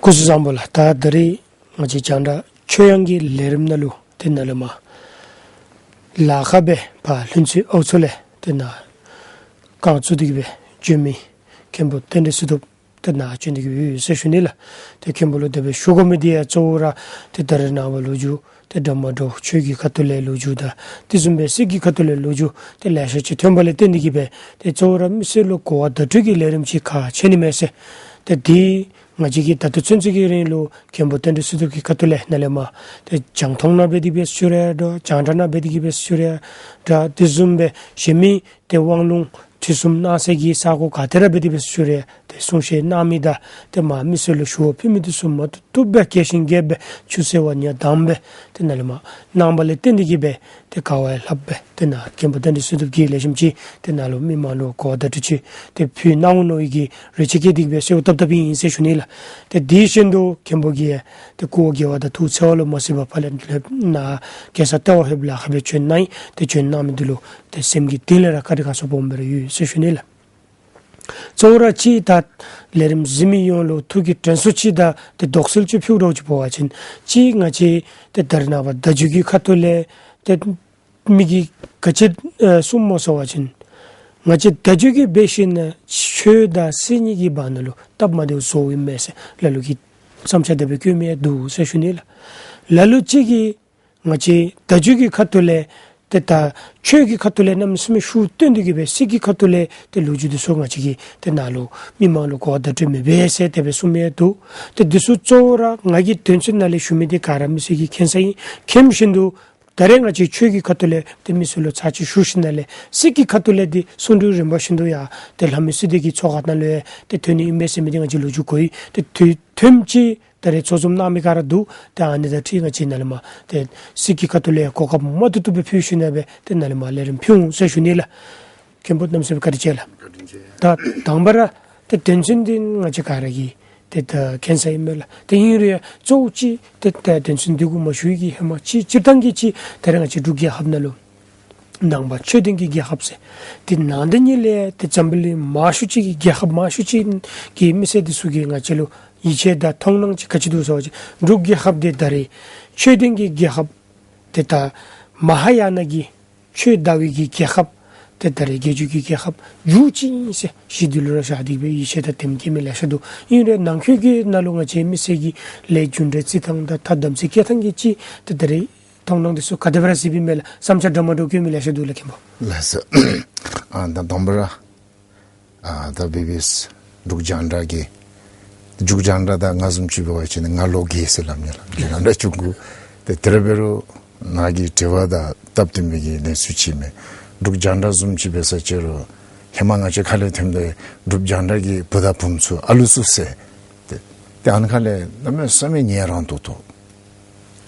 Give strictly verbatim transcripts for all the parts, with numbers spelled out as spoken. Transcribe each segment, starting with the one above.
སྐུ་གཟུགས་བཟང་པོ་ལགས། ད་ད་རིས་ང་བཅས་རྒྱང་བསྒྲགས་ཆོས་དབྱིངས་ཀྱི་ལས་རིམ་ནང་ལུ་ཏེ་ནཱ་ལས་མར་ལ་ཁ་སྦེ་ཕར་ལྷུན་རྩེ་ཨའུ་མཚོ་ལས་ཏེ་ནཱ་རྐང་བཙུགས་ཏེ་གི་སྦེ་བྱོན་མི་མཁན་པོ་རྟེན་འབྲེལ་བསོད་སྟོབས་ཏེ་ནཱ་བྱོན་ཏེ་གི་ཡོད་ཟེར་ཞུ་ནི་ལགས། ཏེ་མཁན་པོ་ལུ་དེ་སྦེ་ཞུ་དགོ་མི་འདི་ཡང་གཙོ་བོ་ར་ཏེ་ད་རེས་ནངས་པ་ལོ་རྒྱུས་ཏེ་འདྲ་མ་འདྲཝ་ཆོས་ཀྱི་ཁ་ཐུག་ལས་ལོ་རྒྱུས་དང་དེ་བཟུམ་སྦེ་སྲིད་ཀྱི་ཁ་ཐུག་ལས་ལོ་རྒྱུས་ཏེ་ལེ་ཤ་ཅིག་ཐོན་པ་ལས་བརྟེན་ཏེ་གི་སྦེ་ཏེ་གཙོ་བོ་ར་མི་སེར་ལུ་གོ་བ་བརྡ་སྤྲོད་ཀྱི་ལས་རིམ་ཅིག་ཁག་ཆེ་ནི་མས་ཟེར། ཏེ་འདི་ང་བཅས་ཀྱིས་ད་ལྟོ་ཚུན་ཚོད་ཀྱི་རིང་ལུ་མཁན་པོ་རྟེན་འབྲེལ་བསོད་སྟོབས་ཀྱི་ཁ་ཐུག་ལས་ནཱ་ལས་མར་ཏེ་རྒྱང་མཐོང་ནང་འབད་དེ་གི་སྦེ་ཞུ་རུང་འདྲ་རྒྱང་བསྒྲགས་ནང་འབད་དེ་གི་སྦེ་ཞུ་རུང་འདྲ་དེ་བཟུམ་སྦེ་གཞན་མི་ཏེ་དབང་ལུང་ཁྲིད་གསུམ་གནང་སའི་གི་ས་གོ་ག་ཏེ་ར་འབད་དེ་སྦེ་ཞུ་རུང་ཏེ་གསུང་བཤད་གནང་མི་དང་ཏེ་མར་མི་སེར་ལུ་ཞུ་བ་ཕུལ་མི་འདི་ཚུ་མ་བཏུབ་བཏུབ་སྦེ་རྒྱས་ཤིང་རྒྱས་སྦེ་ཆུ་ཟེར་བ་ཉ་དམ་སྦེ་ཏེ་ནཱ་ལས་མར་གནང་བ་ལས་བརྟེན་ཏེ་གི་སྦེ་ཏེ་ག་བ་ཡང་ལྷགཔ་སྦེ་ཏེ་ནཱ་མཁན་པོ་རྟེན་འབྲེལ་བསོད་སྟོབས་ཀྱིས་ལེགས་ཤོམ་ཅིག་ཏེ་ནཱ་ལུ་མི་མང་ལུ་གོ་བ་བརྡ་སྤྲོད་ཅིག་ཏེ་ཕུལ་གནང་འོང་མནོ་བའི་གི་རེ་ཆེ་བསྐྱེད་དེ་གི་སྦེ་གསོལཝ་བཏབ་བཏབ་ཨིན་ཟེར་ཞུ་ནི་ལགས། ཏེ་དེ་བཞིན་དུ་མཁན་པོ་གིས་ཏེ་སྐུ་འོ་བརྒྱལ་བ་དང་ཐུགས་འཚེར་བ་ལུ་མ་གཟིགས་པར་ཕར་ལས་ལྷོདཔ་ནཱ་རྒྱལ་ས་ལྟེ་བ་ལྷོདཔ་ལ་ཁ་སྦེ་བྱོན་གནང་ཡི། ཏེ་བྱོན་གནང་མི་འདི་ལུ་ཏེ་སེམས་ཀྱི་གཏིང་ལས་ར་བཀའ་དྲིན་དགའ་ཚོར་སྦོམ་སྦེ་ར་ཡོད་ཟེར་ཞུ་ནི་ལགས། གཙོ་བོ་ར་ཅིག་ད་ལས་རིམ་གཟིགས་མི་ཡོངས་ལུ་ཐུགས་ཀྱི་དྲན་གསོ་ཅིག་དང་ཏེ་དོགས་སེལ་ཅིག་ཕུལཝ་འདྲཝ་ཅིག་འབད་བ་ཅིན་ཅིག་ང་བཅས་ཏེ་ད་རེས་ནངས་པ་བརྡ་བརྒྱུད་ཀྱི་ཁ་ཐུག་ལས་ཏེ་མི་གིས་ག་ཅི་ཨེ་གསུངམ་སྨོ་ཟེར་བ་ཅིན་ང་བཅས་བརྡ་བརྒྱུད་ཀྱིས་འབད་ཞིན་ན་ཆོས་དང་སྲིད་གཉིས་ཀྱི་བར་ན་ལུ་སྟབས་མ་བདེཝ་བཟོཝ་ཨིན་མས་ཟེར་ལ་ལུ་གིས་བསམ་འཆར་དེ་སྦེ་བཀོད་མི་ཡང་འདུག་ཟེར་ཞུ་ནི་ལགས། ལ་ལུ་ཅིག་གིས་ང་བཅས་བརྡ་བརྒྱུད་ཀྱི་ཁ་ཐུག་ལས་ཏེ་ད་ཆོས་ཀྱི་ཁ་ཐུག་ལས་གནམ་མེད་ས་མེད་ཤུགས་བཏོན་ཏེ་གི་སྦེ་སྲིད་ཀྱི་ཁ་ཐུག་ལས་ཏེ་ལོ་རྒྱུས་འདི་ཚུ་ང་བཅས་ཀྱིས་ཏེ་ནཱ་ལུ་མི་མང་ལུ་གོ་བ་བརྡ་སྤྲོད་མི་འབད་ཟེར་དེ་སྦེ་གསུངམ་ཡང་འདུག། ཏེ་འདི་ཚུ་གཙོ་བོ་ར་ང་གིས་དོན་ཚན་ནང་ལས་ཞུ་མི་འདི་ག་ར་མི་སེར་གྱིས་མཁྱེན་ས་ཨིན། མཁྱེན་བཞིན་དུ་ད་རེས་ང་བཅས་ཆོས་ཀྱི་ཁ་ཐུག་ལས་ཏེ་མི་སེར་ལུ་ཚར་གཅིག་ཞུ་ཞིནམ་ལས་སྲིད་ཀྱི་ཁ་ཐུག་ལས་འདི་གསུང་གྲོས་རིམ་པ་བཞིན་དུ་ཡང་ཏེ་ལྷ་མོའི་གསོལ་འདེབས་ཀྱི་ཚོགས་ཁང་ནང་ལུ་ཡང་ཏེ་ཐོན་ནི་ཨིན་པས་ཟེར་མི་འདི་ང་བཅས་ལོ་རྒྱུས་གོ་ཡི། ཏེ་དུས་ཐུན་ཅིག་ད་རེས་ཚོགས་འཛོམས་གནང་མི་ག་ར་འདུག། ཏེ་ཨ་ནི་དང་འཁྲིལ་ང་བཅས་ནཱ་ལས་མར་ཏེ་སྲིད་ཀྱི་ཁ་ཐུག་ལས་གོ་སྐབས་མ་བཏུབ་བཏུབ་སྦེ་ཕུལ་ཞིནམ་ལས་ཏེ་ནཱ་ལས་མར་ལས་རིམ་ཕུལ་འོང་ཟེར་ཞུ་ནི་ལགས། མཁན་པོ་གནམ་མེད་ས་མེད་བཀའ་དྲིན་ཆེ་ལགས། ད་དང་པ་ར་ཏེ་དོན་ཚན་འདི་ང་བཅས་ག་ར་གིས་ཏེ་ད་མཁྱེན་ས་ཨིན་མས་ལགས། ཏེ་ཨིན་རུང་ཡང་གཙོ་བོ་ཅིག་ཏེ་ད་དོན་ཚན་འདི་གུ་མ་ཞུ་བའི་གི་ཧེ་མ་ཅིག་སྤྱིར་བཏང་གི་ཅིག་ད་རེས་ང་བཅས་འབྲུག་རྒྱལ་ཁབ་ནང་ལུ་ནང་པ་ཆོས་ལྡན་གྱི་རྒྱལ་ཁབ་ཟེར་ཏེ་ནང་དོན་གཉིས་ལས་ཏེ་འཛམ་བུ་གླིང་མང་ཤོས་ཅིག་གི་རྒྱལ་ཁབ་མང་ཤོས་ཅིག་གི་མི་སེར་འདི་ཚུ་གིས་ང་བཅས་ལུ་ཡིད་ཆེས་དང་མཐོང་སྣང་ཅིག་ག་ཅི་འདུག་ཟེར་བ་ཅིན་འབྲུག་རྒྱལ་ཁབ་འདི་ད་རེས་ཆོས་ལྡན་གྱི་རྒྱལ་ཁབ་ཏེ་ད་མ་ཧཱ་ཡ་ན་གི་ཆོས་དར་བའི་གི་རྒྱལ་ཁབ་ཏེ་ད་རེས་རྒྱལ་བརྒྱུད་ཀྱི་རྒྱལ་ཁབ་མཇུག་ཅིག་ཨིན་ཟེར་གཞི་འདི་ལུ་ར་བཞག་སྟེ་སྦེ་ཡིད་ཆེས་དང་དེམ་བསྐྱེད་མི་ལེ་ཤ་འདུག། ཨིན་རུང་ནང་འཁོད་ཀྱི་ནང་ལུ་ང་བཅས་མི་སེར་གྱི་ལས་རྒྱུ་འབྲས་རྩི་ཐངས་དང་ཐ་དམ་ཚིག་བསྐྱེད་ཐངས་ཀྱི་ཅིག་ཏེ་ད་རེས་མཐོང་སྣང་འདི་ཚུ་ག་དེ་སྦེ་ར་གཟིགས་པའི་མས་ལགས། བསམ་འཆར་འདྲ་མ་འདྲཝ་བཀོད་མི་ལེ་ཤ་འདུག་ལགས་མཁན་པོ། ལགས་སོ། ཨ་ད་དང་པ་ར་ཨ་ད་བི་བི་ཨེསི་འབྲུག་རྒྱང་བསྒྲགས་ཀྱི་འབྲུག་རྒྱང་བསྒྲགས་དང་ང་བཟུམ་ཅིག་འབད་བ་ཅིན་ང་ལོ་བརྒྱད་ཟེར་སླབ་ནི་ལགས། རྒྱང་བསྒྲགས་ཆུང་ཀུ། ཏེ་དེ་ར་འབད་རུང་ནཱ་གི་དྲི་བ་དང་སྟབས་བསྟུན་པའི་གི་གནས་ཚུལ་ཅིག་མས། འབྲུག་རྒྱང་བསྒྲགས་བཟུམ་ཅིག་འབད་ས་ཅིག་རུང་ཧེ་མ་ང་བཅས་ཁ་ལས་ཐོནམ་ད་འབྲུག་རྒྱང་བསྒྲགས་ཀྱི་བུ་དང་བུམོ་ཚུ་ཨ་ལུ་ཚུ་ཟེར། ཏེ་ཏེ་ཨ་ནི་ཁ་ལས་གནམ་མེད་ས་མེད་ཉན་རང་ཏོག་ཏོ།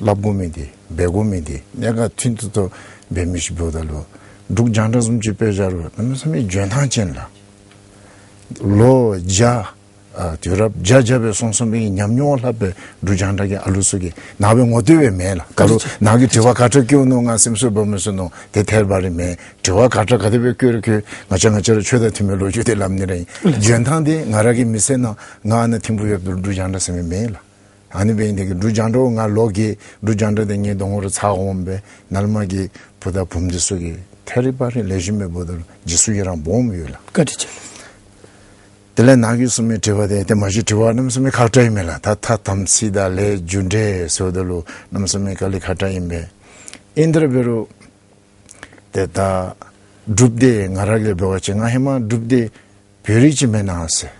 སླབ་དགོ་མི་འདི་འབད་དགོ་མི་འདི་གནད་འགག་ཐོན་ཏོག་ཏོ་འབད་མི་ཅིག་འབདཝ་ད་ལུ་འབྲུག་རྒྱང་བསྒྲགས་བཟུམ་ཅིག་དཔེ་བཞག་རུང་གནམ་མེད་ས་མེད་འཇོན་ཐང་ཅན་ལགས། ལོ་བརྒྱ་ཨ་དུས་རབས་བརྒྱ་བརྒྱ་སྦེ་སོང་སོང་པའི་ཉམས་མྱོང་ལྷག་པའི་འབྲུག་རྒྱང་བསྒྲགས་ཀྱི་ཨ་ལུ་ཚུ་གིས་ནཱ་སྦེ་ངོ་བསྟོད་འབད་མས་ལགས། ད་རུང་ནཱ་གིས་དྲི་བ་ག་དྲག་བཀོད་ནུག་ང་སེམས་གསོ་འབག་མི་ཚུགས་ནུག། དེ་ཐད་པ་རེ་མེན། དྲི་བ་ག་དྲག་ག་དེ་སྦེ་བཀོད་རུང་བཀོད་ང་བཅས་ང་བཅས་ར་ཆོས་དང་མཐུན་པའི་ལོ་རྒྱུས་དེ་སླབ་ནི་ར་ཨིན། འཇོན་ཐང་འདི་ང་ར་གི་མི་ཚེ་ནང་ང་ཨ་ནཱ་ཐིམ་ཕུ་ཡོདཔ་ད་ལུ་འབྲུག་རྒྱང་བསྒྲགས་ཟེར་མི་མེད་ལགས། ཨ་ནི་འབད་ནི་དེ་གིས་འབྲུག་རྒྱང་བསྒྲགས་ང་ལོ་བརྒྱད་འབྲུག་རྒྱང་བསྒྲགས་དེ་ངེའི་གདོང་ཁར་ཚར་འོངམ་སྦེ་ནཱ་ལས་མར་གྱི་བུ་དང་བུམོ་འདི་ཚུ་གིས་ཐད་རི་བ་རི་ལེགས་ཤོམ་སྦེ་འབདཝ་ད་ལུ་རྗེས་སུ་ཡི་རང་སྦོམ་ཡོད་ལགས། བཀའ་དྲིན་ཆེ། དེ་ལས་ནཱ་གིས་གསུངས་མི་དྲི་བ་དེ་ཏེ་མ་གཞི་དྲི་བ་གནམ་མེད་ས་མེད་ཁག་དྲགས་ཨིན་མས་ལགས། ད་ཐ་དམ་ཚིག་དང་ལས་རྒྱུ་འབྲས་ཟེརཝ་ད་ལུ་གནམ་མེད་ས་མེད་དཀའ་ལས་ཁག་དྲགས་ཨིན་པས། ཨིན་དེ་ར་འབད་རུང་ཏེ་ད་འབྲུགཔ་འདི་ང་ར་གིས་འབད་བ་ཅིན་ང་ཧེ་མ་འབྲུགཔ་འདི་བོད་རིགས་ཅིག་མེན་ན་ཟེར།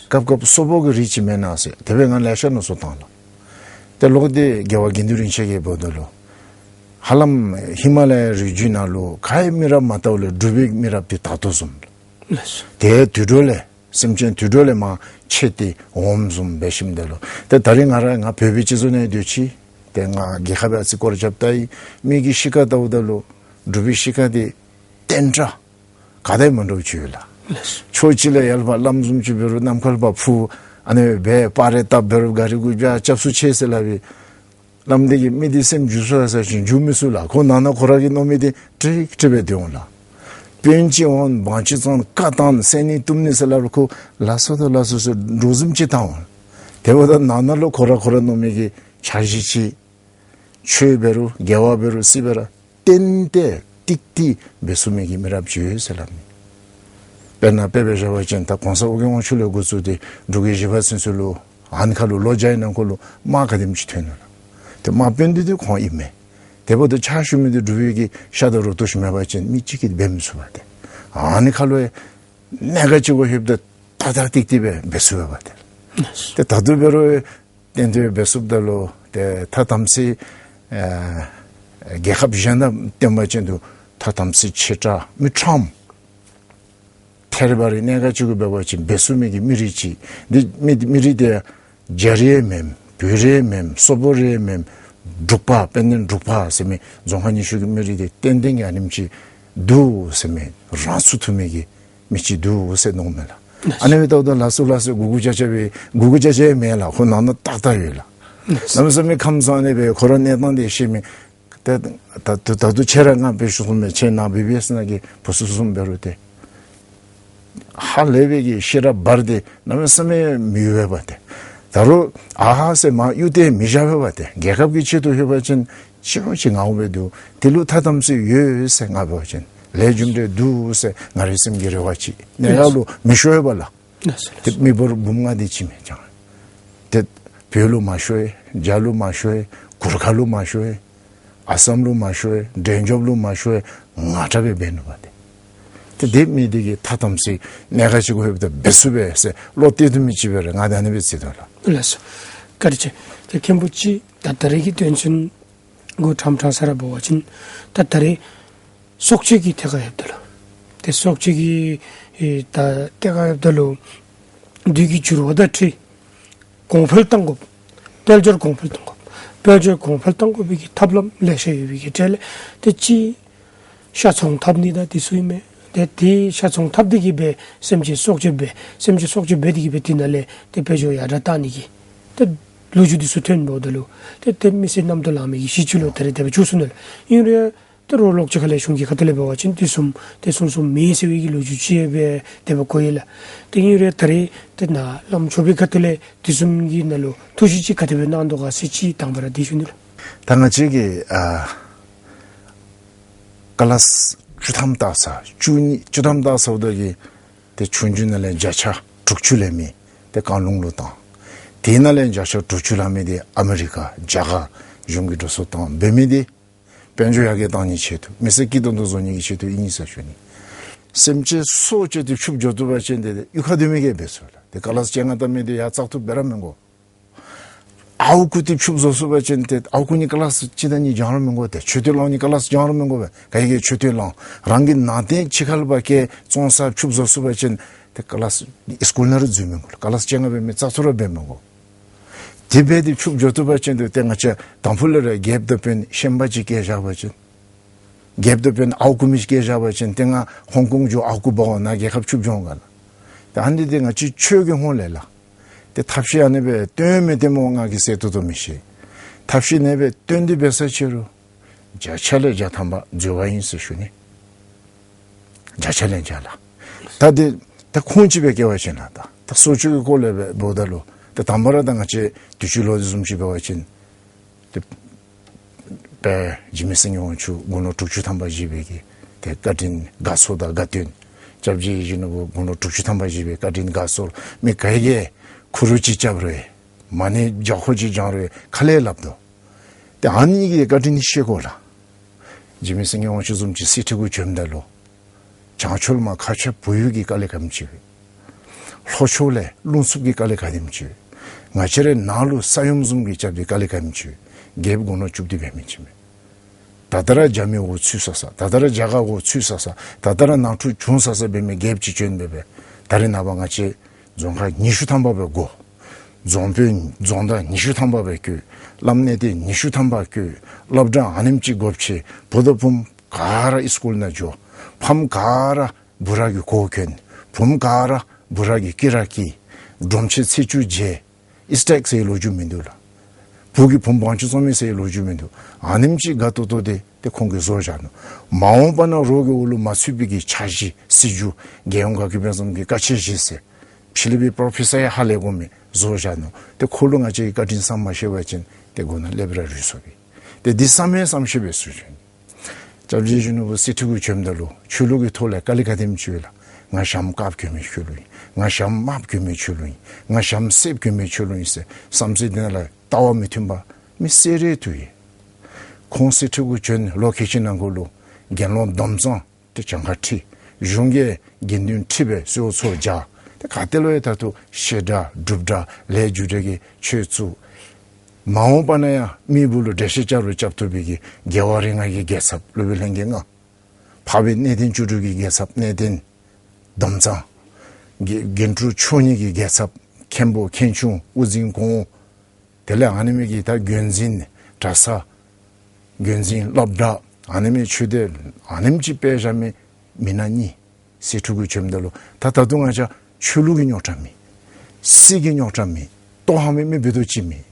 སྐབས་སྐབས་སོག་པོ་གི་རིགས་ཅིག་མེན་ན་ཟེར་དེ་སྦེ་ང་ལེ་ཤ་མནོ་བསམ་བཏང་ལགས། ཏེ་ལོག་སྟེ་རྒྱལ་བ་དགེ་འདུན་རིན་ཆེན་གྱིས་འབདཝ་ད་ལུ་ཧ་ལམ་ཧི་མ་ལ་ཡའི་རི་རྒྱུད་ནང་ལུ་ག་ཡི་མི་རབས་མ་དར་བ་ལས་འབྲུག་པའི་མི་རབས་འདི་དར་དོ་བཟུམ། ལགས་སོ། ཏེ་དུད་འགྲོ་ལས་སེམས་ཅན་དུད་འགྲོ་ལས་མར་མཆེད་དེ་འོངམ་བཟུམ་འབད་ཞིནམ་ད་ལུ་ཏེ་ད་རིས་ང་ར་ང་བོད་པའི་སྤྱི་ཚོགས་ནང་སྡོད་ཅི། ཏེ་ང་རྒྱལ་ཁབ་ཨ་ཙི་སྐོར་ར་རྐྱབ་བལྟ་ཡི། མི་གི་གཤིས་ཀ་བལྟཝ་ད་ལུ་འབྲུག་པའི་གཤིས་ཀ་འདི་བསྟན་དགྲ་ག་དང་མ་འདྲཝ་ཅིག་ཡོད་ལགས། ལགས་སོ། ཕྱོགས་གཅིག་ལས་ཡར་ལས་ཕར་བླམ་བཟུམ་ཅིག་འབད་རུང་ནམ་མཁའ་ལས་ཕར་འཕུར་ཨ་ནི་སྦེ་སྤར་རེ་བཏབ་འབད་རུང་ག་རི་གུ་སྦྱར་སྐྱབས་སུ་མཆི་ཟེར་སླབ་པའི་བླམ་འདི་གིས་མི་འདི་སེམས་འགྱུར་ཚུགས་ཟེར་བ་ཅིན་འགྱུར་མི་ཚུགས་ལགས། ཁོ་ནང་ན་ཁོ་ར་གིས་མནོ་མི་འདི་ཀྲིག་ཀྲི་སྦེ་སྡོད་འོང་ལགས། དཔོན་ཅིག་འོང་དབང་ཅིག་བཙོང་བཀའ་བཏང་བསད་ནི་བཏུབ་ནི་ཟེར་སླབ་རུང་ཁོ་ལགས་སོ་ད་ལགས་སོ་ཟེར་འདྲོག་བཟུམ་ཅིག་བཏང་འོང་། དེ་འབདཝ་ད་ནང་ན་ལུ་ཁོ་ར་ཁོ་ར་མནོ་མི་གི་འཆར་གཞི་ཅིག་ཆོས་འབད་རུང་དགེ་བ་འབད་རུང་སྲིད་འབད་རུང་ཏན་ཏན་ཏིག་ཏིག་འབད་ཚུགས་མི་གི་མི་རབས་ཅིག་ཡོད་ཟེར་སླབ་ནི། དཔེར་ན་དཔེ་འབད་བཞག་པ་ཅིན་ད་གོང་ས་ཨོ་རྒྱན་དབང་ཕྱུག་ལས་འགོ་བཙུགས་ཏེ་འབྲུག་རྒྱལ་བཞི་པ་ཚུན་ཚོད་ལུ་ཨ་ནི་ཁར་ལུ་ལོ་བརྒྱའི་ནང་འཁོད་ལུ་དམག་ག་དེམ་ཅིག་ཐོན་ནུག་ལགས། ཏེ་དམག་དཔོན་འདི་ཏེ་ཁོང་ཨིན་མས། དེ་འབདཝ་ད་ཕྱག་ཞུ་མི་འདི་འབྲུག་པའི་གི་ཤ་དང་རུ་ཏོ་ཅིག་མེད་པ་ཅིན་མི་གཅིག་གིས་འབད་མི་ཚུགས་པས་ཏེ། ཨ་ནི་ཁར་ལུ་ཡང་གནད་འགག་ཅིག་གུ་ལྷོདཔ་ད་ཏག་ཏག་ཏིག་ཏིག་སྦེ་འབད་ཚུགས་པས་ཏེ། ད་ལྟོ་འབད་རུང་ཏན་ཏན་འབད་ཚུགསཔ་ད་ལུ་ཏེ་ཐ་དམ་ཚིག་ཨ་རྒྱལ་ཁབ་གཞན་དང་བསྟུན་པ་ཅིན་འདུག། ཐ་དམ་ཚིག་ཆེ་དྲགས་མི་ཁྲམ་ཐལ་བ་རེ་གནད་འགག་ཅིག་གུ་འབད་བ་ཅིན་འབད་ཚུགས་མི་གི་མི་རིགས་ཅིག། འདི་མི་མི་རིགས་འདི་རྒྱ་རིགས་མེན། བོད་རིགས་མེན། སོག་པོ་རིགས་མེན། འབྲུག་པ་དཔལ་ལྡན་འབྲུག་པ་ཟེར་མི་རྫོང་ཁག་ཉི་ཤུ་གི་མི་རིགས་འདི་ཏན་ཏན་གྱི་ཨ་ནེམ་ཅིག་འདུག་ཟེར་མི་རང་ཚུགས་ཐུབ་མི་གི་མི་ཅིག་འདུག་ཟེར་མནོཝ་མས་ལགས། ཨ་ནི་འབདཝ་ད་ལགས་སོ་ལགས་སོ་གུ་གུ་ཅ་ཅ་སྦེ་གུ་གུ་ཅ་ཅ་ཡང་མེན་ལགས། ཁོ་ནང་ན་ཏག་ཏག་ཡོད་ལགས། གནམ་མེད་ས་མེད་ཁམས་བཟང་ནི་སྦེ་ཁོ་ར་གནས་སྟངས་འདི་ཤེས་མི། ད་ད་ད་ད་ད་ཁྱེད་ར་ང་འབད་ཞུ་སོང་མས། ཁྱེད་ནཱ་བི་བི་ཨེསི་ནང་གི་བུ་ཚུ་བཟུམ་འབད་རུང་ཏེ་ཧ་ལས་པའི་གི་ཤེས་རབ་འབར་ཏེ་གནམ་མེད་ས་མེད་མི་ཡོདཔ་ཏེ། ད་རུང་ཨ་ཧ་ཟེར་མ་གཡུག་སྟེ་མི་བཞག་པས་ཏེ། རྒྱལ་ཁབ་ཀྱི་ཆེད་དུ་ལྷོད་པ་ཅིན་ཅི་ཡང་ཅིག་ངརཝ་སྦེ་འདུག། དེ་ལུ་ཐ་དམ་ཚིག་ཡོད་ཟེར་ང་འབད་བ་ཅིན་ལས་རྒྱུ་འབྲས་འདུག་ཟེར་ང་རའི་སེམས་ཀྱི་རེ་བ་ཅིག། གནད་འགག་ལུ་མི་ཤོར་བས་ལགས། ཏེ་མི་འབོར་འབུམ་ལྔ་དེ་ཅིག་མས་ཀྱང་། ཏེ་བོད་ལུ་མ་ཤོར་ཡི། རྒྱ་ལུ་མ་ཤོར་ཡི། གུར་དཀར་ལུ་མ་ཤོར་ཡི། ཨ་སམ་ལུ་མ་ཤོར་ཡི། འབྲས་ལྗོངས་ལུ་མ་ཤོར་ཡི། ངར་དྲགས་སྦེ་འབད་ནུག་པ་ཏེ། ཏེ་དེ་མི་འདི་གིས་ཐ་དམ་ཚིག་གནད་འགག་ཅིག་གུ་ལྷོདཔ་ད་འབད་ཚུགས་པས་ཟེར་བློ་གཏད་ཐུབ་མི་ཅིག་འབད་རུང་ང་ད་ཨ་ནི་སྦེ་བརྩི་དོ་ལགས། ལགས་སོ། བཀའ་དྲིན་ཆེ། ཏེ་མཁན་པོ་ཅིག་ད་ད་རེས་ཀྱི་དོན་ཚན་གུ་ཁྲམ་ཁྲང་ས་ར་འབད་བ་ཅིན་ད་ད་རེས་སྲོག་གཅོད་ཀྱི་ཐད་ཁར་ལྷོདཔ་ད་ལུ། ཏེ་སྲོག་གཅོད་ཀྱི་ཨེ་ད་ཐད་ཁར་ལྷོདཔ་ད་ལུ་བདུད་ཀྱི་འགྱུར་བ་དང་འཁྲིལ་གོང་འཕེལ་གཏང་དགོཔ། དཔལ་འབྱོར་གོང་འཕེལ་གཏང་དགོཔ། དཔལ་འབྱོར་གོང་འཕེལ་གཏང་དགོ་པའི་གི་ཐབས་ལམ་ལེ་ཤ་ཡོད་པའི་གི་གྲས་ལས་ཏེ་གཅིག་ཤ་ཚོང་འཐབ་ནི་དང་དེ་ཚུ་ཨིན་མས། ཏེ་དེ་ཤ་ཚོང་འཐབ་སྟེ་གིས་སྦེ་སེམས་ཅན་སྲོག་གཅོད་འབད། སེམས་ཅན་སྲོག་གཅོད་འབད་དེ་གིས་སྦེ་དེ་ནང་ལས་ཏེ་དཔལ་འབྱོར་ཡར་དྲག་གཏང་ནི་གི་ཏེ་ལོ་རྒྱུས་དེ་ཚུ་ཐོན་འབདཝ་ད་ལུ་ཏེ་ཏེ་མི་སེར་རྣམ་རྟོག་ལང་མི་གི་གཞི་ཅིག་ལུ་ད་རེས་དེ་སྦེ་འགྱུར་སོང་ནུག་ལགས། ཨིན་རུང་ཏེ་རོགས་ལོག་ཅིག་ཁ་ལས་གཞུང་གི་ཁ་ཐུག་ལས་འབད་བ་ཅིན་དེ་བཟུམ་དེ་བཟུམ་བཟུམ་མེད་ཟེར་བའི་གི་ལོ་རྒྱུས་ཅིག་སྦེ་དེ་སྦེ་གོ་ཡི་ལགས། ཏེ་ཨིན་རུང་ད་རེས་ཏེ་ནཱ་བླམ་ཆོས་པའི་ཁ་ཐུག་ལས་དེ་བཟུམ་གྱི་ནང་ལུ་ཐུགས་བཞེད་ཅིག་ག་དེ་སྦེ་གནང་དོ་ག་ཟེར་ཅིག་དང་པ་ར་དེ་ཞུ་ནི་ལགས། ད་ང་བཅས་ཀྱིས་ཨ་ཀ་ལཱསི་བཅུ་ཐམ་བཏང་ས་བཅུ་གཉིས་བཅུ་ཐམ་བཏང་སོངམ་ད་གི་ཏེ་ཆོས་རྒྱུགས་ནང་ལས་བརྒྱ་ཆ་དྲུག་ཅུ་ལེན་མི་དེ་བཀང་ལུང་ལུ་བཏང་། དེ་ནང་ལས་བརྒྱ་ཆ་དྲུག་ཅུ་ལང་མི་དེ་ཨ་མི་རི་ཀ་རྒྱ་གར་གཞུང་གིས་འགྲོ་སོང་བཏང་འབད་མི་དེ་དཔལ་འབྱོར་ཡར་རྒྱས་གཏང་ནིའི་ཆེད་དུ་མི་སེར་སྐྱིད་ཏོང་ཏོ་བཟོ་ནིའི་ཆེད་དུ་ཨིན་ཟེར་ཞུ་ནི། སེམས་ཅན་སྲོག་བཅད་དེ་ཕྱུགཔོ་འགྱོ་བཏུབ་པ་ཅིན་ཏེ་གཡུས་ཁར་སྡོད་མི་གིས་འབད་ཚུགས་ལགས། ཏེ་ཀ་ལཱསི་བཅོ་ལྔ་བཏང་མི་དེ་ཡར་བཙག་འཐུ་འབད་ར་མི་དགོ། ཨརཝ་རྐུ་སྟེ་ཕྱུགཔོ་བཟོ་ཚུགས་པ་ཅིན་ཏེ་ཨརཝ་རྐུ་ནི་ཀ་ལཱསི་གཅིག་དང་གཉིས་སྦྱང་ར་མི་དགོ། ཏེ་མཆོད་རྟེན་བླང་ནི་ཀ་ལཱསི་སྦྱང་ར་མི་དགོ་པས། ག་གིས་མཆོད་རྟེན་བླང་། རང་གི་ནང་རྟེན་ཕྱི་ཁར་ལུ་འབག་སྐྱེལ་བཙོང་ས་ཕྱུགཔོ་བཟོ་ཚུགས་པ་ཅིན་ཏེ་ཀ་ལཱསི་སི་ཀུལ་ནང་ར་འཛུལ་མི་དགོ། ཀ་ལཱསི་བཅོ་ལྔ་འབད་མི་བཙག་འཐུ་ར་འབད་མི་དགོ། དེ་སྦེ་དེ་ཕྱུགཔོ་འགྱོ་བཏུབ་པ་ཅིན་ཏེ་ང་བཅས་དང་ཕུ་ལས་ར་རྒྱལཔོ་དང་དཔོན་ཤན་པ་ཅིག་བསྐོ་བཞག་པ་ཅིན་རྒྱལཔོ་དང་དཔོན་ཨརཝ་རྐུ་མི་ཅིག་བསྐོ་བཞག་པ་ཅིན་ཏེ་ང་ཧོང་ཀོང་འགྱོ་ཨརཝ་རྐུ་འབག་འོང་ནཱ་རྒྱལ་ཁབ་ཕྱུགཔོ་འགྱོ་འོང་ག་ལགས། ཏེ་ཨ་ནི་དེ་ང་བཅས་ཆོས་ཀྱི་ཧོངས་ལས་ལགས། ཏེ་ཐབས་ཤེས་ཨ་ནི་སྦེ་སྟོན་མི་སྟོནམ་ང་གིས་གསལ་ཏོག་ཏོ་མི་ཤེས། ཐབས་ཤེས་ཨ་ནི་སྦེ་སྟོན་ཏེ་འབད་ས་ཅིག་རུང་བརྒྱ་ཆ་ལས་བརྒྱ་ཐམ་པ་འཛོལ་བ་ཨིན་ཟེར་ཞུ་ནི། བརྒྱ་ཆ་ལས་བརྒྱ་ལགས། ད་དེ་ད་ཁུངས་ཅིག་སྦེ་བཀལ་བ་ཅིན་ལགས། ད་ད་སྲོག་གཅོད་ཀྱི་སྐོར་ལས་སྦེ་འབདཝ་ད་ལུ་ད་དང་པ་ར་ད་ང་བཅས་དུས་ཅི་ལོ་དེ་བཟུམ་ཅིག་འབད་བ་ཅིན་ཏེ་དཔལ་འཇིགས་མེད་སེང་གེ་དབང་ཕྱུག་དགུང་ལོ་དྲུག་ཅུ་ཐམ་པ་བཞེས་པའི་གི་ཏེ་བཀའ་དྲིན་དགའ་ཚོར་དང་དགའ་སྟོན། སྐྱབས་རྗེ་ཡིད་བཞིན་ནོར་བུ་དགུང་ལོ་དྲུག་ཅུ་ཐམ་པ་བཞེས་པའི་བཀའ་དྲིན་དགའ་ཚོར། མི་ག་གིས་ཁུ་རུ་ཅིག་རྐྱབ་རུང་མ་ཎི་རྒྱ་སྐོར་ཅིག་བགྱང་རུང་ཁ་ལས་སླབ་དོ། ཏེ་ཨ་ནི་གི་བཀའ་དྲིན་ཤེས་དགོ་ལགས། འཇིགས་མེད་སེང་གེ་དབང་ཕྱུག་བཟུམ་ཅིག་གསེར་ཁྲི་གུ་བྱོནམ་ད་ལུ་བྱང་ཕྱོགས་མར་མཁའ་ཁྱབ་བུ་ཡུག་གི་དཀའ་ལས་ག་དེམ་ཅིག་ཡོད། ལྷོ་ཕྱོགས་ལས་རླུང་འཚུབ་ཀྱི་དཀའ་ལས་ག་དེམ་ཅིག་ཡོད། ང་བཅས་རའི་ནང་ལུ་ས་ཡོམ་བཟུམ་གྱི་རྐྱབ་སྟེ་དཀའ་ལས་ག་དེམ་ཅིག་ཡོད། རྒྱལཔོ་དགུང་ལོ་བཅུ་བདུན་འབད་མི་ཅིག་མས། ད་ལྟོ་ར་རྒྱ་མིའི་འོག་ཚུད་ས་ས། ད་ལྟོ་ར་རྒྱ་གར་འོག་ཚུད་ས་ས། ད་ལྟོ་ར་ནང་འཁྲུག་བྱུང་ས་ས་འབད་མི་རྒྱལཔོ་ཅིག་བྱོན་སྦེ་སྦེ་ད་རེས་ནངས་པ་ང་བཅས་རྫོང་ཁག་ཉི་ཤུ་ཐམ་པ་སྦེ་བགོ། རྫོང་དཔོན་རྫོང་བདག་ཉི་ཤུ་ཐམ་པ་སྦེ་བསྐོས། བླམ་གནས་བརྟན་ཉི་ཤུ་ཐམ་པ་བསྐོས། སློབ་གྲྭ་ཨ་ནེམ་ཅིག་བགོ་བྱས། བུ་དང་བུམོ་ག་ར་སི་ཀུལ་ནང་འགྱོ། ཕམ་ག་ར་འབུ་ར་གི་གོ་གྱོན། བུམོ་ག་ར་འབུ་ར་གི་སྐེ་རགས་བཀལ། སྒྲོམ་ཆེན་ཚེས་བཅུ་མཇལ། ཨིས་ཊར་ཨེག་ཟེར་ལོ་རྒྱུས་མིན་འདུག་ལགས། བུ་གིས་བུམོ་བང་ཆུང་བཙོང་མི་ཟེར་ལོ་རྒྱུས་མིན་འདུག། ཨ་ནེམ་ཅིག་དགའ་ཏོག་ཏོ་དེ་ཏེ་ཁོང་གིས་བཟོ་བཞག་ནུག། མ་འོངས་པ་ན་རོགས་ཀྱི་འོག་ལུ་མ་ཚུད་པའི་གི་འཆར་གཞི་སྲིད་བྱུས་རྒྱལ་ཡོངས་དགའ་སྐྱིད་དཔལ་འཛོམས་ཀྱི་བཀའ་ཆད་བཞི་ཟེར། ཕྱི་གླིང་པའི་པྲོ་ཕེ་སར་ཡང་ཧ་ལས་དགོ་མི་བཟོ་བཞག་ནུག། ཏེ་ཁོ་ལུ་ང་བཅས་ཀྱིས་བཀའ་དྲིན་བསམ་མ་ཤེས་པ་ཅིན་ཏེ་མགུ་ནང་ལེབ་ར་རུལ་སོང་པས། ཏེ་འདི་བསམ་ཡང་བསམ་ཤེས་པའི་ཚུལ་ཅིག། སྐྱབས་རྗེ་ཡིད་བཞིན་ནོར་བུ་གསེར་ཁྲི་གུ་བྱོནམ་ད་ལུ་ཆོས་ལུགས་ཀྱི་ཐོག་ལས་དཀའ་ལས་ག་དེམ་ཅིག་ཡོད་ལགས། ང་ཞྭམོ་བཀབ་གྱོན་མི་ཆོས་ལུགས་ཨིན། ང་ཞྭམོ་དམརཔོ་གྱོན་མི་ཆོས་ལུགས་ཨིན། ང་ཞྭམོ་སེརཔོ་གྱོན་མི་ཆོས་ལུགས་ཨིན་ཟེར་བསམ་རྩེ་འདི་ནང་ལས་ལྟ་བ་མི་མཐུན་པ་མི་གསལ་རུ་ཐོན་ཡི། ཁོང་གསེར་ཁྲི་གུ་བྱོན་ལོ་ཁལ་གཅིག་ནང་འཁོད་ལུ་དགེ་སློང་བསྡོམས་ཙང་ཏེ་གྱངས་ཁ་ཁྲི། གཞུང་གི་དགེ་འདུན་ཁྲི་སྦེ་གསོལཝ་ཚོགས་བརྒྱ། ཏེ་ག་ཏེ་ལུ་ཡང་ད་ལྟོ་བཤད་གྲྭ་སྒྲུབ་གྲྭ་ལས་རྒྱུ་འབྲས་ཀྱི་ཆོས་བཙུགས། མ་འོངས་པ་ན་ཡང་མི་བུ་ལུ་འགྲེལ་བཤད་རྐྱབ་རུང་རྐྱབ་བཏུབ་པའི་གི་རྒྱལ་བ་རིགས་ལྔ་གི་རྒྱལ་ཚབ་སློབ་དཔོན་ལྷན་རྒྱས་ལྔ། འཕགས་པའི་གནས་བརྟན་བཅུ་དྲུག་གི་རྒྱལ་ཚབ་གནས་བརྟན་བསྡོམས་ཙང་། དགེ་དགེ་ཕྲུག་མཆོག་གཉིས་ཀྱི་རྒྱལ་ཚབ་མཁན་པོ་མཁན་ཆུང་དབུ་འཛིན་གོང་འོག། དེ་ལས་ཨ་ནི་མི་གི་ད་འགན་འཛིན་གྲྭ་ས་འགན་འཛིན་སློབ་གྲྭ་ཨ་ནི་མི་ཆོས་སྡེ་ཨ་ནེམ་ཅིག་དཔེ་བཞག་མི་མི་སྣ་གཉིས་གསེར་ཁྲི་གུ་བྱོནམ་ད་ལུ་ད་ད་དུང་ང་བཅས་ཆོས་ལུགས་ཀྱི་རྙོག་དྲ་མེད། སྲིད་ཀྱི་རྙོག་དྲ་མེད། ལྟོ་ཧ་མི་མི་འབད་དོ་ཅིག་མེད།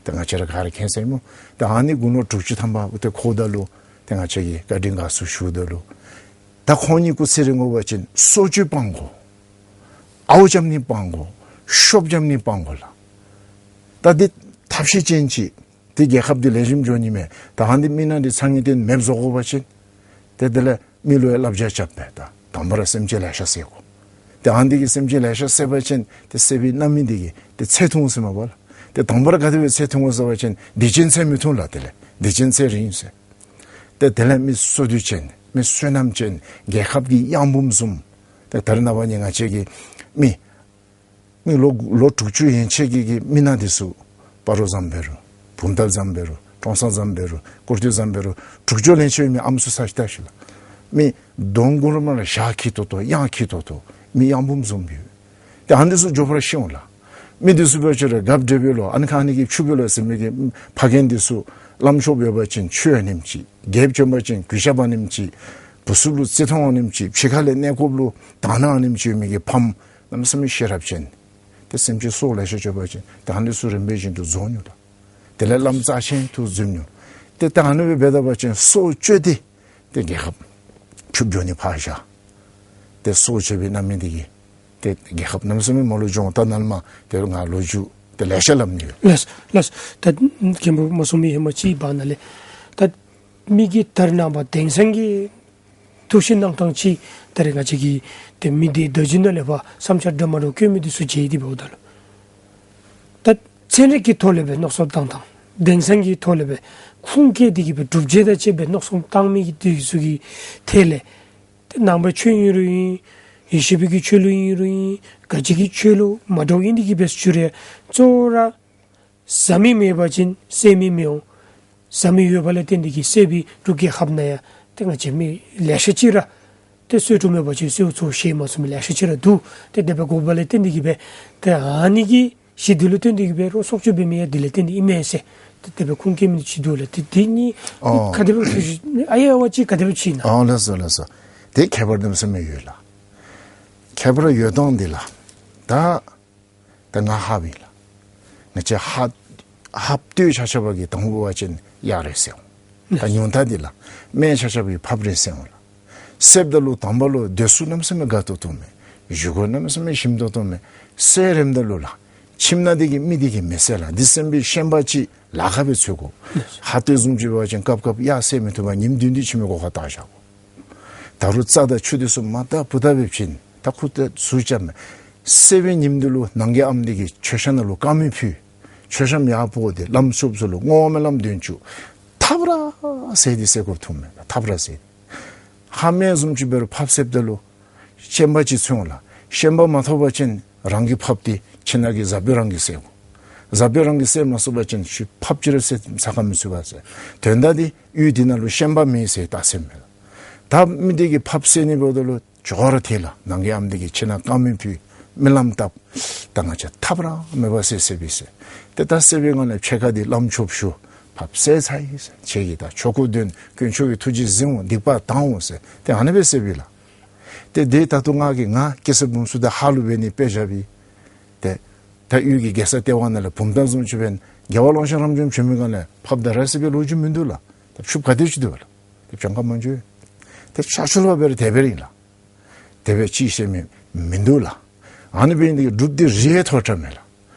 ད་ང་བཅས་ར་ག་ར་མཁྱེན་གསལ་སྨོ། ད་ཨ་ནི་དགུང་ལོ་དྲུག་ཅུ་ཐམ་པ་ཏེ་འཁོརཝ་ད་ལུ་ཏེ་ང་བཅས་ཀྱིས་བཀའ་དྲིན་དགའ་ཚོར་ཞུཝ་ད་ལུ་ད་ཁོང་གཉིས་སྐུ་ཚེ་རིང་དགོ་པ་ཅིན་སྲོག་གཅོད་སྤང་དགོ། འུར་རྐྱབ་ནི་སྤང་དགོ། ཤོབ་རྐྱབ་ནི་སྤང་དགོ་ལགས། ད་འདི་ཐབས་ཤེས་ཅན་ཅིག། ཏེ་རྒྱལ་ཁབ་འདི་ལེགས་ཤོམ་འགྱོ་ནི་མས། ད་ཨ་ནི་འདི་མི་ནང་འདི་ཚང་ངེ་ཏེ་མེདཔ་བཟོ་དགོ་པ་ཅིན་ཏེ་དེ་ལས་མི་ལུ་ཡང་བསླབ་བྱ་རྐྱབ་སྦེ་ད་དང་པ་ར་སེམས་ཅན་ལེ་ཤ་བསད་དགོ། ཏེ་ཨ་ནི་འདི་གིས་སེམས་ཅན་ལེ་ཤ་བསད་པ་ཅིན་ཏེ་བསད་པའི་རྣམ་སྨིན་འདི་གིས་ཏེ་ཚེ་ཐུང་ཟེར་མས་པ་ལགས། ཏེ་དང་པ་ར་ག་དེ་སྦེ་ཚེ་ཐུང་དགོ་ཟེར་བ་ཅིན་སྡིག་ཅན་ཚེ་མི་ཐུང་ལགས། དེ་ལས་སྡིག་ཅན་ཚེ་རིང་ཟེར། ཏེ་དེ་ལས་མི་བསོད་བདེ་ཅན་མི་བསོད་ནམས་ཅན་རྒྱལ་ཁབ་ཀྱི་གཡང་འབུམ་བཟུམ། ཏེ་ད་རེས་ནངས་པ་ནི་ང་བཅས་ཀྱི་མི་མི་ལོ་ལོ་དྲུག་ཅུ་ཡན་ཆད་ཀྱི་གི་མི་ནང་འདི་ཚུ་སྤ་རོ་བཟུམ་འབད་རུང་བུམ་ཐང་བཟུམ་འབད་རུང་ཀྲོང་གསར་བཟུམ་འབད་རུང་ཀུར་སྟོད་བཟུམ་འབད་རུང་དྲུག་ཅུ་ལན་ཆད་མི་ཨམ་སྲུ་ས་ཅིག་བལྟ་ཤིག་ལགས། མི་གདོང་མགུ་ལས་མར་ཞྭ་འཁྱིལ་ཏོག་ཏོ་གཡང་འཁྱིལ་ཏོག་ཏོ་མི་གཡང་འབུམ་བཟུམ་ཡོད། ཏེ་ཨ་ནི་འདི་ཚུ་འགྱོ་བར་ཤེས་འོང་ལགས། མི་འདི་ཚུ་འབད་བ་ཅིན་ར་རྒཔོ་འདྲེ་འབད་ལོ་ཨ་ནི་ཁ་ཨ་ནི་གིས་ཕྱུགཔ་འབད་ལོ་ཟེར་མི་གི་ཕ་རྒན་འདི་ཚུ་བླམ་ཆོསཔ་ཡོད་པ་ཅིན་ཆོས་ཨ་ནེམ་ཅིག། རྒྱལཔོ་བྱོན་པ་ཅིན་གུས་ཞབས་ཨ་ནེམ་ཅིག། བུ་ཚུ་ལུ་བརྩི་མཐོང་ཨ་ནེམ་ཅིག། ཕྱི་ཁ་ལས་གནས་སྐབས་ལུ་དག་སྣང་ཨ་ནེམ་ཅིག་ཡོད་མི་གི་ཕམ་གནམ་མེད་ས་མེད་ཤེས་རབ་ཅན། ཏེ་སེམས་ཅན་སྲོག་ལེ་ཤ་གཅོད་པ་ཅིན་ཏེ་ཨ་ནི་ཚུ་རིམ་པ་བཞིན་དུ་རྫོགས་ནུག་ལགས། དེ་ལས་བླམ་རྩ་ཆེན་དུ་འཛུལ་ནུག། ཏེ་ད་ཨ་ནི་སྦེ་འབད་ད་པ་ཅིན་སྲོག་གཅོད་དེ་ཏེ་རྒྱལ་ཁབ་ཕྱུགཔ་འགྱོ་ནི་ཕར་བཞག། ཏེ་སྲོག་གཅོད་པའི་རྣམ་སྨིན་འདི་གིས་ཏེ་རྒྱལ་ཁབ་གནམ་མེད་ས་མེད་མ་ལུ་འགྱོ་འོང་། ད་ནཱ་ལས་མར་ཏེ་ང་ལོ་རྒྱུས་ཏེ་ལེ་ཤ་སླབ་ནི་ཡོད། ལགས་ལགས། ད་མཁན་པོ་མ་གསུང་མི་ཧེ་མ་ཅིག་བར་ན་ལས་ད་མི་གི་ད་རེས་ནངས་པ་དེང་སང་གི་ཐུགས་བཞེད་གནང་ཐངས་ཅིག་ད་རེས་ང་བཅས་ཀྱིས་ཏེ་མི་སྡེ་བརྡ་བརྒྱུད་ནང་ལས་ཕར་བསམ་འཆར་འདྲ་མ་འདྲཝ་བཀོད་མི་འདི་ཚུ་མཇལ་ཏེ་འབདཝ་ད་ལུ་ད་ཚན་རིག་གི་ཐོག་ལས་སྦེ་མནོ་བསམ་བཏང་ཐངས་དེང་སང་གི་ཐོག་ལས་སྦེ་ཁུངས་བཀལ་ཏེ་གི་སྦེ་སྒྲུབ་བྱེད་དང་བཅས་པའི་མནོ་བསམ་བཏང་མི་གི་འདི་ཚུ་གི་ཐད་ལས་ཏེ་ནང་པའི་ཆོས་ཨིན་རུང་ཨིན། ཡེ་ཤེས་པའི་གི་ཆོས་ལུགས་ཨིན་རུང་ཨིན། ག་ཅི་གི་ཆོས་ལུགས་མ་འདྲཝ་ཨིན་ཏེ་གི་སྦེ་ཞུ་རུང་གཙོ་བོ་ར་བཟའ་མི་མེད་པ་ཅིན་བསད་མི་མི་འོང་། བཟའ་མི་ཡོད་པ་ལས་བརྟེན་ཏེ་གི་བསད་པའི་འབྲུག་རྒྱལ་ཁབ་ནང་ཡང་ཏེ་ང་བཅས་མི་ལེ་ཤ་ཅིག་ར་ཏེ་གསོལ་ཚོགས་མེད་པ་ཅིན་གསོལ་ཚོགས་བཞེས་མ་ཚུགས་མི་ལེ་ཤ་ཅིག་ར་འདུག། ཏེ་དེ་སྦེ་དགོ་པ་ལས་བརྟེན་ཏེ་གི་སྦེ་ཏེ་ཨ་ནི་གི་གཞི་འདི་ལུ་བརྟེན་ཏེ་གི་སྦེ་རོགས་སྲོག་གཅོད་འབད་མི་ཡང་འདི་ལས་བརྟེན་ཏེ་ཨིན་མས་ཟེར་ཏེ་དེ་སྦེ་ཁུངས་བཀལ་མི་ཅིག་འདུག་ལགས། ཏེ་དེ་ནི་ཨོ་ག་དེ་སྦེ་ཨ་ཡ་བ་ཅིག་ག་དེ་སྦེ་ཅིག་ཨིན་ན། ཨོ་ལགས་སོ་ལགས་སོ། དེ་ཁྱད་པར་གནམ་མེད་ས་མེད་ཡོད་ལགས། ཁྱད་པར་ཡོད་དོ་འདི་ལགས། ད་ད་ང་ཧཱཔ་ཨིན་ལགས། ང་བཅས་ཧཱཔ་ཧཱཔ་སྟོད་ཆ་ཁྱབ་ཀྱིས་དང་པ་འབད་བ་ཅིན་གཡག་རེ་བསད་འོང་། ད་ཉུང་མཐའ་འདི་ལགས་སྨད་ཆ་ཁྱབ་ཀྱིས་ཕགཔ་རེ་བསད་འོང་ལགས། བསདཔ་ད་ལུ་དང་པ་ལུ་སྡོད་ས་གནམ་མེད་ས་མེད་དགའ་ཏོག་ཏོ་མས། བཞེས་སྒོ་གནམ་མེད་ས་མེད་ཞིམ་ཏོག་ཏོ་མས། བསད་རནམ་ད་ལུ་ལགས་ཁྱིམ་ནང་འདི་གི་མི་འདི་གིས་མི་བསད་ལགས། འདི་བསད་པའི་ཤན་པ་ཅིག་ལཱ་ཁག་སྦེ་འཚོལ་དགོ། ཧཱཔ་སྟོད་བཟུམ་ཅིག་འབད་བ་ཅིན་སྐབས་སྐབས་གཡག་བསད་མི་བཏུབ་པར་ཉིནམ་བདུན་བདུན་ཁྱིམ་གྱི་སྒོ་ཁར་བཏགས་བཞག་དགོ། ད་རུང་རྩྭ་དང་ཆུ་འདི་ཚུ་མར་བཏབ་ཕུ་བཏབ་སྦེ་བྱིན། ད་ཁུ་ཏ་ཚུ་རྐྱབ་མས། བསད་པའི་ཉིནམ་འདི་ལུ་ནང་གི་ཨམ་འདི་གིས་མཆོད་བཤམ་ནང་ལུ་དཀར་མེ་ཕུལ། མཆོད་བཤམ་ཡར་ཕོག་སྟེ་བླམ་ཆོསཔ་ཚུ་ལུ་བསྔོ་སྨོན་ལམ་འདོན་བཅུག། ཐབ་ར་བསད་དེ་བསད་དགོཔ་ཐོན་མས། ཐབ་ར་བསད། ཧཱཔ་སྨད་བཟུམ་ཅིག་འབད་རུང་ཕགཔ་བསདཔ་ད་ལུ་ཤན་པ་ཅིག་འཚོལ་འོང་ལགས། ཤན་པ་མ་ཐོབ་པ་ཅིན་རང་གི་ཕགཔ་འདི་ཁྱིམ་ནང་གི་བཟའ་དཔོན་རང་གིས་བསད་དགོ། བཟའ་དཔོན་རང་གིས་བསད་མ་ཚུགས་པ་ཅིན་ཤུལ་ཕགཔ་ཅིག་ར་བསད་ཚར་ག་མི་ཚུགས་པས་ཟེར། དོན་དག་འདི་གཡུས་འདི་ནང་ལུ་ཤན་པ་མེད་ཟེར་རྟགས་མཚན་མས་ལགས། ད་མི་འདི་གིས་ཕགཔ་བསད་ནི་འབདཝ་ད་ལུ་ཇོ་ར་ཐེ་ལགས། ནང་གི་ཨམ་འདི་གིས་ཁྱིམ་ནང་དཀར་མེ་ཕུལ། སྨོན་ལམ་བཏབ། ད་ང་བཅས་ཐབ་ར་མེད་པར་བསད་བསདཔ་ཨིན་ཟེར། ཏེ་ད་བསད་པའི་སྒང་ལས་ཕྱེད་ཀ་འདི་བླམ་ཆོསཔ་ཞུ། ཕགཔ་བསད་ཚར་ཡི་ཟེར། ཁྱེད་ཀྱིས་ད་ཆོ་ག་འདོན། དཀོན་མཆོག་གི་ཐུགས་རྗེས་གཟིགས་འོང་། སྡིག་པ་དག་འོང་ཟེར། ཏེ་ཨ་ནི་སྦེ་བསདཔ་ཨིན་ལགས། ཏེ་དེ་ད་ལྟོ་ང་གིས་ང་སྐྱེས་ས་བུམོ་ཚུ་ད་ཧཱཔ་ལུ་འབད་ནི་དཔེ་བཞག་པས། ཏེ་ད་གཡུས་ཀྱི་རྒྱལ་ས་ལྟེ་བ་ནང་ལས་བུམ་ཐང་བཟུམ་ཅིག་འབད་ན་རྒྱལ་བ་ཀློང་ཆེན་རབ་འབྱམས་བྱོན་པའི་སྒང་ལས་ཕགཔ་ད་ར་བསད་པའི་ལོ་རྒྱུས་མིན་འདུག་ལགས། ད་ཕྱུགཔ་ག་དེ་ཅིག་འདུག་ལགས། ད་གྱངས་ཁ་མང་རྒྱུ། ད་ཆ་ཆོལ་བ་འབད་རུང་དེ་སྦེ་ར་ཨིན་ལགས། དེ་སྦེ་ཅིག་བཤད་མི་མིན་འདུག་ལགས། ཨ་ནི་འབད་ནི་དེ་གིས་འབྲུགཔ་འདི་རིགས་ཡང་མཐོ་དྲགས་མས་ལགས།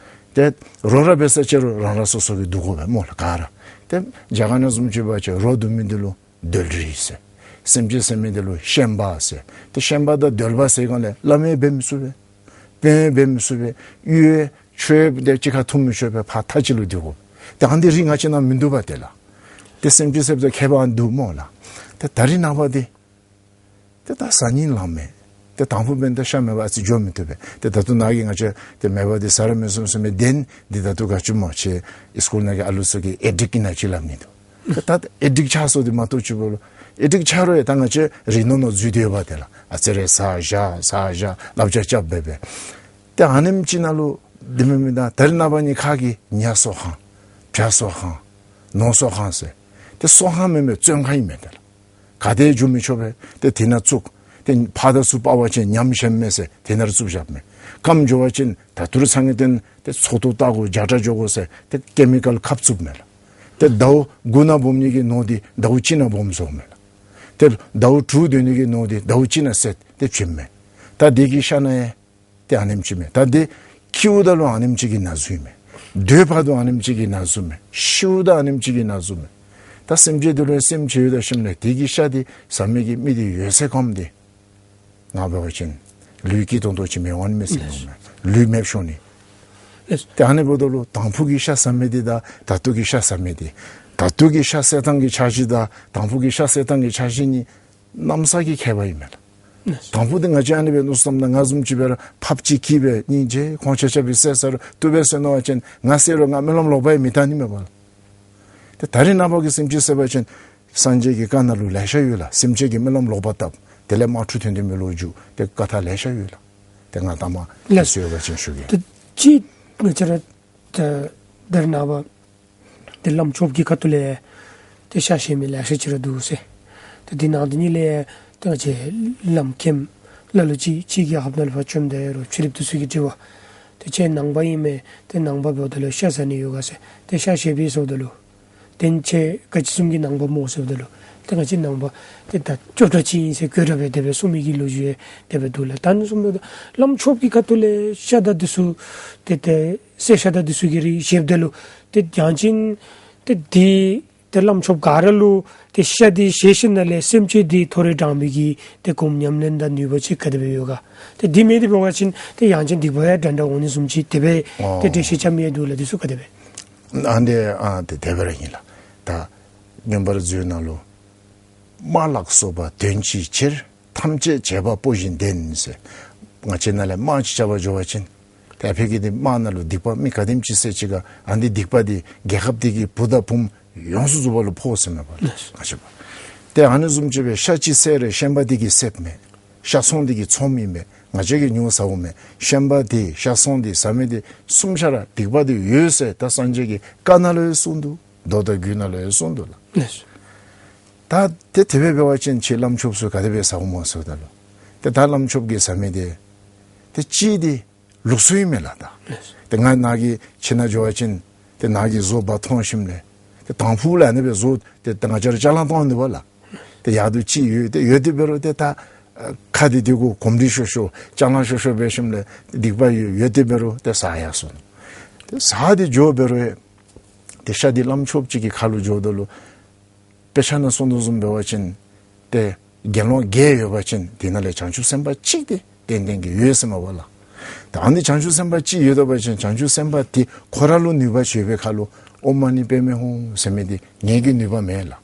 ཏེ་རོགས་ར་འབད་ས་ཅིག་རུང་རང་རང་སོ་སོ་གི་འདུ་དགོ་པས་སྨོ་ལགས་ག་ར། ཏེ་རྒྱ་གར་ནང་བཟུམ་ཅིག་འབད་བ་ཅིན་རོགས་འདུ་མི་འདི་ལུ་རྡོལ་རིགས་ཟེར། སེམས་ཅན་ཟེར་མི་འདི་ལུ་ཤན་པ་ཟེར། ཏེ་ཤན་པ་དང་རྡོལ་པ་ཟེར་སྒང་ལས་བླམ་ཡང་འབད་མི་ཚུགས་པས། དཔོན་ཡང་འབད་མི་ཚུགས་པས། གཡུས་ཡང་ཆོས་ཡང་ཏེ་གཅིག་ཁར་འཐུ་མི་ཆོག་པས། ཕར་མཐའ་གཅིག་ལུ་སྡོད་དགོ། ཏེ་ཨ་ནི་རིགས་ང་བཅས་ནང་མིན་འདུག་པ་ཏེ་ལགས། ཏེ་སེམས་ཅན་ཟེརཝ་ད་ཁྱད་པར་འདུག་སྨོ་ལགས། ཏེ་ད་རིས་ནངས་པ་འདི་ཏེ་ད་གཟའ་ཉིམ་ལངམ་མས། ཏེ་དང་ཕུ་འབདན་ད་ཤ་མེད་པར་ཨ་ཙི་འགྱོ་མི་བཏུབ་པས། ཏེ་ད་ལྟོ་ནཱ་གིས་ང་བཅས་ཏེ་མེད་པ་འདི་ཟ་ར་མི་ཚུགས་ཟེར་མི་གདན་འདི་ད་ལྟོ་ག་ཅི་སྨོ་ཁྱེད་སི་ཀུལ་ནང་གི་ཨ་ལུ་ཚུ་གིས་ཨེ་ཌིཀཊ་ཨིན་ན་ཅིག་སླབ་ནི་འདུག། ཏེ་ད་ཨེ་ཌིཀཊ་ཆགས་སོ་དེ་མ་གཏོགས་ཅིག་འབད་ལོ། ཨེ་ཌིཀཊ་ཆགས་རུང་ཡང་ད་ང་བཅས་རིགས་ནོར་ནང་འཛུལ་སྡོདཔ་ཏེ་ལགས། ཨ་ཙི་རེ་ཟ་བཞག་ཟ་བཞག་བསླབ་བྱ་རྐྱབ་འབད་བས། ཏེ་ཨ་ནེམ་ཅིག་ནང་ལུ་དེ་མེན་མེན་ད་ད་རིས་ནངས་པ་ནི་ཁ་གིས་ཉ་གསོ་ཧང་བྱ་གསོ་ཧང་ནོར་གསོ་ཧང་ཟེར། ཏེ་གསོ་ཧང་མེན་མེན་བཙོན་ཁང་ཨིན་མས་ཏེ་ལགས། ག་ཏེ་འགྱོ་མི་ཆོག་པས། ཏེ་དེ་ནང་བཙུགས། ཏེ་ཕར་དང་ཚུར་སྤར་བ་ཅིན་ཉམས་ཞནམ་མས་ཟེར་དེ་ནང་ར་བཙུགས་བཞགཔ་མས། སྐམ་འགྱོ་བ་ཅིན་ད་ཐུར་ཚང་གི་སྟེང་ཏེ་ཚོགས་འདུ་བལྟ་དགོ་བརྒྱ་ཕྲག་འགྱོ་དགོ་ཟེར་ཏེ་ཀེ་མི་ཀཱལ་ཁབ་བཙུགསཔ་མས་ལགས། ཏེ་ཟླཝ་དགུ་ནང་སྦོམ་ནི་གི་ནོར་འདི་ཟླཝ་གཅིག་ནང་སྦོམ་བཟོཝ་མས་ལགས། ཏེ་ཟླཝ་དྲུག་སྡོད་ནི་གི་ནོར་འདི་ཟླཝ་གཅིག་ནང་བསད་དེ་བྱིནམ་མས། ད་དེ་གི་ཤ་ནང་ཡང་ཏེ་ཨ་ནེམ་ཅིག་མས། ད་དེ་སྐྱེཝ་ད་ལུ་ཨ་ནེམ་ཅིག་གི་ན་ཟུག་མས། སྡོད་བར་དུ་ཨ་ནེམ་ཅིག་གི་ན་ཟུག་མས། ཤིཝ་ད་ཨ་ནེམ་ཅིག་གི་ན་ཟུག་མས། ད་སེམས་ཅན་འདི་ལུ་སེམས་ཅིག་ཡོད་ད་ཞིནམ་ལས་དེ་གི་ཤ་འདི་ཟ་མི་གི་མི་འདི་ཡོད་ཚད་ཁོམ་འདི་ང་འབད་བ་ཅིན་ལུས་སྐྱིད་ཏོང་ཏོ་ཅིག་མི་འོང་ནི་མས་ཟེར་ནི་མས། ལུས་མེདཔ་ཤོར་ནི། ལགས། ཏེ་ཨ་ནི་འབདཝ་ད་ལུ་དང་ཕུ་གི་ཤ་ཟ་མི་འདི་དང་ད་ལྟོ་གི་ཤ་ཟ་མི་འདི། ད་ལྟོ་གི་ཤ་བསད་ཐངས་ཀྱི་འཆར་གཞི་དང་དང་ཕུ་གི་ཤ་བསད་ཐངས་ཀྱི་འཆར་གཞི་གཉིས་གནམ་ས་གི་ཁྱད་པར་ཨིན་མས་ལགས། ལགས། དང་ཕུ་འདི་ང་བཅས་ཨ་ནི་སྦེ་མནོ་བསམ་ད་ང་བཟུམ་ཅིག་འབད་རུང་ཕགཔ་ཅིག་འཁྱིད་སྦེ་སྙིང་རྗེ་ཁོང་ཆ་ཁྱབ་སྦེ་བསད་ཟ་རུང་བཏུབ་པས་ཟེར་མནོ་བ་ཅིན་ང་བསད་རུང་ང་སྨོན་ལམ་ལོག་པ་ཡང་མི་བཏབ་ནི་མས་པ་ལགས། ཏེ་ད་རིས་ནངས་པ་གི་སེམས་ཅན་བསད་པ་ཅིན་སངས་རྒྱས་ཀྱི་བཀའ་ནང་ལུ་ལེ་ཤ་ཡོད་ལགས། སེམས་ཅན་གྱི་སྨོན་ལམ་ལོག་པ་བཏབ། དེ་ལས་དམག་འཁྲུག་དོན་ལྡན་མི་ལུ་འཇུག། ཏེ་བཀའ་རྟགས་ལེ་ཤ་ཡོད་ལགས། ཏེ་ང་ད་མ་ལགས། དུས་ཚོད་ཡོད་པ་ཅིན་ཞུ་གེ། ཏེ་ཅིག་ང་བཅས་ར་ད་ད་རིས་ནངས་པ་ཏེ་བླམ་ཆོསཔ་གི་ཁ་ཐུག་ལས་ཏེ་ཤ་བཞེས་མི་ལེ་ཤ་ཅིག་ར་འདུག་ཟེར། ཏེ་དེ་ནང་དེ་ཉིད་ལས་ཏེ་ང་བཅས་བླམ་མཁནམ་ལ་ལུ་ཅིག་ཅིག་གིས་ཧབ་ནང་ལུ་ཕར་བྱོནམ་ད་ཡོད་རུང་ཕྱི་རིགཔ་འདི་ཚུ་གིས་དྲི་བ། ཏེ་ཁྱེད་ནང་པ་ཨིན་མས། ཏེ་ནང་པ་འབདཝ་ད་ལུ་ཤ་ཟ་ནི་ཡོད་ག་ཟེར། ཏེ་ཤ་བཞེས་པས་ཟེརཝ་ད་ལུ། ཏེ་ཁྱེད་ག་ཅི་བཟུམ་གྱི་ནང་པ་སྨོ་ཟེརཝ་ད་ལུ། ཏེ་ང་བཅས་ནང་པ་ཏེ་ད་ཅོག་འཐདཔ་ཅིག་ཨིན་ཟེར་གོ་དྲགས་སྦེ་དེ་སྦེ་གསུང་མི་གི་ལོ་རྒྱུས་ཡང་དེ་སྦེ་འདུག་ལགས། ད་ཨ་ནི་བཟུམ་སྦེ་བླམ་ཆོསཔ་གི་ཁ་ཐུག་ལས་ཤ་དང་འདི་ཚུ་ཏེ་ཏེ་བསད་ཤ་དང་འདི་ཚུ་གི་རིགས་བཞེསཔ་ད་ལུ་ཏེ་ཡང་ཅིན་ཏེ་འདི་ཏེ་བླམ་ཆོསཔ་ག་ར་ལུ་ཏེ་ཤ་འདི་བཞེས་ཞིནམ་ལས་སེམས་ཅན་འདི་ཐོ་རེ་དྲང་བའི་གི་ཏེ་སྒོམ་ཉམས་ལེན་དང་ནུས་པ་ཅིག་ག་དེ་སྦེ་ཡོད་ག། ཏེ་འདི་མེད་དེ་འབད་བ་ཅིན་ཏེ་ཡང་ཅིན་སྡིག་པ་ཡང་འདྲན་འདྲ་འོང་ནི་བཟུམ་ཅིག་དེ་སྦེ་ཏེ་འགྲེལ་བཤད་རྐྱབ་མི་ཡང་འདུག་ལགས། འདི་ཚུ་ག་དེ་སྦེ། ཨ་འདི་ཨ་ཏེ་དེ་སྦེ་ར་ཨིན་ལགས། ད་མངོན་པར་མཛོད་ནང་ལུ་དམག་ལ་སོགས་པ་དོན་གྱི་ཕྱིར། ཐམས་ཅད་བྱེད་པ་སྤོ་བཞིན་ལྡན་ཟེར། ང་བཅས་ནཱ་ལས་དམག་ཅིག་རྐྱབ་པར་འགྱོ་བ་ཅིན་ཏེ་ཨ་ཕི་གི་འདི་དམག་ནང་ལུ་སྡིག་པ་མི་ག་དེམ་ཅིག་བསད་ཅི་ག། ཨ་ནི་སྡིག་པ་འདི་རྒྱལ་ཁབ་འདི་གི་བུ་དང་བུམོ་ཡོངས་སུ་རྫོགས་པ་ལུ་ཕོག་ཟེར་མས་པ་ལགས། ལགས། ང་བཅས་པ་ཏེ་ཨ་ནི་བཟུམ་ཅིག་སྦེ་ཤ་ཅིག་བསད་རུང་ཤན་པ་འདི་གིས་བསདཔ་མས། ཤ་ཚོང་འདི་གིས་ཚོངམ་ཨིན་མས། ང་བཅས་ཀྱིས་ཉོ་ཟཝ་མས། ཤན་པ་འདི་ཤ་ཚོང་འདི་ཟ་མི་འདི་གསུམ་ཆ་ར་སྡིག་པ་འདི་ཡོད་ཟེར་ད་སངས་རྒྱས་ཀྱི་བཀའ་ནང་ལུ་ཡང་གསུངས་འདུག། མདོ་དང་རྒྱུད་ནང་ལུ་ཡང་གསུངས་འདུག་ལགས། ལགས། ད་ཏེ་དེ་སྦེ་འབད་བ་ཅིན་ཁྱེད་བླམ་ཆོསཔ་ཚུ་ག་དེ་སྦེ་ཟཝ་སྨོ་ཟེརཝ་ད་ལུ། ཏེ་ད་བླམ་ཆོསཔ་གིས་ཟ་མི་འདི་ཏེ་གཅིག་འདི་ལུགས་སྲོལ་ཨིན་མས་ལགས་ད། ལགས། ཏེ་ང་ནཱ་གི་ཁྱིམ་ནང་འགྱོ་བ་ཅིན་ཏེ་ནཱ་གི་བཟོ་འབག་འཐོན་ཞིནམ་ལས་ཏེ་དང་ཕུ་ལས་ཨ་ནི་སྦེ་བཟོ་ཏེ་ད་ང་བཅས་ར་ཅ་ལ་གཏང་ནི་པ་ལགས། ཏེ་ཡར་དུ་ཅིག་ཡོད་ཏེ་ཡོད་དེ་འབད་རུང་ཏེ་ད་ཁ་འདི་དེ་གུ་གོམས་འདྲིས་ཤོར་ཤོར་ཅ་ལ་ཤོར་ཤོར་འབད་ཞིནམ་ལས་སྡིག་པ་ཡོད་ཡོད་དེ་འབད་རུང་ཏེ་ཟ་ཡར་སོང་། ཏེ་ཟ་སྟེ་འགྱོ་འབད་རུང་ཏེ་ཤ་འདི་བླམ་ཆོསཔ་ཅིག་གི་ཁ་ལུ་འགྱོཝ་ད་ལུ་དཔེ་ཆ་ནང་གསུངས་དོ་བཟུམ་འབད་བ་ཅིན་ཏེ་དགེ་སློང་བརྒྱད་ཡོད་པ་ཅིན་དེ་ནང་ལས་བྱང་ཆུབ་སེམས་དཔའ་གཅིག་འདི་ཏན་ཏན་གྱི་ཡོད་ཟེར་མས་པ་ལགས། ད་ཨ་ནི་བྱང་ཆུབ་སེམས་དཔའ་གཅིག་ཡོད་པ་ཅིན་བྱང་ཆུབ་སེམས་དཔའ་འདི་ཁོ་ར་ལུ་ནུས་པ་ཅིག་ཡོད་པའི་ཁ་ལུ་ཨོཾ་མ་ཎི་པདྨེ་ཧཱུྃ་ཟེར་མི་འདི་ངེ་གི་ནུས་པ་མེན་ལགས།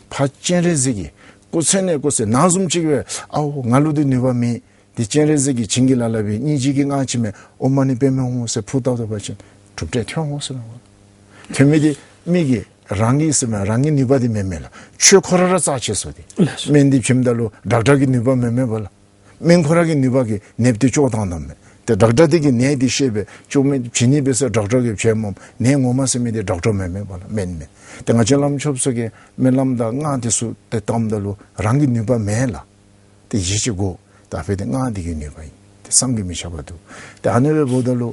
ཕར་སྤྱན་རས་གཟིགས་ཀྱིས་སྐུ་ཚེ་ནས་སྐུ་ཚེ་ནང་བཟུམ་ཅིག་སྦེ་ཨའོ་ང་ལུ་འདི་ནུས་པ་མེད། འདི་སྤྱན་རས་གཟིགས་ཀྱིས་བྱིན་གྱིས་བརླབས་བའི་སྙིང་རྗེ་གི་སྔགས་ཅིག་མས། ཨོཾ་མ་ཎི་པདྨེ་ཧཱུྃ་ཟེར་ཕུ་བཏབ་བཏབ་པ་ཅིན་གྲུབ་འབྲས་ཐོན་འོང་ཟེར་མས་པ། ཐོན་མི་འདི་མི་གིས་རང་གིས་ཟེར་མས། རང་གི་ནུས་པ་འདི་མེན་མས་ལགས། ཆོས་ཁོ་ར་ར་རྩ་ཆེ་སོང་སྟེ། ལགས་སོ། སྨན་འདི་བྱིནམ་ད་ལུ་ཌོག་ཊར་གི་ནུས་པ་མེན་མས་པ་ལགས། སྨན་ཁོ་ར་གི་ནུས་པ་གིས་ནདཔ་འདི་བཅོས་བཏང་བཏངམ་མས། ཏེ་ཌོག་ཊར་འདི་གིས་ནད་འདི་ཤེས་པས། བཅོས་མི་བྱིན་ནི་འབད་ཟེར་ཌོག་ཊར་གིས་བྱིནམ་མས། ནད་ངོ་མ་ཟེར་མི་འདི་ཌོག་ཊར་མེན་མས་པ་ལགས། སྨན་མས། ཏེ་ང་བཅས་བླམ་ཆོསཔ་ཚུ་གིས་སྨོན་ལམ་དང་སྔགས་འདི་ཚུ་ཏེ་བཏངམ་ད་ལུ་རང་གི་ནུས་པ་མེན་ལགས། ཏེ་གཞི་ཅིག་དགོ། ད་ཨ་ཕི་འདི་སྔགས་འདི་གི་ནུས་པ་ཨིན། ཏེ་བསམ་གྱིས་མི་ཁྱབ་པ་འདུག། ཏེ་ཨ་ནི་སྦེ་འབདཝ་ད་ལུ་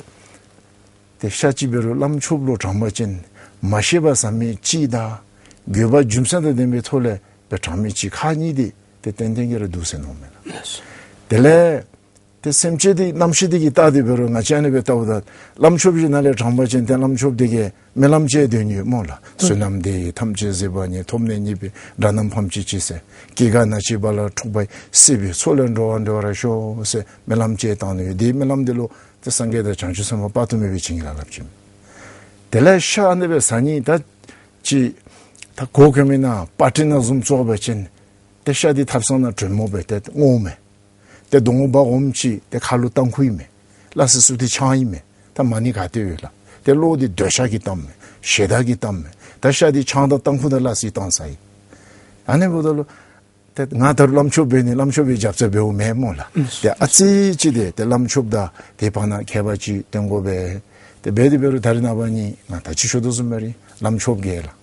ཏེ་ཤ་ཅིག་འབད་རུང་བླམ་ཆོསཔ་ལུ་དྲངས་པ་ཅིན་མ་ཤེས་པར་ཟ་མི་ཅིག་དང་དགོས་པ་རྒྱུ་མཚན་དང་ལྡན་པའི་ཐོག་ལས་སྦེ་དྲངས་མི་ཅིག་ཁག་གཉིས་འདི་ཏེ་ཏན་ཏན་གྱི་ར་འདུག་ཟེར་མནོཝ་མས་ལགས། ལགས་སོ། དེ་ལས་ ཏེ་སེམས་ཅན་འདི་རྣམ་ཤེས་འདི་གིས་བལྟ་སྟེ་འབད་རུང་ང་བཅས་ཨ་ནི་སྦེ་བལྟཝ་ད་བླམ་ཆོསཔ་ཅིག་ནཱ་ལས་དྲངས་པ་ཅིན་ཏེ་བླམ་ཆོསཔ་འདི་གིས་སྨོན་ལམ་ཅིག་འདོན་ནི་ཡོད་སྨོ་ལགས། བསོད་ནམས་འདི་ཡིས་ཐམས་ཅད་གཟིགས་པ་ཉིད། ཐོབ་ནས་ཉེས་པའི་དགྲ་རྣམས་ཕམ་བྱེད་ཅིག་ཟེར། སྐྱེ་རྒ་ན་འཆིའི་རྦ་རླབས་འཁྲུགས་པ་ཡི། སྲིད་པའི་མཚོ་ལས་འགྲོ་བ་སྒྲོལ་བར་ཤོག་ཟེར་སྨོན་ལམ་ཅིག་བཏང་ནི་ཡོད། དེའི་སྨོན་ལམ་འདི་ལུ་ཏེ་སངས་རྒྱས་དང་བྱང་ཆུབ་སེམས་དཔའ་དཔག་ཏུ་མེད་པས་བྱིན་གྱིས་བརླབས་བྱིནམ་མས། དེ་ལས་ཤ་ཨ་ནི་སྦེ་ཟ་ནི་ད་ཅིག་ད་གོ་གོ་མི་ནང་པར་ཊི་ནང་བཟུམ་ཚུ་འབད་བ་ཅིན་ཏེ་ཤ་འདི་ཐབ་ཚང་ནང་དྲོན་མོ་སྦེ་ཏེ་སྔོ་མས། ཏེ་སྡོང་བོ་འབག་འོངམ་ཅིག་ཏེ་ཁ་ལུ་ཏམ་ཁུ་ཨིན་མས། སླ་བསྲེ་ཚུ་འདི་ཆང་ཨིན་མས། ད་མ་ཎི་ག་ཏེ་ཡོད་ལགས། ཏེ་བློ་འདི་འདོད་ཆགས་ཀྱིས་གཏམས་མས། ཞེ་སྡང་གིས་གཏམས་མས། ད་ཤ་འདི་ཆང་དང་ཏམ་ཁུ་དང་སླ་བསྲེ་བཏང་ཟ་ཡི། ཨ་ནི་འབདཝ་ད་ལུ་ཏེ་ང་ད་རུང་བླམ་ཆོསཔ་འབད་ནི་བླམ་ཆོསཔ་སྦེ་རྒྱབ་རྩ་འབདཝ་མེན་སྨོ་ལགས། ཨུམ། ཏེ་ཨ་ཙི་ཅིག་ཏེ་ཏེ་བླམ་ཆོསཔ་དང་དེ་བར་ན་ཁྱད་པར་ཅིག་སྟོན་དགོ་པས། ཏེ་འབད་དེ་འབད་རུང་ད་རེས་ནངས་པ་ནི་ང་ད་ཅི་ཞུ་དོ་བཟུམ་སྦེ་ར་བླམ་ཆོསཔ་གིས་ལགས།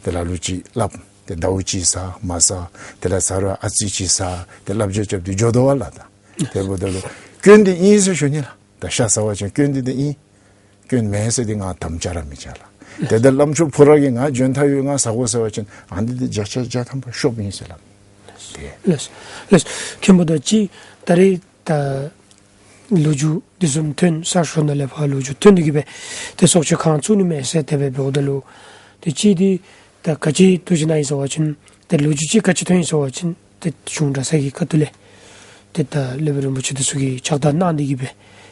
ཏེ་ལ་ལུ་ཅིག་སླབ། ཏེ་ཟླཝ་གཅིག་ཟ་མ་ཟ། དེ་ལས་ཟ་རུང་ཨ་ཙི་ཅིག་ཟ། ཏེ་བསླབ་བྱ་རྐྱབ་སྟེ་འགྱོ་དོ་བ་ལགས། ད་དེ་འབདཝ་ད་ལུ་སྐྱོན་འདི་ཨིན་ཟེར་ཞུ་ནི་ལགས། ད་ཤ་ཟ་བ་ཅིན་སྐྱོན་འདི་ཏེ་ཨིན། སྐྱོན་མེན་ཟེར་འདི་ང་དམ་བཅའ་ར་མི་བཅའ་ལགས། ཏེ་ད་བླམ་ཆོསཔ་ཕོ་ར་གིས་ང་འཇོན་ཐང་ཡོད་ང་ཟ་དགོ་ཟེར་བ་ཅིན་ཨ་ནི་འདི་བརྒྱ་ཆ་བརྒྱ་ཐམ་པ་ཤོབ་ཨིན་ཟེར་སླབ། ཏེ་ལགས་ལགས། མཁན་པོ་ད་ཅི་ད་རེས་ད་ལོ་རྒྱུས་འདི་བཟུམ་ཐོན་ས་ཤོར་ནང་ལས་ཕར་ལོ་རྒྱུས་ཐོན་ནི་གི་སྦེ་ཏེ་སྲོག་གཅོད་ཁང་བཙུགས་ནི་མས་ཟེར་དེ་སྦེ་འབདཝ་ད་ལུ་ཏེ་ཅི་འདི་ད་ག་ཅི་ཐུགས་བཞེད་གནང་ཡི་ཟེར་བ་ཅིན་ཏེ་ལོ་རྒྱུས་ཅིག་ག་ཅི་ཐོན་ཡི་ཟེར་བ་ཅིན་ཏེ་གཞུང་གྲྭ་ཚང་གི་ཁ་ཐུག་ལས་ཏེ་ད་སློབ་དཔོན་རིན་པོ་ཆེ་འདི་ཚུ་གིས་ཕྱག་རྟགས་གནང་ནི་གི་སྦེ་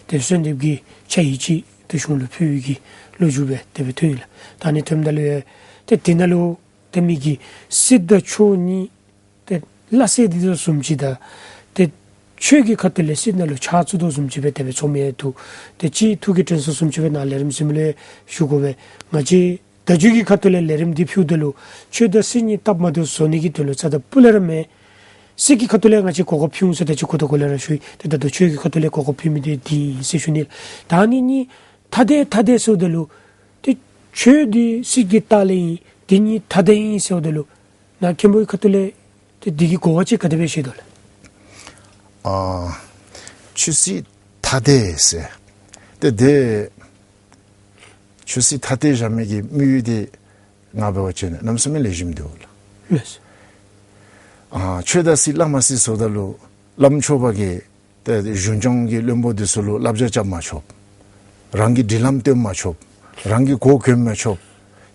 ཏེ་གསོལ་འདེབས་ཀྱི་ཕྱག་ཡིག་ཅིག་ཏེ་གཞུང་ལུ་ཕུལ་བའི་གི་ལོ་རྒྱུས་སྦེ་དེ་སྦེ་ཐོན་ཡི་ལགས། ད་ཨ་ནི་ཐོནམ་ད་ལུ་ཡང་ཏེ་དེ་ནང་ལུ་ཏེ་མི་གིས་སྲིད་དང་ཆོས་གཉིས་ཏེ་སླ་བསྲེ་འདི་དོ་བཟུམ་ཅིག་དང་ཏེ་ཆོས་ཀྱི་ཁ་ཐུག་ལས་སྲིད་ནང་ལུ་ཆགས་ཚུགས་དོ་བཟུམ་ཅིག་སྦེ་དེ་སྦེ་ཚོར་མི་ཡང་འདུག། ཏེ་ཅིག་ཐུགས་ཀྱི་དྲན་གསོ་བཟུམ་ཅིག་སྦེ་ནཱ་ལས་རིམ་གཟིགས་མི་ལུ་ཞུ་དགོ་པས། ང་བཅས་བརྡ་བརྒྱུད་ཀྱི་ཁ་ཐུག་ལས་ལས་རིམ་འདི་ཕུལཝ་ད་ལུ་ཆོས་དང་སྲིད་གཉིས་སྟབས་མ་བདེཝ་བཟོ་ནི་གི་དོན་ལུ་རྩ་དང་སྤུ་ལས་ར་མེན། སྲིད་ཀྱི་ཁ་ཐུག་ལས་ང་བཅས་གོ་སྐབས་ཕུལ་འོང་ཟེར་ད་ཅི་གོ་ཐོག་གོ་ལས་ར་ཞུ་ཡི། ཏེ་ད་ལྟོ་ཆོས་ཀྱི་ཁ་ཐུག་ལས་གོ་སྐབས་ཕུལ་མི་འདི་འདི་ཨིན་ཟེར་ཞུ་ནི། ད་ཨ་ནི་གཉིས་ཐ་དད་ཐ་དད་ཟེརཝ་ད་ལུ་ཏེ་ཆོས་འདི་སྲིད་ཀྱི་ལྟག་ལས་ཨིན། འདི་གཉིས་ཐ་དད་ཨིན་ཟེརཝ་ད་ལུ་ནཱ་མཁན་པོའི་ཁ་ཐུག་ལས་ཏེ་འདི་གི་གོ་བ་ཅིག་ག་དེ་སྦེ་ཤེས་དོ་ལགས། ཨ་ཆོས་སྲིད་ཐ་དད་ཟེར་ཏེ་ཏེ་ཆོས་སྲིད་ཐ་དད་བཞག་མི་གི་དམིགས་ཡུལ་འདི་ང་འབད་བ་ཅིན་གནམ་མེད་ས་མེད་ལེགས་ཤོམ་འདུག་ལགས། ལགས། ཨ་ཆོས་དང་སྲིད་སླ་མ་སྲིད་ཟེརཝ་ད་ལུ་བླམ་ཆོསཔ་གིས་ཏེ་གཞུང་སྐྱོང་གི་བློན་པོ་འདི་ཚུ་ལུ་བསླབ་བྱ་རྐྱབ་མ་ཆོགཔ། རང་གིས་སྒྲིག་ལམ་སྟོན་མ་ཆོགཔ། རང་གིས་གོ་གོན་མ་ཆོགཔ་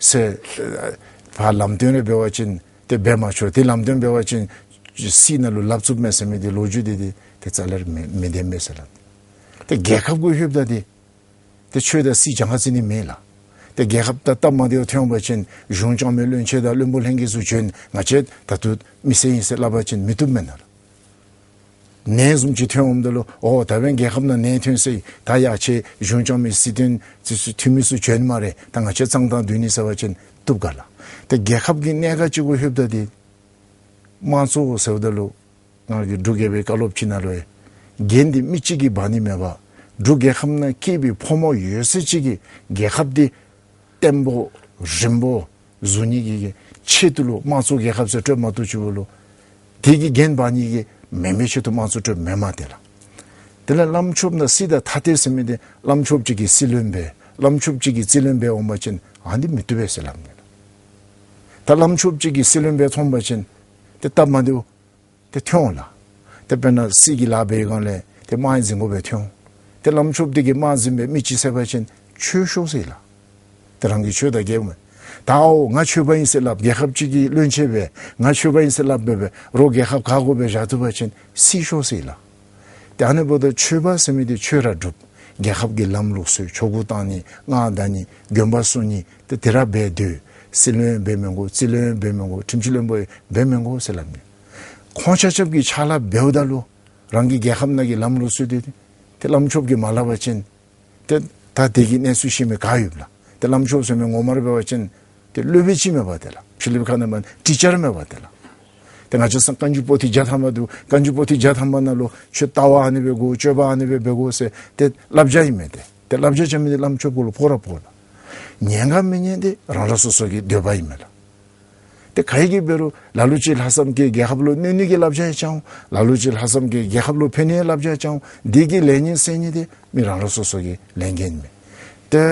ཟེར་ཕར་ལམ་སྟོན་རེ་འབད་བ་ཅིན་ཏེ་འབད་མ་ཆོག། ཏེ་ལམ་སྟོན་འབད་བ་ཅིན་སྲིད་ནང་ལུ་ལགཔ་བཙུགསཔ་མས་ཟེར་མི་འདི་ལོ་རྒྱུས་འདི་འདི་ཏེ་རྩ་ལས་མི་མི་བདེན་མས་ཟེར་སླབ། ཏེ་རྒྱལ་ཁབ་གུ་ལྷོདཔ་ད་འདི་ཏེ་ཆོས་དང་སྲིད་གྱངས་ཁ་རྩི་ནི་མེད་ལགས། ཏེ་རྒྱལ་ཁབ་དང་སྟབས་མ་བདེཝ་ཐོན་པ་ཅིན་གཞུང་སྐྱོང་མི་བློན་ཆེན་དང་བློན་པོ་ལྷན་རྒྱས་ཚུ་བྱོན། ང་བཅས་ད་ལྟོ་མི་སེར་ཨིན་ཟེར་སླབ་པ་ཅིན་མི་བཏུབ་མེན་ན་ལགས། ནད་བཟུམ་ཅིག་ཐོན་འོངམ་ད་ལུ་ཨོ་ད་འབདན་རྒྱལ་ཁབ་ནང་ནད་ཐོན་སོ་ཡི། ད་ཡར་ཆེ་གཞུང་སྐྱོང་མི་སྲིད་དོན་འཐུས་མི་ཚུ་བྱོན་སྨ་རེ། ད་ང་བཅས་གཙང་དང་སྡོད་ནི་ཟེར་བ་ཅིན་བཏུབ་ག་ལགས། ཏེ་རྒྱལ་ཁབ་ཀྱི་གནད་འགག་ཅིག་གུ་ལྷོདཔ་ད་འདི་དམངས་གཙོ་ཟེརཝ་ད་ལུ་ང་གིས་འབྲུག་རྒྱལ་པོའི་བཀའ་སློབ་ཅིག་ནང་ལུ་ཡང་རྒྱན་འདི་མི་གཅིག་གིས་འབག་ནི་མེད་པར་འབྲུག་རྒྱལ་ཁབ་ནང་སྐྱེས་པའི་ཕོ་མོ་ཡོད་ཚད་ཅིག་གིས་རྒྱལ་ཁབ་འདི་བརྟན་པོ་རིམ་པོ་བཟོ་ནི་གི་ཆེད་དུ་ལུ་དམངས་གཙོ་རྒྱལ་ཁབ་ཟེར་སྤྲོད་མ་བཏུབ་ཅིག་འབདཝ་ལུ་དེ་གི་འགན་འབག་ནི་གི་མེན་མི་ཆེད་དུ་དམངས་གཙོ་སྤྲོདཔ་མེན་མས་ཏེ་ལགས། དེ་ལས་བླམ་ཆོསཔ་དང་སྲིད་དང་ཐ་དད་ཟེར་མི་འདི་བླམ་ཆོསཔ་ཅིག་གིས་སྲིད་བློན་འབད་བླམ་ཆོསཔ་ཅིག་གིས་སྲིད་བློན་འབད་འོང་པ་ཅིན་ཨ་ནི་མི་བཏུབ་པས་ཟེར་སླབ་ནི་ལགས། ད་བླམ་ཆོསཔ་ཅིག་གིས་སྲིད་བློན་འབད་ཐོན་པ་ཅིན་ཏེ་སྟབས་མ་བདེཝ་ཏེ་ཐོན་འོང་ལགས། ཏེ་དཔེར་ན་སྲིད་ཀྱི་ལཱ་འབད་བའི་སྒང་ལས་ཏེ་དམག་འཛིང་དགོཔ་སྦེ་ཐོན་འོང་། ཏེ་བླམ་ཆོསཔ་འདི་གིས་དམག་འཛིང་པའི་མི་ཅིག་བསད་པ་ཅིན་ཆོས་ཤོར་སོ་ཡི་ལགས། ཏེ་རང་གི་ཆོས་དང་འགལཝ་མས། ད་ཨོ་ང་ཆོསཔ་ཨིན་ཟེར་སླབ་རྒྱལ་ཁབ་ཅིག་གི་བློན་ཆེན་སྦེ་ང་ཆོསཔ་ཨིན་ཟེར་སླབ་སྦེ་འབད་རུང་རྒྱལ་ཁབ་བཀག་དགོཔ་སྦེ་བཞག་བཏུབ་པ་ཅིན་སྲིད་ཤོར་སོ་ཡི་ལགས། ཏེ་ཨ་ནི་འབདཝ་ད་ཆོསཔ་ཟེར་མི་འདི་ཆོས་ར་སྒྲུབ། རྒྱལ་ཁབ་ཀྱི་ལམ་ལུགས་སྲོལ་ཆོ་ག་བཏང་ནི་མངའ་བདག་ནི་དགོན་པ་སྲུང་ནི་ཏེ་དེ་ར་འབད་སྡོད། སྲིད་བློན་འབད་མི་དགོ། རྩིས་བློན་འབད་མི་དགོ། ཁྲིམས་ཞིབ་བློན་པོ་འབད་མི་དགོ་ཟེར་སླབ་ནི། ཁོང་ཆ་ཁྱབ་ཀྱིས་ཕྱག་ལཱ་འབདཝ་ད་ལུ་རང་གི་རྒྱལ་ཁབ་ནང་གི་ལམ་ལུགས་སྲོལ་འདི་ཏེ་བླམ་ཆོསཔ་གིས་མ་སླབ་པ་ཅིན་ཏེ་ད་དེ་གི་གནས་ཚུལ་ཤེས་མི་ག་ཡོདཔ་ལགས། ཏེ་བླམ་ཆོསཔ་ཟེར་མི་ངོ་མ་ར་འབད་བ་ཅིན་ཏེ་སློབ་དཔོན་ཅིག་མས་པ་ཏེ་ལགས། ཕྱི་གླིངཔ་ཁ་ནང་འབད་ཊི་ཅར་མས་པ་ཏེ་ལགས། ཏེ་ང་བཅས་སང་བཀའ་འགྱུར་པོ་ཏི་བརྒྱ་ཐམ་པ་འདུག། བཀའ་འགྱུར་པོ་ཏི་བརྒྱ་ཐམ་པ་ནང་ལུ་ཆོས་ལྟ་བ་ཨ་ནི་སྦེ་དགོ། སྤྱོད་པ་ཨ་ནི་སྦེ་འབད་དགོ་ཟེར་ཏེ་བསླབ་བྱ་ཨིན་མས་ཏེ། ཏེ་བསླབ་བྱ་རྐྱབ་མི་འདི་བླམ་ཆོསཔ་གུ་ལུ་ཕོག་ར་ཕོག་ལགས། ཉན་ག་མི་ཉན་འདི་རང་རང་སོ་སོ་གི་འདོད་པ་ཨིན་མས་ལགས། ཏེ་ག་གིས་འབད་རུང་ལ་ལུ་ཅིག་ལྷག་བསམ་གྱིས་རྒྱལ་ཁབ་ལུ་གནོད་ནི་གི་བསླབ་བྱ་རྐྱབ་འོང་། ལ་ལུ་ཅིག་ལྷག་བསམ་གྱིས་རྒྱལ་ཁབ་ལུ་ཕན་ནི་བསླབ་བྱ་རྐྱབ་འོང་། འདི་གི་ལེགས་ཉེས་སེལ་ནི་འདི་མི་རང་རང་སོ་སོ་གི་ལས་འགན་ཨིན་མས། ཏེ་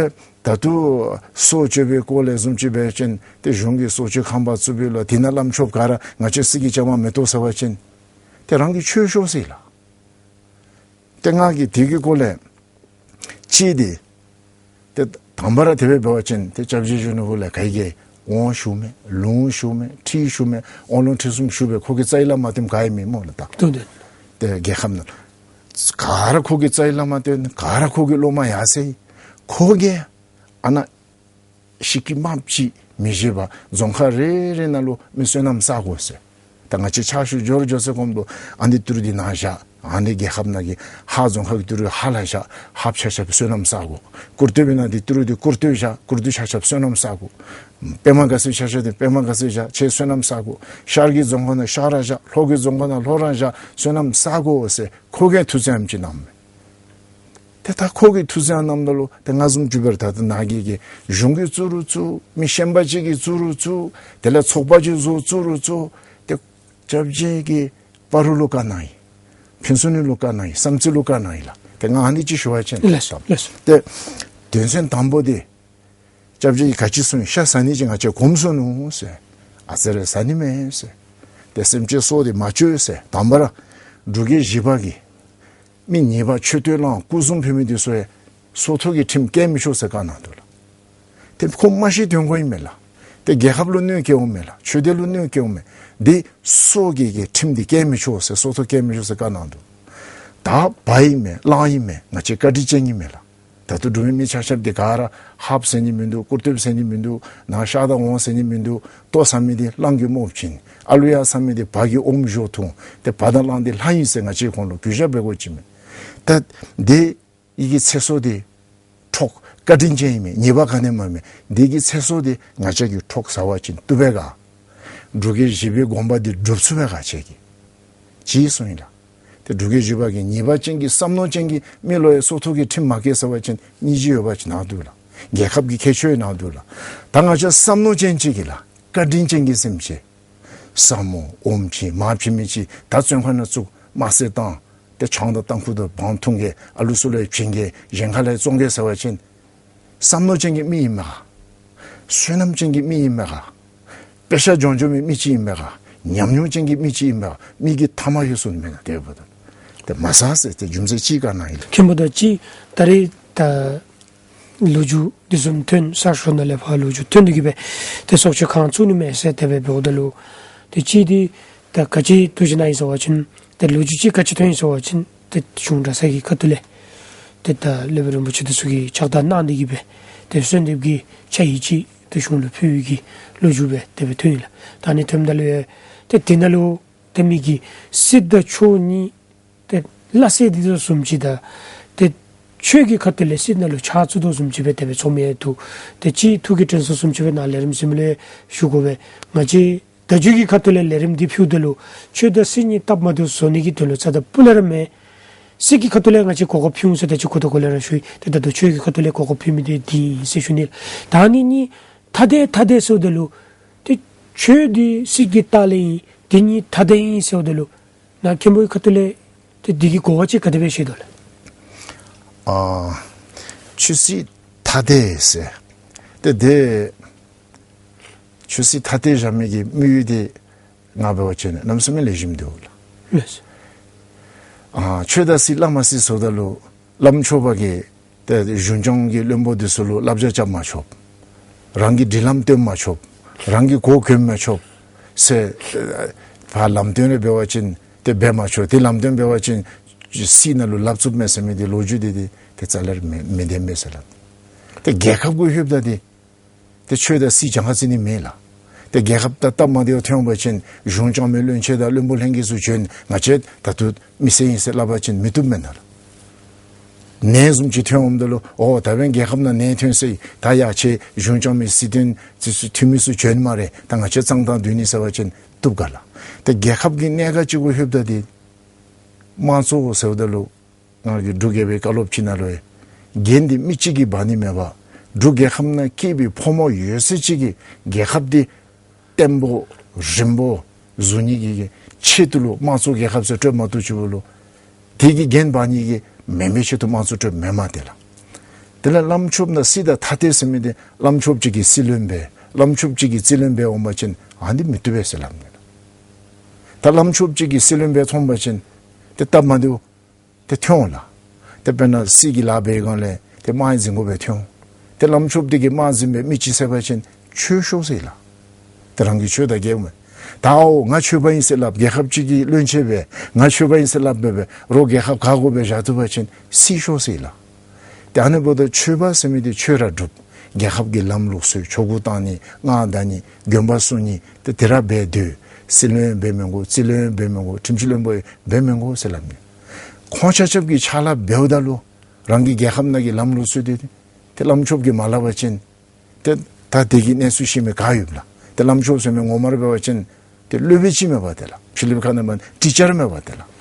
ད་ལྟོ་སྲོག་གཅོད་པའི་སྐོར་ལས་བཟུམ་ཅིག་འབད་བ་ཅིན་ཏེ་གཞུང་གིས་སྲོག་གཅོད་ཁང་པ་བཙུགས་པའི་ལུ་དེ་ནང་བླམ་ཆོསཔ་ག་ར་ང་བཅས་སྲིད་ཀྱི་བཅའ་མར་མི་གཏོགས་ཟེར་བ་ཅིན་ཏེ་རང་གི་ཆོས་ཤོར་སོ་ཡི་ལགས། ཏེ་ང་གིས་དེ་གི་སྐོར་ལས་ཅིག་འདི་ཏེ་དང་པ་ར་དེ་སྦེ་འབད་བ་ཅིན་ཏེ་སྐྱབས་རྗེ་གཞོན་ནུ་ལུ་ག་གིས་དབང་ཞུ་མས། ལུང་ཞུ་མས། ཁྲིད་ཞུ་མས། དབང་ལུང་ཁྲིད་གསུམ་ཞུ་སྦེ་ཁོ་གིས་རྩ་བའི་བླ་མ་སྟོནམ་ག་ཨིན་མས་སྨོ་ལགས། ད་ཏེ་རྒྱལ་ཁབ་ནང་ག་ར་ཁོ་གིས་རྩ་བའི་བླ་མ་སྟོན། ག་ར་ཁོ་གི་སློབ་མ་ཡར་སོང་ཡི། ཁོ་གིས་ཨ་ནཱ་ཤེས་ཀྱི་མ་ཅིག་མི་བཞེས་པར་རྫོང་ཁག་རེ་རེ་ནང་ལུ་མི་བསོད་ནམས་བསག་དགོ་ཟེར། ད་ང་བཅས་ཕྱག་ཞུ་འགྱོ་རུང་འགྱོ་ཚེ་གོངམ་དུ་ཨ་ནི་ཏི་རུ་འདི་ནཱ་བཞག། ཨ་ནི་རྒྱལ་ཁབ་ནང་གི་ཧཱ་རྫོང་ཁག་གི་ཏི་རུ་ཧཱ་ལུ་བཞག། ཧཱཔ་ཆ་ཁྱབ་བསོད་ནམས་བསག་དགོ། ཀུར་སྟོད་པའི་ནང་འདི་ཏི་རུ་འདི་ཀུར་སྟོད་བཞག། ཀུར་སྟོད་ཆ་ཁྱབ་བསོད་ནམས་བསག་དགོ། པདྨ་དགའ་ཚལ་ཆ་ཁྱབ་འདི་པདྨ་དགའ་ཚལ་བཞག། ཁྱེད་བསོད་ནམས་བསག་དགོ། ཤར་གྱི་རྫོང་ཁག་ནང་ཤར་ར་བཞག། ལྷོ་གི་རྫོང་ཁག་ནང་ལྷོ་ར་བཞག། བསོད་ནམས་བསག་དགོ་ཟེར་ཁོ་གིས་ཐུགས་བསྐྱེད་ཅིག་གནངམ་མས། ཏེ་ད་ཁོ་གིས་ཐུགས་བསྐྱེད་གནངམ་ད་ལུ་ཏེ་ང་བཟུམ་ཅིག་འབད་རུང་ད་ལྟོ་ནཱ་གི་གི་གཞུང་གིས་བཙུགས་རུང་བཙུགས། མི་གཞན་པ་ཅིག་གིས་བཙུགས་རུང་བཙུགས། དེ་ལས་ཚོགས་པ་ཅིག་བཟོ་བཙུགས་རུང་བཙུགས། ཏེ་སྐྱབས་རྗེ་གིས་བར་དུ་ལུ་བཀའ་གནང་ཡི། ཕན་ཚུན་ལུ་བཀའ་གནང་ཡི། བསམ་རྩེ་ལུ་བཀའ་གནང་ཡི་ལགས། ཏེ་ང་ཨ་ནི་ཅིག་ཞུ་བ་ཅིན་ལགས་སོ། ལགས་སོ། ཏེ་དོན་ཚན་དང་པོ་འདི་སྐྱབས་རྗེ་གིས་ག་ཅི་གསུངས་ཡི། ཤ་ཟ་ནི་ཅིག་ང་བཅས་གོམས་སོ་ནུག་ཟེར། ཨ་ཙི་རེ་ཟ་ནི་མས་ཟེར། ཏེ་སེམས་ཅན་སྲོག་འདི་མ་གཅོད་ཟེར། དང་པ་ར་འབྲུག་རྒྱལ་བཞི་པ་གིས་མི་ཉེས་པ་མཆོད་རྟེན་བླངས་སྐུ་གཟུགས་ཕུལ་མི་འདི་ཚུ་ཡང་སྲོག་ཐོག་གི་ཁྲིམས་བཀལ་མི་ཆོག་ཟེར་བཀའ་གནང་འདུག་ལགས། ཏེ་ཁོ་མ་ཤི་དོན་གོ་ཨིན་མས་ལགས། ཏེ་རྒྱལ་ཁབ་ལུ་གནོད་བཀལཝ་མས་ལགས། ཆོས་སྡེ་ལུ་གནོད་བཀལཝ་མས། འདི་སྲོག་གི་གི་ཁྲིམས་འདི་བཀལ་མི་ཆོག་ཟེར། སྲོག་ཐོག་བཀལ་མི་ཆོག་ཟེར་བཀའ་གནང་འདུག། ད་འབག་ཨིན་མས། གླང་ཨིན་མས། ང་བཅས་བཀའ་དྲིན་ཅན་ཨིན་མས་ལགས། ད་ལྟོ་འབྲུག་མི་མི་ཆ་ཁྱབ་འདི་ག་ར་ཧཱཔ་ཟེར་ནི་མིན་འདུག། ཀུར་སྟོད་ཟེར་ནི་མིན་འདུག། ནཱ་ཤར་དང་ཝང་ཟེར་ནི་མིན་འདུག། ལྟོ་ཟ་མི་འདི་གླང་གི་རྨོག་བྱིན། ཨ་ལུ་ཡར་ཟ་མི་འདི་བ་གི་ཨོམ་བཞོ་འཐུང་། ཏེ་བ་དང་གླང་འདི་ལྷ་ཨིན་ཟེར་ང་བཅས་ཁོང་ལུ་གུས་ཞབས་འབད་དགོཔ་ཅིག་མས། ད་འདི་ཡི་གི་ཚེ་སྲོག་འདི་འཕྲོག། བཀའ་དྲིན་ཅན་ཨིན་མས། ཉེས་པ་ག་ནི་ཡང་མ་མས། འདི་གི་ཚེ་སྲོག་འདི་ང་བཅས་ཀྱིས་འཕྲོག་ཟ་བ་ཅིན་བཏུབ་པས་ག། འབྲུག་རྒྱལ་བཞི་པའི་དགོངས་པ་འདི་སྒྲུབ་ཚུགས་པས་ག་ཁྱེད་ཀྱིས། ཅིག་གསུངས་ཡི་ལགས། ཏེ་འབྲུག་རྒྱལ་བཞི་པ་གིས་ཉེས་པ་ཅན་གྱི་བསམ་མནོ་ཅན་གྱི་མི་ལུ་ཡང་སྲོག་ཐོག་གི་ཁྲིམས་མ་བཀལ་ཟེར་བ་ཅིན་སྙིང་རྗེ་ཡོད་པ་ཅིག་ནང་འདུག་ལགས། རྒྱལ་ཁབ་ཀྱི་ཁྱད་ཆོས་ནང་འདུག་ལགས། ད་ང་བཅས་བསམ་མནོ་ཅན་ཅིག་གིས་ལགས། བཀའ་དྲིན་ཅན་གྱི་སེམས་ཅན། ཟ་མོ་ཨོམ་བྱིན་མར་བྱིན་མི་ཅིག་ད་བཙོན་ཁང་ནང་བཙུགས། དམར་བསད་བཏང་། ཏེ་ཆང་དང་ཏམ་ཁུ་དང་བང་འཐུང་གེ། ཨ་ལུ་ཚུ་ལུ་ཡང་བྱིན་གེ། གཞན་ཁ་ལས་བཙོང་གེ་ཟེར་བ་ཅིན་བསམ་མནོ་ཅན་གྱི་མི་ཨིན་མས་ག། བསོད་ནམས་ཅན་གྱི་མི་ཨིན་མས་ག། དཔེ་ཆ་སྦྱོང་སྦྱོང་མི་མི་ཅིག་ཨིན་མས་ག། ཉམས་མྱོང་ཅན་གྱི་མི་ཅིག་ཨིན་མས་ག། མི་གི་ཐ་མ་ལྷོད་སོ་ནི་མེན་ན། དེ་འབདཝ་ད་ཏེ་མ་ཟ་ཟེར་ཏེ་རྒྱུ་མཚན་ཅིག་བཀའ་གནང་ཡི་ལགས། མཁན་པོ་ད་ཅི་ད་རེས་ད་ལོ་རྒྱུས་འདི་བཟུམ་ཐོན་ས་ཤོར་ནང་ལས་ཕར་ལོ་རྒྱུས་ཐོན་ཏེ་གི་སྦེ་ཏེ་སྲོག་གཅོད་ཁང་བཙུགས་ནི་མས་ཟེར་དེ་སྦེ་འབདཝ་ད་ལུ་ཏེ་ཅི་འདི་ད་ག་ཅི་ཐུགས་བཞེད་གནང་ཡི་ཟེར་བ་ཅིན་ཏེ་ལོ་རྒྱུས་ཅིག་ག་ཅི་ཐོན་ཡི་ཟེར་བ་ཅིན་ཏེ་གཞུང་གྲྭ་ཚང་གི་ཁ་ཐུག་ལས་ཏེ་ད་སློབ་དཔོན་རིན་པོ་ཆེ་འདི་ཚུ་གིས་ཕྱག་རྟགས་གནང་སྟེ་གི་སྦེ་ཏེ་གསོལ་འདེབས་ཀྱི་ཕྱག་ཡིག་ཅིག་ཏེ་གཞུང་ལུ་ཕུལ་བའི་གི་ལོ་རྒྱུས་སྦེ་དེ་སྦེ་ཐོན་ཡི་ལགས། ད་ཨ་ནི་ཐོནམ་ད་ལུ་ཡང་ཏེ་དེ་ནང་ལུ་ཏེ་མི་གིས་སྲིད་དང་ཆོས་གཉིས་ཏེ་སླ་བསྲེ་འདི་དོ་བཟུམ་ཅིག་དང་ཏེ་ཆོས་ཀྱི་ཁ་ཐུག་ལས་སྲིད་ནང་ལུ་ཕྱག་བཙུགས་དོ་བཟུམ་ཅིག་སྦེ་དེ་སྦེ་ཚོར་མི་འདུག། ཏེ་ཅིག་ཐུགས་ཀྱི་དྲན་གསོ་བཟུམ་ཅིག་སྦེ་ནཱ་ལས་རིམ་གཟིགས་མི་ལུ་ཞུ་དགོ་པས། ང་བཅས་བརྡ་བརྒྱུད་ཀྱི་ཁ་ཐུག་ལས་ལས་རིམ་འདི་ཕུལཝ་ད་ལུ་ཆོས་དང་སྲིད་གཉིས་སྟབས་མ་བདེཝ་བཟོ་ནི་གི་དོན་ལུ་རྩ་དང་སྤུ་ལས་ར་མེན། སྲིད་ཀྱི་ཁ་ཐུག་ལས་ང་བཅས་གོ་སྐབས་ཕུལ་འོང་ཟེར་ད་ཅི་གོ་ཐོག་གོ་ལས་ར་ཞུ་ཡི། ཏེ་ད་ལྟོ་ཆོས་ཀྱི་ཁ་ཐུག་ལས་གོ་སྐབས་ཕུལ་མི་འདི་འདི་ཨིན་ཟེར་ཞུ་ནི། ད་ཨ་ནི་གཉིས་ཐ་དད་ཐ་དད་ཟེརཝ་ད་ལུ་ཏེ་ཆོས་འདི་སྲིད་ཀྱི་ལྟག་ལས་ཨིན། དེ་གཉིས་ཐ་དད་ཨིན་ཟེརཝ་ད་ལུ་ནཱ་མཁན་པོའི་ཁ་ཐུག་ལས་ཏེ་འདི་གི་གོ་བ་ཅིག་ག་དེ་སྦེ་ཤེས་དོ་ལགས། ཨ་ཆོས་སྲིད་ཐ་དད་ཟེར་ཏེ་དེ་ཆོས་སྲིད་ཐ་དད་བཞག་མི་གི་དམིགས་ཡུལ་འདི་ང་འབད་བ་ཅིན་གནམ་མེད་ས་མེད་ལེགས་ཤོམ་འདུག་ལགས། ལགས་སོ། ཨ་ཆོས་དང་སྲིད་སླ་མ་སྲིད་ཟེརཝ་ད་ལུ་བླམ་ཆོསཔ་གིས་ཏེ་གཞུང་སྐྱོང་གི་བློན་པོ་འདི་ཚུ་ལུ་བསླབ་བྱ་རྐྱབ་མ་ཆོག། རང་གི་སྒྲིག་ལམ་སྟོན་མ་ཆོག། རང་གི་གོ་གོན་མ་ཆོག་ཟེར། ཕར་ལམ་སྟོན་རེ་འབད་བ་ཅིན་ཏེ་འབད་མ་ཆོག། ཏེ་ལམ་སྟོན་འབད་བ་ཅིན་སྲིད་ནང་ལུ་ལགཔ་བཙུགསཔ་མས་ཟེར་མི་འདི་ལོ་རྒྱུས་འདི་འདི་ཏེ་རྩ་ལས་མི་མི་བདེན་པས་ཟེར་ལགས། ཏེ་རྒྱལ་ཁབ་གུ་ལྷོདཔ་ད་འདི་ཏེ་ཆོས་དང་སྲིད་གྱངས་ཁ་རྩིས་ནི་མེད་ལགས། ཏེ་རྒྱལ་ཁབ་དང་སྟབས་མ་བདེཝ་ཐོན་འོང་པ་ཅིན་གཞུང་སྐྱོང་མི་བློན་ཆེན་དང་བློན་པོ་ལྷན་རྒྱས་ཚུ་བྱོན། ང་བཅས་ད་ལྟོ་མི་སེར་ཨིན་ཟེར་སླབ་པ་ཅིན་མི་བཏུབ་མེན་ན་ལགས། ནད་བཟུམ་ཅིག་ཐོན་འོངམ་ད་ལུ་ཨོ་ད་འབདན་རྒྱལ་ཁབ་ནང་ནད་ཐོན་སོ་ཡི། ད་ཡ་ཁྱེད་གཞུང་སྐྱོང་མི་སྲིད་དོན་འཐུས་མི་ཚུ་བྱོན་སྨ་རེ། ད་ང་བཅས་གཙང་དང་སྡོད་ནི་ཟེར་བ་ཅིན་བཏུབ་ག་ལགས། ཏེ་རྒྱལ་ཁབ་ཀྱི་གནད་འགག་ཅིག་གུ་ལྷོདཔ་ད་འདི་དམངས་གཙོ་ཟེརཝ་ད་ལུ་ང་གིས་འབྲུག་རྒྱལ་པོའི་བཀའ་སློབ་ཅིག་ནང་ལུ་ཡང་འགན་འདི་མི་གཅིག་གིས་འབག་ནི་མེད་པར་འབྲུག་རྒྱལ་ཁབ་ནང་སྐྱེས་པའི་ཕོ་མོ་ཡོད་ཚད་ཅིག་གིས་རྒྱལ་ཁབ་འདི་བརྟན་པོ་རིམ་པོ་བཟོ་ནི་གི་ཆེད་དུ་ལུ་དམངས་གཙོ་རྒྱལ་ཁབ་ཟེར་སྤྲོད་མ་བཏུབ་ཅིག་འབདཝ་ལུ་དེ་གི་འགན་འབག་ནི་གི་མེན་པའི་ཆེད་དུ་དམངས་གཙོ་སྤྲོདཔ་མེན་མས་ཏེ་ལགས། དེ་ལས་བླམ་ཆོསཔ་དང་སྲིད་དང་ཐ་དད་ཟེར་མི་འདི་བླམ་ཆོསཔ་ཅིག་གིས་སྲིད་བློན་འབད་བླམ་ཆོསཔ་ཅིག་གིས་སྲིད་བློན་འབད་འོང་པ་ཅིན་ཨ་འདི་མི་བཏུབ་པས་ཟེར་སླབ་ནི་ལགས། ད་བླམ་ཆོསཔ་ཅིག་གིས་སྲིད་བློན་འབད་འོང་པ་ཅིན་ཏེ་སྟབས་མ་བདེཝ་ཏེ་ཐོན་འོང་ལགས། ཏེ་དཔེར་ན་སྲིད་ཀྱི་ལཱ་འབད་བའི་སྒང་ལས་ཏེ་དམག་འཛིང་དགོ་པའི་ཐོན་འོང་། ཏེ་བླམ་ཆོསཔ་འདི་གིས་དམག་འཛིང་པའི་མི་ཅིག་ཟེར་བ་ཅིན་ཆོས་ཤོག་ཟེར་ལགས། ཏེ་རང་གི་ཆོས་དང་འགལཝ་མས། ད་ཨོ་ང་ཆོསཔ་ཨིན་ཟེར་སླབ་རྒྱལ་ཁབ་ཅིག་གི་བློན་ཆེན་སྦེ་ང་ཆོསཔ་ཨིན་ཟེར་སླབ་སྦེ་སྦེ་རོགས་རྒྱལ་ཁབ་ག་དགོ་པའི་བཞག་བཏུབ་པ་ཅིན་སྲིད་ཤོག་ཟེར་ལགས། ཏེ་ཨ་ནི་འབདཝ་ད་ཆོསཔ་ཟེར་མི་འདི་ཆོས་ར་སྒྲུབ། རྒྱལ་ཁབ་ཀྱི་ལམ་ལུགས་སྲོལ་ཆོ་ག་བཏང་ནི་སྔགས་བཟླ་ནི་དགོན་པ་བསུ་ནི་ཏེ་དེ་ར་འབད་སྡོད། སྲིད་བློན་འབད་མི་དགོ། རྩིས་བློན་འབད་མི་དགོ། ཁྲིམས་ཞིབ་བློན་པོ་འབད་མི་དགོ་ཟེར་སླབ་མས། ཁོང་ཆ་ཁྱབ་ཀྱིས་ཕྱག་ལཱ་འབདཝ་ད་ལུ་རང་གི་རྒྱལ་ཁབ་ནང་གི་ལམ་ལུགས་སྲོལ་འདི་ཏེ་བླམ་ཆོསཔ་གིས་མ་སླབ་པ་ཅིན་ཏེ་ད་དེ་གི་གནས་ཚུལ་ཤེས་མི་ག་ཡོདཔ་ལགས། ཏེ་བླམ་ཆོསཔ་ཟེར་མི་ངོ་མ་ར་འབད་བ་ཅིན་ཏེ་སློབ་དཔོན་ཅིག་མས་པ་ཏེ་ལགས། ཕྱི་གླིངཔ་ཁ་ནང་མ་ཊི་ཅར་མས་པ་ཏེ་ལགས།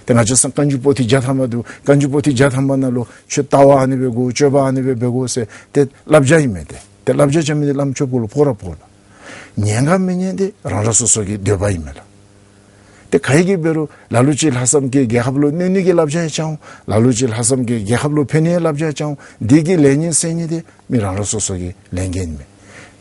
ཏེ་ང་བཅས་སང་བཀའ་འགྱུར་པོ་ཏི་བརྒྱ་ཐམ་པ་འདུག། བཀའ་འགྱུར་པོ་ཏི་བརྒྱ་ཐམ་པ་ནང་ལུ་ཁྱོད་ལྟ་བ་ཨ་ནི་སྦེ་དགོ། སྤྱོད་པ་ཨ་ནི་སྦེ་འབད་དགོ་ཟེར་ཏེ་བསླབ་བྱ་ཨིན་མས་ཏེ། ཏེ་བསླབ་བྱ་རྐྱབ་མི་འདི་བླམ་ཆོསཔ་གུ་ལུ་ཕོག་ར་ཕོག་ལགས། ཉན་ག་མི་ཉན་འདི་རང་རང་སོ་སོ་གི་འདོད་པ་ཨིན་མས་ལགས། ཏེ་ག་གིས་འབད་རུང་ལ་ལུ་ཅིག་ལྷག་བསམ་གྱིས་རྒྱལ་ཁབ་ལུ་གནོད་ནི་གི་བསླབ་བྱ་ཡང་རྐྱབ་འོང་། ལ་ལུ་ཅིག་ལྷག་བསམ་གྱིས་རྒྱལ་ཁབ་ལུ་ཕན་ནི་བསླབ་བྱ་རྐྱབ་འོང་། འདི་གི་ལེགས་ཉེས་སེལ་ནི་འདི་མི་རང་རང་སོ་སོ་གི་ལས་འགན་ཨིན་མས།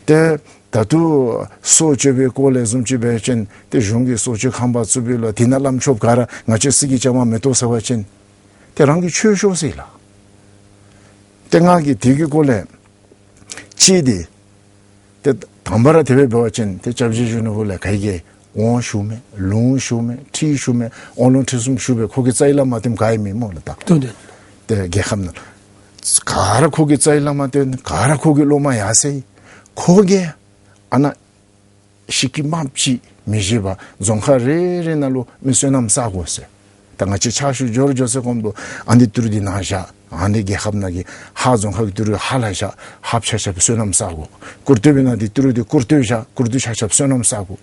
ཏེ་ད་ལྟོ་སྲོག་གཅོད་པའི་སྐོར་ལས་བཟུམ་ཅིག་འབད་བ་ཅིན་ཏེ་གཞུང་གིས་སྲོག་གཅོད་ཁང་པ་བཙུགས་པའི་ལོ་དེ་ནང་བླམ་ཆོསཔ་ག་ར་ང་བཅས་སྲིད་ཀྱི་བཅའ་མར་མི་གཏོགས་ཟེར་བ་ཅིན་ཏེ་རང་གི་ཆོས་ཤོག་ཟེར་ལགས། ཏེ་ང་གིས་དེ་གི་སྐོར་ལས་ཅིག་འདི་ཏེ་དང་པ་ར་དེ་སྦེ་འབད་བ་ཅིན་ཏེ་སྐྱབས་རྗེ་གཞོན་ནུ་ལུ་ལས་ག་གིས་དབང་ཞུཝ་མས། ལུང་ཞུཝ་མས། ཁྲིད་ཞུཝ་མས། དབང་ལུང་ཁྲིད་གསུམ་ཞུ་སྦེ་ཁོ་གི་རྩ་བའི་བླ་མ་དེམ་ག་ཨིན་མས་སྨོ་ལགས། ད་ཏེ་རྒྱལ་ཁབ་ནང་ག་ར་ཁོ་གི་རྩ་བའི་བླ་མ་སྟོན། ག་ར་ཁོ་གི་སློབ་མ་ཡར་སོང་ཡི། ཁོ་གིས་ཨ་ནཱ་ཤི་ཀི་མ་ཅིག་མི་བཞེས་པར་རྫོང་ཁག་རེ་རེ་ནང་ལུ་མི་བསོད་ནམས་བསག་དགོ་ཟེར། ད་ང་བཅས་ཕྱག་ཞུ་འགྱོ་རུང་འགྱོ་ཚེ་གོངམ་དུ་ཨ་ནི་ཏི་རུ་འདི་ནཱ་བཞག། ཨ་ནི་རྒྱལ་ཁབ་ནང་གི་ཧཱ་རྫོང་ཁག་གི་ཏི་རུ་ཧཱ་ལུ་བཞག། ཧཱཔ་ཆ་ཁྱབ་བསོད་ནམས་བསག་དགོ། ཀུར་སྟོད་པའི་ནང་འདི་ཏི་རུ་འདི་ཀུར་སྟོད་བཞག། ཀུར་སྟོད་ཆ་ཁྱབ་བསོད་ནམས་བསག་དགོ།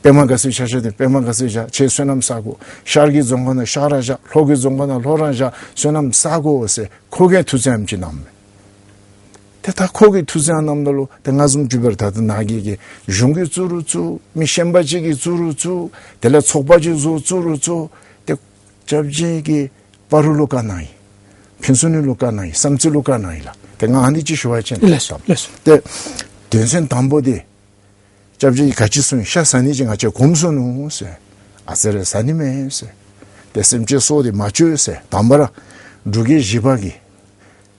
པདྨ་དགའ་ཚལ་ཆ་ཁྱབ་འདི་པདྨ་དགའ་ཚལ་བཞག། ཁྱེད་བསོད་ནམས་བསག་དགོ། ཤར་གྱི་རྫོང་ཁག་ནང་ཤར་ར་བཞག། ལྷོ་གི་རྫོང་ཁག་ནང་ལྷོ་ར་བཞག། བསོད་ནམས་བསག་དགོ་ཟེར་ཁོ་གིས་ཐུགས་བརྩེ་ཨ་ནེམ་ཅིག་གནངམ་མས། ཏེ་ད་ཁོ་གིས་ཐུགས་བརྩེ་གནངམ་ད་ལུ་ཏེ་ང་བཟུམ་ཅིག་འབད་རུང་ད་ལྟོ་ནཱ་གི་གི་གཞུང་གིས་བཙུགས་རུང་བཙུགས། མི་གཞན་པ་ཅིག་གིས་བཙུགས་རུང་བཙུགས། དེ་ལས་ཚོགས་པ་ཅིག་བཟོ་བཙུགས་རུང་བཙུགས། ཏེ་སྐྱབས་རྗེ་གིས་སྤ་རོ་ལུ་བཀའ་གནང་ཡི། ཕུན་ཚོགས་གླིང་ལུ་བཀའ་གནང་ཡི། བསམ་རྩེ་ལུ་བཀའ་གནང་ཡི་ལགས། ཏེ་ང་ཨ་ནི་ཅིག་ཞུ་བ་ཅིན་ལགས་སོ་ལགས་སོ། ཏེ་དོན་ཚན་དང་པོ་འདི་སྐྱབས་རྗེ་གིས་ག་ཅི་གསུངས་ཡི། ཤ་ཟ་ནི་ཅིག་ང་བཅས་གོམས་སོ་ནུག་ཟེར། ཨ་ཙི་རེ་ཟ་ནི་མེད་ཟེར། ཏེ་སེམས་ཅན་སྲོག་འདི་མ་གཅོད་ཟེར། དང་པ་ར་འབྲུག་རྒྱལ་བཞི་པ་གིས་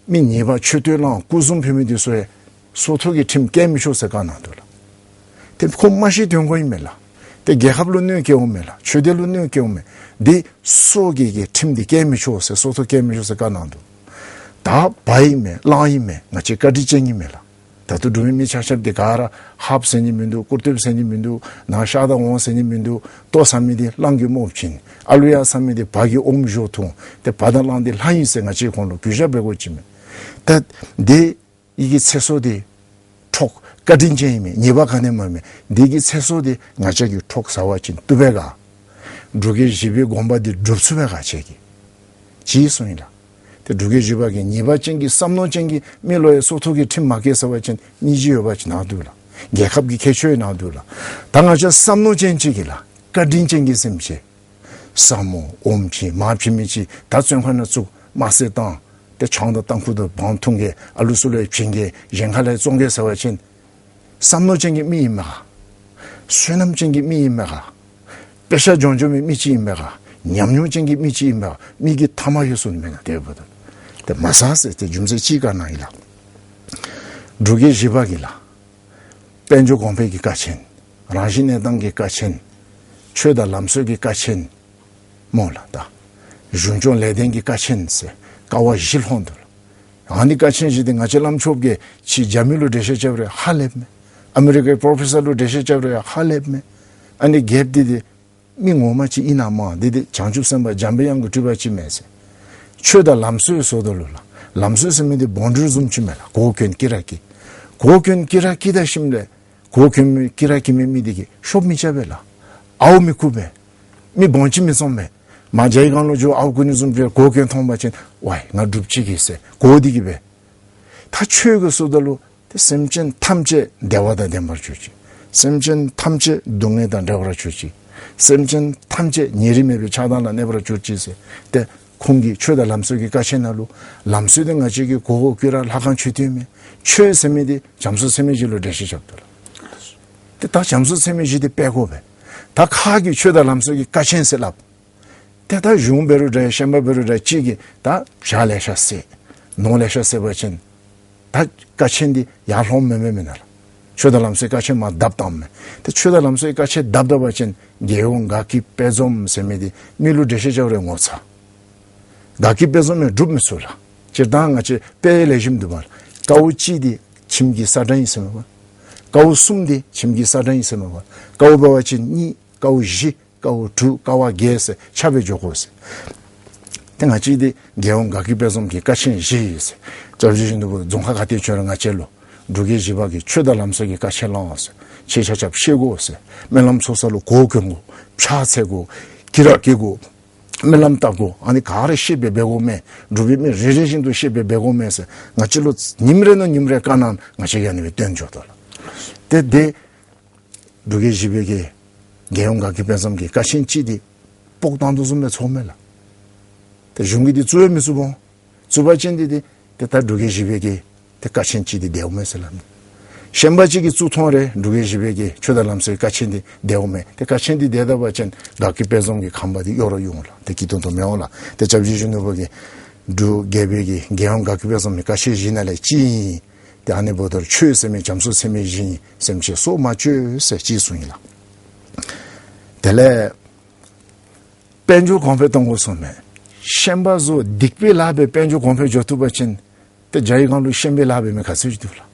མི་ཉེས་པ་མཆོད་རྟེན་བླངས་སྐུ་གཟུགས་ཕུལ་མི་འདི་ཚུ་ཡང་སྲོག་ཐོག་གི་ཁྲིམས་བཀལ་མི་ཆོག་ཟེར་བཀའ་གནང་འདུག་ལགས། ཏེ་ཁོ་མ་ཤི་དོན་དགོ་ཨིན་མས་ལགས། ཏེ་རྒྱལ་ཁབ་ལུ་གནོད་བཀལཝ་མས་ལགས། ཆོས་སྡེ་ལུ་གནོད་བཀལཝ་མས། འདི་སྲོག་གི་གི་ཁྲིམས་འདི་བཀལ་མི་ཆོག་ཟེར་སྲོག་ཐོག་བཀལ་མི་ཆོག་ཟེར་བཀའ་གནང་འདུག། ད་འབག་ཨིན་མས་བླངས་ཨིན་མས། ང་བཅས་བཀའ་དྲིན་ཅན་གྱི་མས་ལགས། ད་ལྟོ་འབྲུག་མི་མི་ཆ་ཁྱབ་འདི་ག་ར་ཧཱཔ་ཟེར་ནི་མིན་འདུག། ཀུར་སྟོད་ཟེར་ནི་མིན་འདུག། ནཱ་ཤ་དང་འོང་ཟེར་ནི་མིན་འདུག། ལྟོ་ཟ་མི་འདི་གླང་གི་རྨོགཔ་བྱིན། ཨ་ལུ་ཡར་ཟ་མི་འདི་བ་གི་ཨོམ་བཞོ་འཐུང་། ཏེ་བ་དང་གླང་འདི་ལྷ་ཨིན་ཟེར་ང་བཅས་ཁོང་ལུ་གུས་ཞབས་འབད་དགོཔ་ཅིག་མས། ད་འདི་ཡི་གི་ཚེ་སྲོག་འདི་འཕྲོག། བཀའ་དྲིན་ཅན་ཨིན་མས། ཉེས་པ་ག་ནི་ཡང་མེད། འདི་གི་ཚེ་སྲོག་འདི་ང་བཅས་ཀྱིས་འཕྲོག་ཟ་བ་ཅིན་བཏུབ་པས་ག། འབྲུག་རྒྱལ་བཞི་པའི་དགོངས་པ་འདི་སྒྲུབ་ཚུགས་པས་ག་ཁྱེད་ཀྱིས། ཅིག་གསུངས་ཡི་ལགས། ཏེ་འབྲུག་རྒྱལ་བཞི་པ་གིས་ཉེས་པ་ཅན་གྱི་བསམ་མནོ་ཅན་གྱི་མི་ལུ་ཡང་སྲོག་ཐོག་གི་ཁྲིམས་མ་བཀལ་ཟེར་བ་ཅིན་སྙིང་རྗེ་ཡོད་པ་ཅིག་ནང་འདུག་ལགས། རྒྱལ་ཁབ་ཀྱི་ཁྱད་ཆོས་ནང་འདུག་ལགས། ད་ང་བཅས་བསམ་མནོ་ཅན་ཅིག་གིས་ལགས། བཀའ་དྲིན་ཅན་གྱི་སེམས་ཅན། ཟ་མོ་ཨོམ་བྱིན་མར་བྱིན་མི་ཅིག་ད་བཙོན་ཁང་ནང་བཙུགས་དམར་བསད་བཏང་། ཏེ་ཆང་དང་ཏམ་ཁུ་དང་བང་འཐུང་གེ། ཨ་ལུ་ཚུ་ལུ་ཡང་བྱིན་གེ། གཞན་ཁ་ལས་བཙོང་གེ་ཟེར་བ་ཅིན་བསམ་མནོ་ཅན་གྱི་མི་ཨིན་མས་ག། བསོད་ནམས་ཅན་གྱི་མི་ཨིན་མས་ག། དཔེ་ཆ་སྦྱོང་སྦྱོང་མི་མི་ཅིག་ཨིན་མས་ག། ཉམས་མྱོང་ཅན་གྱི་མི་ཅིག་ཨིན་མས་ག། མི་གི་མཐའ་མ་ཡོད་སོ་ནི་མེན་ན། དེ་འབདཝ་ད་ཏེ་མ་ཟ་ཟེར་ཏེ་རྒྱུ་མཚན་ཅིག་བཀའ་གནང་ཡི་ལགས། འབྲུག་རྒྱལ་བཞི་པ་གིས་ལགས། དཔལ་འབྱོར་གོང་འཕེལ་གྱི་ཀ་ཆེན། རང་བཞིན་གནས་སྟངས་ཀྱི་ཀ་ཆེན། ཆོས་དང་ལམ་སྲོལ་གྱི་ཀ་ཆེན། སྨོ་ལགས། ད་གཞུང་སྐྱོང་ལས་དོན་གྱི་ཀ་ཆེན་ཟེར་ཀ་བ་བཞི་ལྷོང་འདུག་ལགས། ཨ་ནི་ཀ་ཆེན་བཞི་འདི་ང་བཅས་བླམ་ཆོསཔ་གིས་ཕྱི་རྒྱ་མི་ལུ་འགྲེལ་བཤད་རྐྱབ་རུང་ཧ་ལེབ་མས། ཨ་མི་རི་ཀའི་པྲོ་ཕེ་སར་ལུ་འགྲེལ་བཤད་རྐྱབ་རུང་ཧ་ལེབ་མས། ཨ་ནི་རྒྱལཔོ་འདི་འདི་མི་ངོ་མ་ཅིག་ཨིན་ན་མ་འདི་འདི་བྱང་ཆུབ་སེམས་དཔའ་འཇམ་པའི་དབྱངས་ཀྱི་སྤྲུལ་པ་ཅིག་མས་ཟེར། ཆོས་དང་ལམ་སྲོལ་ཟེརཝ་ད་ལུ་ལགས། ལམ་སྲོལ་ཟེར་མི་འདི་བོང་ཌི་རི་བཟུམ་ཅིག་མས་ལགས། གོ་གྱོན་ཀི་ར་ཀི། གོ་གྱོན་ཀི་ར་ཀི་ད་ཞིནམ་ལས་གོ་གྱོན་མི་ཀི་ར་ཀི་མི་མི་འདི་གིས་ཤོབ་མི་རྐྱབ་པས་ལགས། ཨརཝ་མི་རྐུ་བས། མི་བོང་ཅིག་མི་བཙོང་བས། མ་རྒྱའི་སྒང་ལུ་འགྱོ་ཨརཝ་རྐུ་ནི་བཟུམ་ཅིག་གོ་གྱོན་མཐོང་པ་ཅིན་ཝའི་ང་འབྲུགཔ་ཅིག་གིས་ཟེར་གོ་འདི་གིས་འབད། ད་ཆོས་ཀྱི་ཟེརཝ་ད་ལུ་ཏེ་སེམས་ཅན་ཐམས་ཅད་བདེ་བ་དང་ལྡན་པར་གྱུར་ཅིག། སེམས་ཅན་ཐམས་ཅད་སྡུག་བསྔལ་དང་བྲལ་བར་གྱུར་ཅིག། སེམས་ཅན་ཐམས་ཅད་ཉེ་རིང་མེད་པའི་ཆགས་སྡང་ལ་གནས་པར་གྱུར་ཅིག་ཟེར། ཏེ་ཁོང་གིས་ཆོས་དང་ལམ་སྲོལ་གྱི་ཀ་ཆེན་ནང་ལུ་ལམ་སྲོལ་འདི་ང་བཅས་ཀྱིས་གོ་གོ་ཀི་ར་ལྷ་ཁང་མཆོད་རྟེན་མས། ཆོས་ཟེར་མི་འདི་བྱམས་སོགས་ཚད་མེད་བཞི་ལུ་འགྲེལ་བཤད་རྐྱབ་འདུག་ལགས། ཏེ་ད་བྱམས་སོགས་ཚད་མེད་བཞི་འདི་སྤེལ་དགོ་པས། ད་ཁ་གིས་ཆོས་དང་ལམ་སྲོལ་གྱི་ཀ་ཆེན་ཟེར་སླབ། ཏེ་ད་གཞུང་འབད་རུང་འདྲ་ཤན་པ་འབད་རུང་འདྲ་གཅིག་གིས་ད་བྱ་ལེ་ཤ་བསད་ནོར་ལེ་ཤ་བསད་པ་ཅིན་ད་ཀ་ཆེན་འདི་ཡར་ལྷོང་མེན་མེན་མེན་ན་ལགས། ཆོས་དང་ལམ་སྲོལ་ཀ་ཆེན་མར་བརྡབ་བཏངམ་མས། ཏེ་ཆོས་དང་ལམ་སྲོལ་ཀ་ཆེན་བརྡབ་བཏང་པ་ཅིན་རྒྱལ་ཡོངས་དགའ་སྐྱིད་དཔལ་འཛོམས་ཟེར་མི་འདི་མི་ལུ་འགྲེལ་བཤད་རྐྱབ་རུང་ངོ་ཚ། དགའ་སྐྱིད་དཔལ་འཛོམས་ཡང་སྒྲུབ་མི་ཚུགས་ལགས། སྤྱིར་བཏང་ང་བཅས་དཔེ་ལེགས་ཤོམ་འདུག་པ་ལགས། ཀཝ་གཅིག་འདི་ཁྱིམ་གྱི་ས་བཀྲ་ཨིན་ཟེར་མས་པ། ཀཝ་གསུམ་འདི་ཁྱིམ་གྱི་ས་བཀྲ་ཨིན་ཟེར་མས་པ། ཀཝ་འབད་བ་ཅིན་གཉིས། ཀཝ་བཞི། ཀཝ་དྲུག། ཀཝ་བརྒྱད་ཟེར་ཆ་སྦེ་འགྱོ་དགོ་ཟེར། ཏེ་ང་བཅས་འདི་རྒྱལ་ཡོངས་དགའ་སྐྱིད་དཔལ་འཛོམས་ཀྱི་ཀ་ཆེན་བཞི་ཟེར། སྐྱབས་རྗེ་ཡིད་བཞིན་ནོར་བུ་རྫོང་ཁག་ག་ཏེ་བྱོན་རུང་ང་བཅས་ལུ་འབྲུག་རྒྱལ་བཞི་པ་གིས་ཆོས་དང་ལམ་སྲོལ་གྱི་ཀ་ཆེན་བླངས་ཟེར། ཁྱེད་ཆ་ཁྱབ་ཤེས་དགོ་ཟེར། སྨོན་ལམ་ཚོགས་བསགས་ལུ་གོ་གྱོན་དགོ། ཕྱག་འཚལ་དགོ། གྱི་ར་བཀལ་དགོ། སྨོན་ལམ་བཏབ་དགོ། ཨ་ནི་ག་ར་ཤེས་སྦེ་འབད་དགོ་མས། འབྲུག་པའི་མི་རེ་རེ་བཞིན་དུ་ཤེས་སྦེ་འབད་དགོ་མས་ཟེར། ང་བཅས་ལུ་ཉིནམ་རེ་ནང་ཉིནམ་རེ་བཀའ་གནང་། ང་བཅས་ཀྱིས་ཨ་ནི་སྦེ་བསྟེན་འགྱོ་དོ་ལགས། ཏེ་དེ་འབྲུག་རྒྱལ་བཞི་པའི་གི་རྒྱལ་ཡོངས་དགའ་སྐྱིད་དཔལ་འཛོམས་ཀྱི་ཀ་ཆེན་གཅིག་འདི་སྤོག་བཏང་དོ་བཟུམ་སྦེ་ཚོརཝ་མས་ལགས། ཏེ་གཞུང་གིས་འདི་བཙུགས་ཡང་མི་བཙུགས་འོང་། བཙུགས་པ་ཅིན་འདི་འདི་ཏེ་ད་འབྲུག་རྒྱལ་བཞི་པའི་གི་ཏེ་ཀ་ཆེན་གཅིག་འདི་བདེཝ་མས་ཟེར་སླབ་མས། ཤན་པ་གཅིག་གིས་བཙུགས་ཐོན་རུང་འབྲུག་རྒྱལ་བཞི་པའི་གི་ཆོས་དང་ལམ་སྲོལ་ཀ་ཆེན་འདི་བདེཝ་མས། ཏེ་ཀ་ཆེན་འདི་བདེ་ད་པ་ཅིན་དགའ་སྐྱིད་དཔལ་འཛོམས་ཀྱི་ཁང་པ་འདི་གཡོ་རུ་གཡོ་འོང་ལགས། ཏེ་སྐྱིད་ཏོང་ཏོ་མི་འོང་ལགས། ཏེ་སྐྱབས་རྗེ་ཡིད་བཞིན་ནོར་བུ་གིས་འབྲུག་རྒྱལ་པོའི་གི་རྒྱལ་ཡོངས་དགའ་སྐྱིད་དཔལ་འཛོམས་ཀྱི་ཀ་ཆེན་བཞི་ནང་ལས་གཅིག་ཨིན། ཏེ་ཨ་ནི་འབདཝ་ད་ཆོས་ཟེར་མི་རྒྱ་མཚོ་ཚད་མེད་བཞི་ཨིན། སེམས་ཅན་སྲོག་མ་གཅོད་ཟེར་གཅིག་གསུངས་ཡི་ལགས། དེ་ལས་དཔལ་འབྱོར་གོང་འཕེལ་གཏང་དགོ་གསུངས་མས། ཤན་པ་ཚུ་སྡིག་པའི་ལཱ་འབད་དཔལ་འབྱོར་གོང་འཕེལ་འགྱོ་བཏུབ་པ་ཅིན་ཏེ་རྒྱ་ཡི་སྒང་ལུ་ཤན་པའི་ལཱ་འབད་མི་ག་ཚོད་ཅིག་འདུག་ལགས།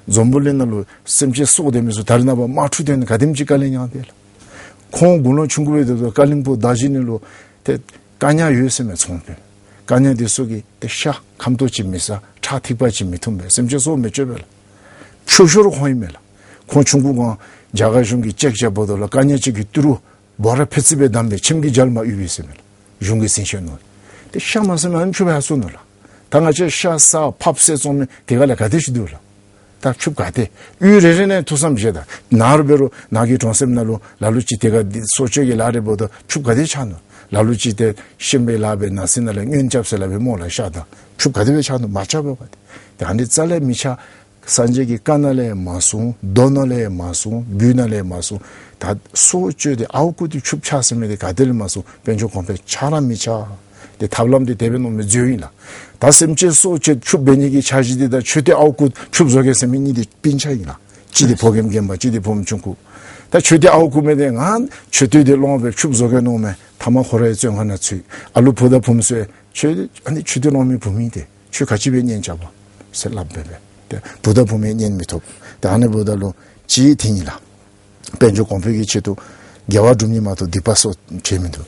འཛམ་བུ་གླིང་ནང་ལུ་སེམས་ཅན་སྲོག་འདོད་མི་ཚུ་ད་རེས་ནངས་པ་དམག་འཁྲུག་འདི་ནང་ག་དེམ་ཅིག་དཀའ་ལས་མྱངས་ཏེ་ལགས། ཁོང་དགུང་ལོ་ཆུང་ཀུ་སྦེ་སྡོད་སྡོད་ཀ་ལིང་པོ་རྡོ་རྗེ་གླིང་ལུ་ཏེ་བཀག་ཉ་ཡོད་ཟེར་མས་ཚོང་དཔོན། བཀག་ཉ་འདི་ཚུ་གིས་ཏེ་ཤ་ཁམ་ཏོག་ཅིག་མི་ཟ། ཁྲག་ཐིགས་པ་ཅིག་མི་འཐུང་པས། སེམས་ཅན་སྲོག་མི་གཅོད་པས་ལགས། ཕྱུགཔོ་ཤོར་ཁོང་ཨིན་མས་ལགས། ཁོང་ཆུང་ཀུ་སྒང་རྒྱ་གར་གཞུང་གིས་ཅེཀ་རྐྱབ་འབདཝ་ད་ལུ་བཀག་ཉ་ཅིག་གིས་ཏི་རུ་འབོ་ར་ཕད་ཙི་སྦེ་བསྡམས་སྦེ་ཁྱིམ་གྱི་རྒྱབ་ལས་མར་ཡུར་བུད་ཟེར་མས་ལགས། གཞུང་གིས་ཟིན་བཤད་ནུག། ཏེ་ཤ་མ་ཟ་མི་ཨ་ནི་ཕྱུགཔོ་ཡར་སོ་ནུག་ལགས། ད་ང་བཅས་ཤ་ཟ་ཕགཔ་བསད་བཙོང་མི་དེ་ག་ལས་ག་དེ་ཅིག་འདུག་ལགས། ད་ཕྱུགཔོ་ག་དེ་གཡུས་རེ་རེ་ནང་ཐུགས་བསམ་བཞེས་ད། ནཱ་རུ་འབད་རུང་ནཱ་གི་གྲོང་གསེབ་ནང་ལུ་ལ་ལུ་ཅིག་དེ་ག་འདི་སྲོག་གཅོད་ཀྱི་ལཱ་རེ་འབདཝ་ད་ཕྱུགཔོ་ག་དེ་ཆགས་ནུག། ལ་ལུ་ཅིག་ཏེ་ཤན་པའི་ལཱ་འབད་ནང་སེམས་ནང་ལས་གཉེན་རྐྱབ་ཟེར་སླབ་པས་སྨོ་ལགས། ཤ་ད་ཕྱུགཔོ་ག་དེ་སྦེ་ཆགས་ནུག། མ་ཆགས་པས་པ་ཏེ། ཏེ་ཨ་ནི་རྩ་ལས་མི་ཆགས། སངས་རྒྱས་ཀྱི་བཀའ་ནང་ལས་མ་གསུངས། མདོ་ནང་ལས་མ་གསུངས། རྒྱུད་ནང་ལས་མ་གསུངས། ད་སྲོག་གཅོད་དེ་ཨརཝ་བརྐུ་སྟེ་ཕྱུགཔོ་ཆགས་ཟེར་མི་དེ་ག་ཏེ་ལས་མ་གསུངས། དཔལ་འབྱོར་གོང་འཕེལ་ཆགས་ར་མི་ཆགས། ཏེ་ཐབས་ལམ་དེ་དེ་སྦེ་མནོ་མི་འཛོལ་ཨིན་ལགས། ད་སེམས་ཅན་སྲོག་གཅོད་ཕྱུགཔོ་འབད་ནི་གི་འཆར་གཞི་དེ་དང་མཆོད་རྟེན་ཨརཝ་བརྐུ་ཕྱུགཔོ་བཟོ་གེ་ཟེར་མི་གཉིས་དེ་སྤུན་ཆ་ཨིན་ལགས། གཅིག་དེ་ཕོ་རྒནམ་རྒནམ་པ། གཅིག་དེ་ཕོ་མོ་ཆུང་ཀུ། ད་མཆོད་རྟེན་ཨརཝ་བརྐུ་མི་དེ་ང་མཆོད་རྟེན་དེ་སློང་སྦེ་ཕྱུགཔོ་བཟོ་གེ་མནོཝ་མས། ཐ་མ་ཁོ་རའི་བཙོན་ཁང་ནང་ཚུད། ཨ་ལུ་བུ་དང་བུམོ་ཚུ་ཁྱོད་ཨ་ནི་མཆོད་རྟེན་སློང་མི་བུམོ་ཨིན་ཏེ། ཁྱོད་ག་ཅི་སྦེ་གཉེན་རྐྱབ་པ་ཟེར་སླབ་སྦེ་སྦེ། ཏེ་བུ་དང་བུམོ་གཉེན་མི་ཐོབ། ཏེ་ཨ་ནི་འབདཝ་ད་ལུ་གཅིག་དེ་ཨིན་ལགས། དཔལ་འབྱོར་གོང་འཕེལ་གྱི་ཆེད་དུ་དགེ་བ་སྒྲུབ་ནི་མ་གཏོགས་སྡིག་པ་སྲོག་བྱིན་མི་འདུག།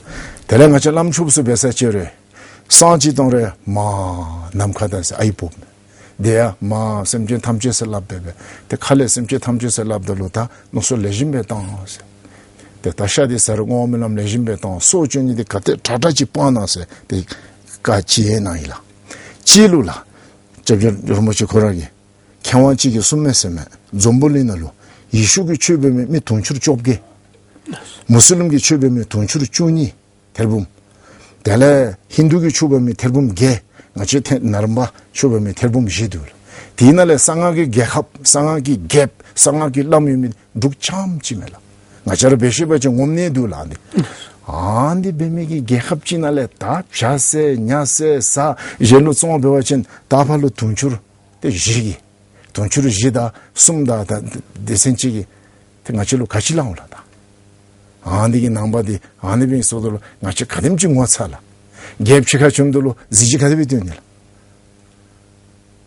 དེ་ལས་ང་བཅས་བླམ་ཆོསཔ་ཚུ་འབད་ས་ཅིག་རུང་བསང་ཅིག་གཏང་རུང་མར་ནམ་མཁའ་དང་ཟེར་ཨའི་བོབ་མས། དེ་ཡང་མར་སེམས་ཅན་ཐམས་ཅད་ཟེར་སླབ་སྦེ་སྦེ། ཏེ་ཁ་ལས་སེམས་ཅན་ཐམས་ཅད་ཟེར་སླབ་ད་ལུ་ད་མནོ་བསམ་ལེགས་ཤོམ་སྦེ་བཏང་ཟེར། ཏེ་ད་ཤ་དེ་ཟ་རུང་བསྔོ་བ་སྨོན་ལམ་ལེགས་ཤོམ་སྦེ་བཏང་། སྲོག་གཅོད་ནི་དེ་ག་ཏེ་དྲག་དྲག་ཅིག་སྤང་གནང་ཟེར་ཏེ་བཀའ་ཅིག་གནང་ཡི་ལགས། གཅིག་ལུ་ལགས། སྐྱབས་རྗེ་རིན་པོ་ཆེ་ཁོ་ར་གིས་མཁས་དབང་གཅིག་གིས་གསུངམ་མས་ཟེར་མས། འཛམ་བུ་གླིང་ནང་ལུ་ཡེ་ཤུ་གི་ཆོས་འབད་མི་མི་དུང་ཕྱུར་བཅོ་བརྒྱད། མུ་སི་ལིམ་གྱི་ཆོས་འབད་མི་དུང་ཕྱུར་བཅུ་གཉིས། ཐེར་འབུམ། དེ་ལས་ཧིན་དུ་གི་ཆོས་འབད་མི་ཐེར་འབུམ་བརྒྱད། ང་བཅས་ཐེ་ནཱ་རོ་པ་ཆོས་འབད་མི་ཐེར་འབུམ་བཞི་འདུག་ལགས། དེ་ནང་ལས་གསང་སྔགས་ཀྱི་རྒྱལ་ཁབ་གསང་སྔགས་ཀྱི་རྒྱལཔོ་གསང་སྔགས་ཀྱི་བླམ་ཡོད་མི་འབྲུག་རྐྱངམ་ཅིག་མས་ལགས། ང་བཅས་ར་འབད་ཤེས་པ་ཅིན་ངོམ་ནི་འདུག་ལགས། ཨ་ནི་འབད་མི་གི་རྒྱལ་ཁབ་ཅིག་ནང་ལས་ད་བྱ་བསད་ཉ་བསད་ཟ་གཞན་ལུ་བཙོང་འབད་བ་ཅིན་ད་ཕར་ལུ་དུང་ཕྱུར་ཏེ་བཞི་གིས་དུང་ཕྱུར་བཞི་དང་གསུམ་དང་ད་སྡེ་ཚན་གཅིག་གིས་ཏེ་ང་བཅས་ལུ་ག་ཅི་ལང་འོང་ལགས། ད་ཨ་ནི་གི་ནང་པ་འདི་ཨ་ནི་འབད་སོང་ད་ལུ་ང་བཅས་ག་དེམ་ཅིག་ངོ་ཚ་ལགས། རྒྱལཔོ་ཕྱི་ཁར་བྱོནམ་ད་ལུ་གཟི་བརྗིད་ག་དེ་སྦེ་སྟོན་ནི་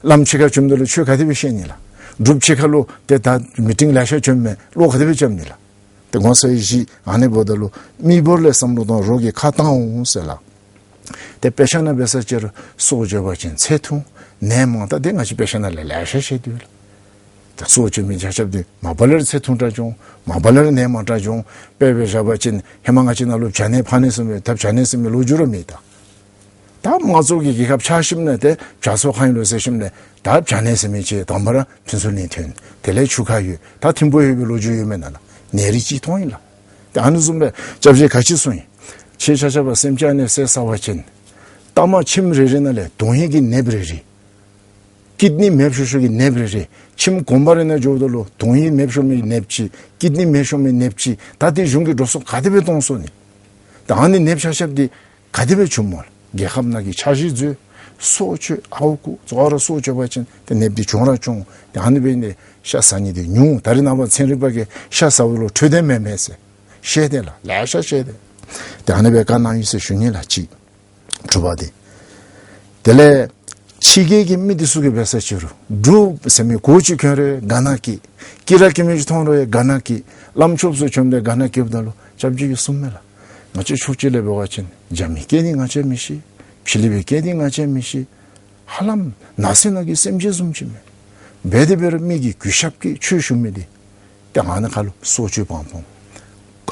ལགས། བླམ་ཕྱི་ཁར་བྱོནམ་ད་ལུ་ཆོས་ག་དེ་སྦེ་བཤད་ནི་ལགས། འབྲུགཔ་ཕྱི་ཁར་ལུ་ཏེ་ད་མི་ཊིང་ལེ་ཤ་བྱོནམ་མས། བློ་ག་དེ་སྦེ་འཁྱམ་ནི་ལགས། ཏེ་ངོ་ཚ་བའི་གཞི་ཨ་ནི་འབདཝ་ད་ལུ་མི་འབོར་ལས་བསམ་བློ་གཏང་། རོགས་ཀྱིས་ཁ་བཏང་འོང་ཟེར་ལགས། ཏེ་དཔེ་ཆ་ནང་འབད་ས་ཅིག་རུང་སྲོག་གཅོད་པ་ཅིན་ཚེ་ཐུང་། ནད་མང་། ད་དེ་ང་བཅས་དཔེ་ཆ་ནང་ལས་ལེ་ཤ་བཤད་དེ་ཡོད་ལགས། ད་སྲོག་གཅོད་མི་ཆ་ཁྱབ་འདི་མ་པ་ལས་ར་ཚེ་ཐུང་དྲགས་འགྱོ་འོང་། མ་པ་ལས་ར་ནད་མང་དྲགས་འགྱོ་འོང་། དཔེ་སྦེ་བཞག་པ་ཅིན་ཧེ་མ་ང་བཅས་ནང་ལུ་བྱ་ནད་ཕག་ནད་ཟེར་མི་ད་བྱ་ནད་ཟེར་མི་ལོ་རྒྱུས་ར་མེད་ད། ད་དམངས་གཙོ་གི་རྒྱལ་ཁབ་ཆགས་ཞིནམ་ལས་ཏེ་བྱ་སོ་གང་ཨིན་ལོ་ཟེར་ཞིནམ་ལས་ད་བྱ་ནད་ཟེར་མི་ཅིག་དང་པ་ར་ཕུན་ཚོགས་གླིང་ཐོན། དེ་ལས་ཆུ་ཁ་ཡོད། ད་ཐིམ་ཕུ་ཡོད་པའི་ལོ་རྒྱུས་ཡོད་མེན་ན་ལགས། ནད་རིགས་གཅིག་མཐོང་ཡི་ལགས། ཏེ་ཨ་ནི་བཟུམ་སྦེ་སྐྱབས་རྗེ་ག་ཅི་གསུངས་ཡི། ཁྱེད་ཆ་ཁྱབ་སེམས་ཅན་ནད་བསད་ཚར་བ་ཅིན་ལྟ་མ་ཁྱིམ་རེ་རེ་ནང་ལས་དོན་ཧིང་གི་ནདཔ་རེ་རེ། ཀིཌ་ནི་མེདཔ་ཤོར་ཤོར་གྱི་ནདཔ་རེ་རེ། ཁྱིམ་གུང་པ་རེ་ནང་འགྱོཝ་ད་ལུ་དོན་ཧིང་མེདཔ་ཤོར་མི་ནདཔ་ཅིག། ཀིཌ་ནི་མེདཔ་ཤོར་མི་ནདཔ་ཅིག། ད་དེ་གཞུང་གིས་འགྲོ་སོང་ག་དེ་སྦེ་གཏང་སོང་ནི། ད་ཨ་ནི་ནདཔ་ཆ་ཁྱབ་འདི་ ག་དེ་སྦེ་བྱུངམ་སྨོ་ལགས། རྒྱལ་ཁབ་ནང་གི་འཆར་གཞི་བཟོ། སྲོག་གཅོད། ཨརཝ་རྐུ། གཙོ་བོ་ར་སྲོག་གཅོད་པ་ཅིན་ཏེ་ནདཔ་འདི་བྱུང་ར་བྱུང་། ཏེ་ཨ་ནི་འབད་ནི་འདི་ཤ་ཟ་ནི་འདི་ཉུང་། ད་རེས་ནངས་པ་ཚན་རིག་པ་གིས་ཤ་ཟཝ་ལུ་འཕྲོད་བསྟེན་མེད་མས་ཟེར་བཤད་དེས་ལགས། ལེ་ཤ་བཤད་དེས། ཏེ་ཨ་ནི་སྦེ་བཀའ་གནང་ཡི་ཟེར་ཞུ་ནི་ལགས་གཅིག། དྲུག་པ་འདི། དེ་ལས་ཕྱི་རྒྱལ་གྱི་མི་འདི་ཚུ་གིས་འབད་ས་ཅིག་རུང་འབྲུགཔ་ཟེར་མི་གོ་ཅིག་གྱོན་རུང་དགའ་སྣང་སྐྱེ། སྐྱིད་ར་སྐྱིད་མི་ཅིག་མཐོང་རུང་དགའ་སྣང་སྐྱེ། བླམ་ཆོསཔ་ཚུ་བྱོནམ་ད་དགའ་སྣང་སྐྱེཝ་ད་ལུ་སྐྱབས་རྗེ་གིས་གསུངམ་མས་ལགས། ང་བཅས་ཕྱོགས་གཅིག་ལས་འབད་བ་ཅིན་རྒྱ་མི་སྐད་འདི་ང་བཅས་མི་ཤེས། ཕྱི་གླིང་པའི་སྐད་འདི་ང་བཅས་མི་ཤེས། ཧ་ལམ་ནགས་གསེབ་ནང་གི་སེམས་ཅན་བཟུམ་ཅིག་མས། འབད་དེ་འབད་རུང་མི་གིས་གུས་ཞབས་ཀྱིས་ཆོས་ཞུ་མི་འདི་ཏེ་ཨ་ནི་ཁར་ལུ་སྲོག་གཅོད་སྤང་སྤངམ།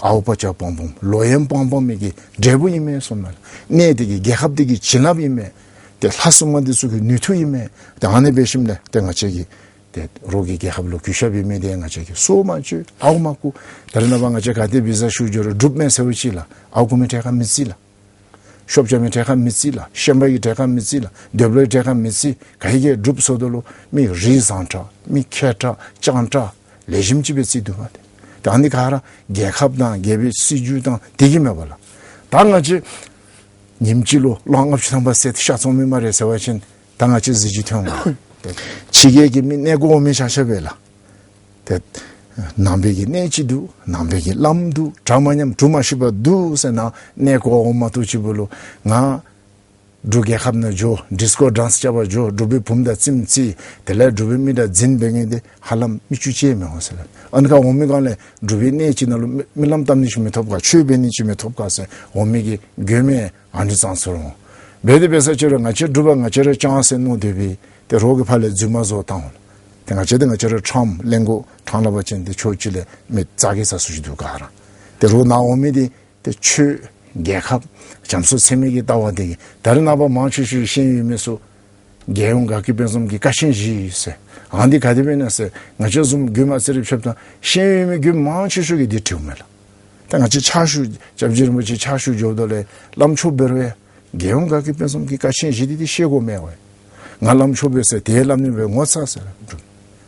ཨརཝ་བ་ཅ་སྤང་སྤངམ། ལོག་གཡེམ་སྤང་སྤང་མི་གི་འབྲས་བུ་ཨིན་མས་གསུངམ་མས་ལགས། གནས་དེ་གི་རྒྱལ་ཁབ་དེ་གི་བྱིན་རླབས་ཨིན་མས། ཏེ་ལྷ་སྲུང་མ་འདི་ཚུ་གི་ནུས་མཐུ་ཨིན་མས། ཏེ་ཨ་ནི་འབད་ཞིནམ་ལས་ཏེ་ང་བཅས་ཀྱིས་ཏེ་རོགས་ཀྱི་རྒྱལ་ཁབ་ལུ་གུས་ཞབས་ཡོད་མི་འདི་ང་བཅས་ཀྱིས་སྲོག་མ་གཅོད། ཨརཝ་མ་རྐུ། ད་རེས་ནངས་པ་ང་བཅས་ག་དེ་བི་ཟ་ཞུ་འགྱོ་རུང་འབྲུགཔ་མས་ཟེར་བ་ཅིན་ལགས་ཨརཝ་རྐུ་མི་གྲལ་ཁར་མི་རྩི་ལགས། ཤོབ་རྐྱབ་མི་གྲལ་ཁར་མི་རྩི་ལགས། ཤན་པ་གི་གྲལ་ཁར་མི་རྩི་ལགས། འདོད་ལྷ་གི་གྲལ་ཁར་མི་རྩི། ག་ཡི་གེ་འབྲུགཔ་ཟེརཝ་ད་ལུ་མི་རིགས་བཟང་དྲགས་མི་མཁས་དྲགས་སྤྱང་དྲགས་ལེགས་ཤོམ་ཅིག་སྦེ་རྩིས་འདུག་པ། ཏེ་ད་ཨ་ནི་ག་ར་རྒྱལ་ཁབ་དང་རྒྱལ་པོའི་སྲིད་བྱུས་དང་དེ་གིས་མས་པ་ལགས། ད་ང་བཅས་ཉིནམ་གཅིག་ལུ་ལོ་ལྔ་བཅུ་ཐམ་པ་བསད་དེ་ཤ་བཙོང་མི་སྨ་རེ་ཟེར་བ་ཅིན་ད་ང་བཅས་གཟི་བརྗིད་ཐོན་འོང་། ཕྱི་རྒྱལ་གྱི་མི་གནས་སྐོར་འོང་མི་ཆ་ཁྱབ་སྦེ་ལགས། ཏེ་ནང་པའི་གི་གནས་ཅིག་འདུག། ནང་པའི་གི་བླམ་འདུག། གྲྭ་མ་ཉམས་གྲུ་མ་ཞིག་པ་འདུག་ཟེར་ནཱ་གནས་སྐོར་འོང་མ་གཏོགས་ཅིག་པོ་ལུ་ང་འབྲུག་རྒྱལ་ཁབ་ནང་འགྱོ། ཌིསི་ཀོ་ཌཱནསི་རྐྱབ་པར་འགྱོ། འབྲུག་པའི་བུམོ་དང་རྩེདམོ་རྩེ། དེ་ལས་འབྲུག་པའི་མི་དང་འཛིང་འབད་ནི་འདི་ཧ་ལམ་མི་བཅུ་ཅིག་མི་འོང་ཟེར་ལགས། ཨ་ནི་ཁར་འོང་མི་སྒང་ལས་འབྲུག་པའི་གནས་ཅིག་ནང་ལུ་རྨི་རྨི་ལམ་བཏབ་ནི་ཅིག་མི་ཐོབ་ག། ཆོས་འབད་ནི་ཅིག་མི་ཐོབ་ག་ཟེར་འོང་མི་གི་མགྱོནམ་ཨ་ནི་ཙང་ཚུ་ར་འོང་། འབད་དེ་འབད་ས་ཅིག་རུང་ང་བཅས་འབྲུག་པ་ང་བཅས་ར་སྤྱང་ཟེར་མནོ་སྡོད་པའི་ཏེ་རོགས་ཀྱིས་ཕར་ལས་རྫུན་མ་བཟོ་བཏང་འོང་། ཏེ་ང་བཅས་ཏེ་ང་བཅས་ར་ཁྲམ་གླེན་ལྐུགས་ཁྲམ་སླབ་པ་ཅིན་ཏེ་ཕྱོགས་གཅིག་ལས་མི་ཙག་གེ་ཙག་སུ་ཅིག་འདུག་ག་ར། ཏེ་རོགས་ནཱ་འོང་མི་འདི་ཏེ་ཆོས་རྒྱལ་ཁབ་བྱམས་སུ་འཚེ་མི་གི་ལྟ་བ་འདི་གིས། ད་རེས་ནངས་པ་མང་ཆེ་ཤོས་ཤེས་ཡོན་མེད་སུ་རྒྱལ་ཡོངས་དགའ་སྐྱིད་དཔལ་འཛོམས་ཀྱི་ཀ་ཆེན་བཞི་ཟེར། ཨ་ནི་འདི་ག་དེ་སྦེ་ཨིན་ན་ཟེར་ང་བཅས་བཟུམ་རྒྱུད་མ་རྩ་རི་ཕྱདཔ་ད་ཤེས་ཡོན་མེད་རྒྱུད་མང་ཆེ་ཤོས་ཀྱིས་འདི་དྲིཝ་མས་ལགས། ད་ང་བཅས་ཕྱག་ཞུ་སྐྱབས་རྗེ་རིན་པོ་ཆེ་ཕྱག་ཞུ་འགྱོཝ་ད་ལས་བླམ་ཆོསཔ་འབད་རུང་ཡང་རྒྱལ་ཡོངས་དགའ་སྐྱིད་དཔལ་འཛོམས་ཀྱི་ཀ་ཆེན་བཞི་འདི་འདི་ཤེས་དགོ་མས་པ། ང་བླམ་ཆོསཔ་ཨིན་ཟེར་དེ་སླབ་ནི་འབད་ངོ་ཚ་ཟེར་ལགས། འགྲུབ་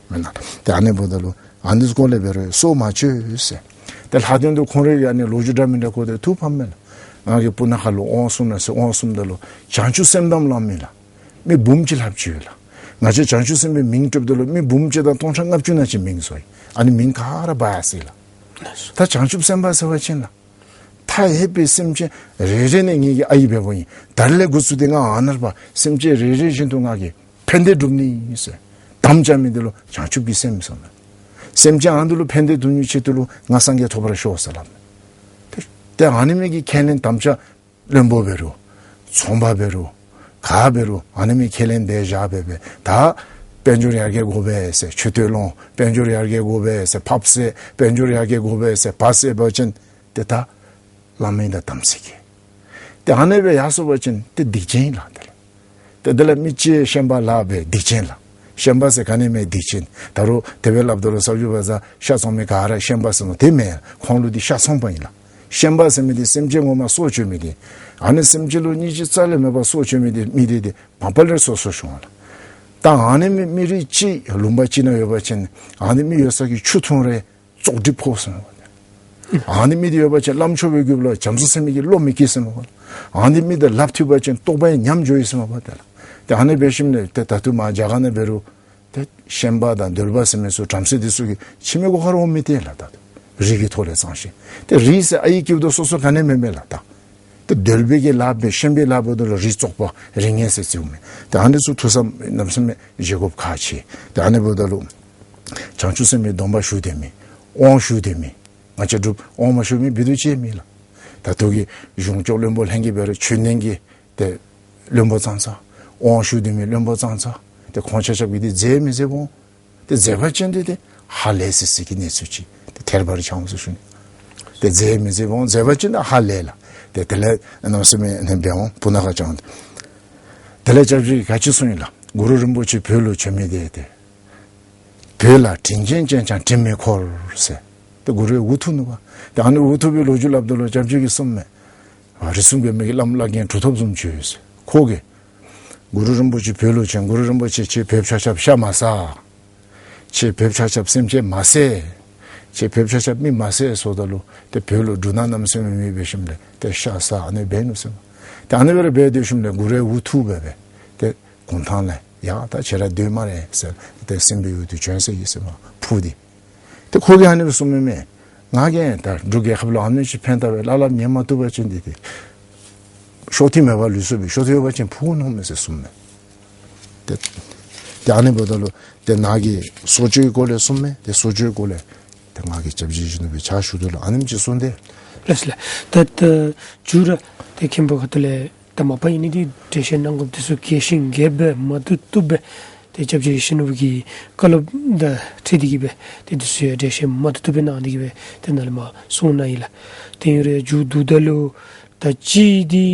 མེན་ན། ཏེ་ཨ་ནི་འབདཝ་ད་ལུ་ཨ་ནི་སྐོར་ལས་འབད་རུང་སྲོག་མ་གཅོད་ཟེར། ཏེ་ལྷག་དོན་དུ་ཁོང་རའི་ཨ་ནི་ལོ་རྒྱུས་འདྲ་མིན་འདྲ་གོ་སྟེ་ཐུགས་ཕམ་མས་ལགས། ང་གིས་སྤུ་ན་ཁ་ལུ་དབང་བཟུང་ནི་ཟེར་དབང་བཟུངམ་ད་ལུ་བྱང་ཆུབ་སེམས་དམ་བླངས་མི་ལགས། མི་འབུམ་གཅིག་ལྷགཔ་ཅིག་ཡོད་ལགས། ང་བཅས་བྱང་ཆུབ་སེམས་དཔའི་མིང་བཏགསཔ་ད་ལུ་མི་འབུམ་གཅིག་དང་སྟོང་ཕྲག་ལྔ་བཅུ་ནང་ཅིག་མིང་བཟོ་ཡི། ཨ་ནི་མིང་ག་ར་འབག་ཡར་སོ་ཡི་ལགས། ད་བྱང་ཆུབ་སེམས་དཔའ་ཟེར་བ་ཅིན་ལགས། མཐའ་ཡས་པའི་སེམས་ཅན་རེ་རེ་ནང་ངེ་གི་ཨའི་འབདཝ་ཨིན། ད་རིས་ལས་འགོ་བཙུགས་ཏེ་ང་ཨ་ནཱ་ལས་ཕར་སེམས་ཅན་རེ་རེ་བཞིན་དུ་ང་གིས་ཕན་བདེ་སྒྲུབ་ནི་ཟེར་དམ་བཅའ་མི་འདི་ལུ་བྱང་ཆུབ་ཀྱི་སེམས་ཟེར་མས། སེམས་ཅན་ཨ་ནི་འདི་ལུ་ཕན་བདེ་སྒྲུབ་ནིའི་ཆེད་དུ་ལུ་ང་སངས་རྒྱས་ཐོབ་པར་ཤོག་ཟེར་སླབ་མས། ཏེ་ཨ་ནི་མི་གི་ཁས་ལེན་དམ་བཅའ་བློན་པོ་འབད་རུང་ཚོང་པ་འབད་རུང་ག་འབད་རུང་ཨ་ནི་མི་ཁས་ལེན་འབད་བཞག་སྦེ་སྦེ་ད་དཔལ་འབྱོར་ཡར་རྒྱས་དགོ་པས་ཟེར་མཆོད་རྟེན་སློང་། དཔལ་འབྱོར་ཡར་རྒྱས་དགོ་པས་ཟེར་ཕགཔ་བསད། དཔལ་འབྱོར་ཡར་རྒྱས་དགོ་པས་ཟེར་བ་བསད་པ་ཅིན་ཏེ་ད་བླ་མ་ཨིན་ད་དམ་ཚིག་གི། ཏེ་ཨ་ནི་སྦེ་ཡར་སོ་བ་ཅིན་ཏེ་སྡིག་ཅན་ལགས། ཏེ་ཏེ་དེ་ལས་མི་གཅིག་ཤན་པ་ལཱ་འབད་སྡིག་ཅན་ལགས། ཤན་པ་ཟེར་ག་ནི་མེད་སྡིག་ཅན། ད་རུང་དེ་སྦེ་སླབ་ད་ལུ་ས་བཅུ་པ་ཟེར་ཤ་བཙོང་མི་ག་ར་ཤན་པ་ཟེར་མནོ་དེ་མེན། ཁོང་ལུ་འདི་ཤ་ཚོང་པ་ཨིན་ལགས། ཤན་པ་ཟེར་མི་འདི་སེམས་ཅན་ངོ་མ་སྲོག་གཅོད་མི་འདི། ཨ་ནི་སེམས་ཅན་ལུ་སྙིང་རྗེ་རྩ་ལས་མེད་པར་སྲོག་གཅོད་མི་འདི་མི་འདི་འདི་མ་པ་ལས་སོ་སོ་ཤོང་ལགས། ད་ཨ་ནི་མི་མི་རིགས་གཅིག་ལུང་པ་གཅིག་ནང་ཡོད་པ་ཅིན་ཨ་ནི་མི་ཡོད་ས་གི་ཆུ་འཐུང་རུང་བཙོག་གྲིབ་ཕོག་ཟེར་མས་པ། ཨ་ནི་མི་འདི་ཡོད་པ་ཅིན་བླམ་ཆོསཔ་གི་རྒྱུད་ལུ་བྱམས་སེམས་ཀྱི་བློ་མི་སྐྱེ་ཟེར་མས་པ། ཨ་ནི་མི་འདི་ལགཔ་མཐུད་པ་ཅིན་རྟོགས་པ་ཉམས་འགྱོ་ཡི་ཟེར་མས་པ་ཏེ་ལགས། ཏེ་ཨ་ནི་འབད་ཞིནམ་ལས་ཏེ་ད་ལྟོ་མར་རྒྱ་གར་ནང་འབད་རུང་ཏེ་ཤན་པ་དང་འདོལ་པ་ཟེར་མི་ཚུ་བྲམ་ཟེ་འདི་ཚུ་གིས་ཁྱིམ་གྱི་སྒོ་ཁར་འོང་མི་སྟེར་ལགས། ད་རིགས་ཀྱི་ཐོག་ལས་ཙང་ཞིང་ཏེ་རིགས་ཟེར་ཨའི་སྐྱེཝ་ད་སོ་སོ་ག་ནི་མེད་མས་ལགས། ད་ཏེ་འདོལ་པའི་གི་ལཱ་འབད་ཤན་པའི་ལཱ་འབདཝ་ད་ལུ་རིགས་བཙོག་པ་རིགས་ངན་ཟེར་རྩིཝ་མས། ཏེ་ཨ་ནི་ཚུ་ཐུགས་བསམ་གནམ་མེད་ས་མེད་བཞེས་དགོཔ་ཁག་ཆེ། ཏེ་ཨ་ནི་འབདཝ་ད་ལུ་བྱང་ཆུབ་སེམས་དཔའི་སྡོམ་པ་ཞུ་སྡོད་མི་དབང་ཞུ་སྡོད་མི་ང་བཅས་འབྲུགཔ་དབང་མ་ཞུ་མི་འབད་དོ་ཅིག་མེད་ལགས། ད་ལྟོ་གི་གཞུང་སྐྱོང་བློན་པོ་ལྷན་རྒྱས་འབད་རུང་ཆོས་ལྡན་གྱི་ཏེ་བློན་པོ་ཙང་ཙ་དབང་ཞུ་སྡོད་མི་བློན་པོ་ཙང་ཙ་ཏེ་ཁོང་ཆ་ཁྱབ་ཀྱིས་འདི་མཛད་མི་མཛདཔ་འོང་། ཏེ་མཛད་པ་ཅིན་ཏེ་ཏེ་ཧ་ལས་སི་སི་གི་གནས་ཚུལ་ཅིག་ཏེ་ཐལ་བར་འཆང་ཟེར་ཞུ་ནི། ཏེ་མཛད་མི་མཛདཔ་འོང་། མཛད་པ་ཅིན་ཏེ་ཧ་ལས་ལགས། ཏེ་དེ་ལས་གནམ་མེད་ས་མེད་ཨ་ནི་འབད་འོང་། སྤུ་ན་ཁ་བྱང་། དེ་ལས་སྐྱབས་རྗེ་གིས་ག་ཅི་གསུངས་ཡི་ལགས། གུ་རུ་རིན་པོ་ཆེ་བོད་ལུ་བྱོན་མི་འདི་ཏེ་བོད་ལ་དྲིན་ཅན་ཅན་ཀྱང་དྲིན་མི་འཁོར་ཟེར། ཏེ་གུ་རུ་འུ་ཐུག་ནུག་པ། ཏེ་ཨ་ནི་འུ་ཐུག་པའི་ལོ་རྒྱུས་སླབ་ད་ལུ་སྐྱབས་རྗེ་གིས་གསུངས་མས། རིགས་གསུམ་མགོན་པོ་གི་བླམ་བླ་རྒན་གྲུབ་ཐོབ་བཟུམ་ཅིག་ཡོད་ཟེར། ཁོ་གིས་གུ་རུ་རིན་པོ་ཆེ་བོད་ལུ་བྱོན། གུ་རུ་རིན་པོ་ཆེ་ཁྱེད་བོདཔ་ཆ་ཁྱབ་ཤ་མ་ཟ། ཁྱེད་བོདཔ་ཆ་ཁྱབ་སེམས་ཅན་མ་བསད། ཁྱེད་བོདཔ་ཆ་ཁྱབ་མི་མ་བསད་ཟེརཝ་ད་ལུ་ཏེ་བོད་ལུ་འབྲུག་ནང་གནམ་མེད་ས་མེད་མི་འབད་ཞིནམ་ལས་ཏེ་ཤ་ཟ་ཨ་ནི་འབད་ནུག་ཟེར་མས། ཏེ་ཨ་ནི་སྦེ་ར་འབད་སྡོད་ཞིནམ་ལས་གུ་རུའི་འུ་ཐུག་སྦེ་སྦེ་ཏེ་གུང་ཐང་ལས་ཡ་ད་ཁྱོད་ར་སྡོད་སྨ་རེ་ཟེར་ཏེ་སྲིན་པོའི་འུ་ཐུག་བྱོན་ཟེར་ཡི་ཟེར་མ་ཕུ་འདི། ཏེ་ཁོ་གིས་ཨ་ནི་སྦེ་གསུངམ་མས་མས། ང་གིས་ད་འབྲུག་རྒྱལ་ཁབ་ལུ་ཨ་ནི་ཅིག་ཕན་བཏགས་སྦེ་ལ་ལ་ཉན་མ་བཏུབ་པ་ཅིན་འདི་ཏེ་ཤོག་ཐིག་མེད་པར་ལུས་སོ་སྦེ་ཤོག་ཐིག་ཡོད་པ་ཅིན་ཕུ་ནོ་མས་ཟེར་གསུངམ་མས། ཏེ་ཏེ་ཨ་ནི་འབདཝ་ད་ལུ་ཏེ་ནཱ་གིས་སྲོག་གཅོད་སྐོར་ལས་གསུངམ་མས། ཏེ་སྲོག་གཅོད་སྐོར་ལས་ཏེ་ང་གིས་སྐྱབས་རྗེ་ཡིད་བཞིན་ནོར་བུའི་ཕྱག་ཞུ་དོ་ལགས། ཨ་ནེམ་ཅིག་གསུངས་ཏེ། ལགས་ལགས། ད་ད་མཇུག་ར་ཏེ་མཁན་པོ་ཁ་ཐུག་ལས་ད་མ་པ་ཨིན་ནི་འདི་འགྲེལ་བཤད་གནང་དགོཔ་འདི་ཚུ་རྒྱས་ཤིང་རྒྱསཔ་སྦེ་མ་བཏུབ་བཏུབ་སྦེ་ཏེ་སྐྱབས་རྗེ་ཡིད་བཞིན་ནོར་བུ་གི་བཀའ་སློབ་དང་འཁྲིལ་ཏེ་གིས་སྦེ་ཏེ་འདི་ཚུ་ཡང་འགྲེལ་བཤད་མ་བཏུབ་བཏུབ་སྦེ་གནང་སྟེ་གིས་སྦེ་ཏེ་ནཱ་ལས་མར་གསུངས་གནང་ཡི་ལགས། ཏེ་ཡུན་རིང་མཇུག་བསྡུཝ་ད་ལུ་ད་ཅི་འདི་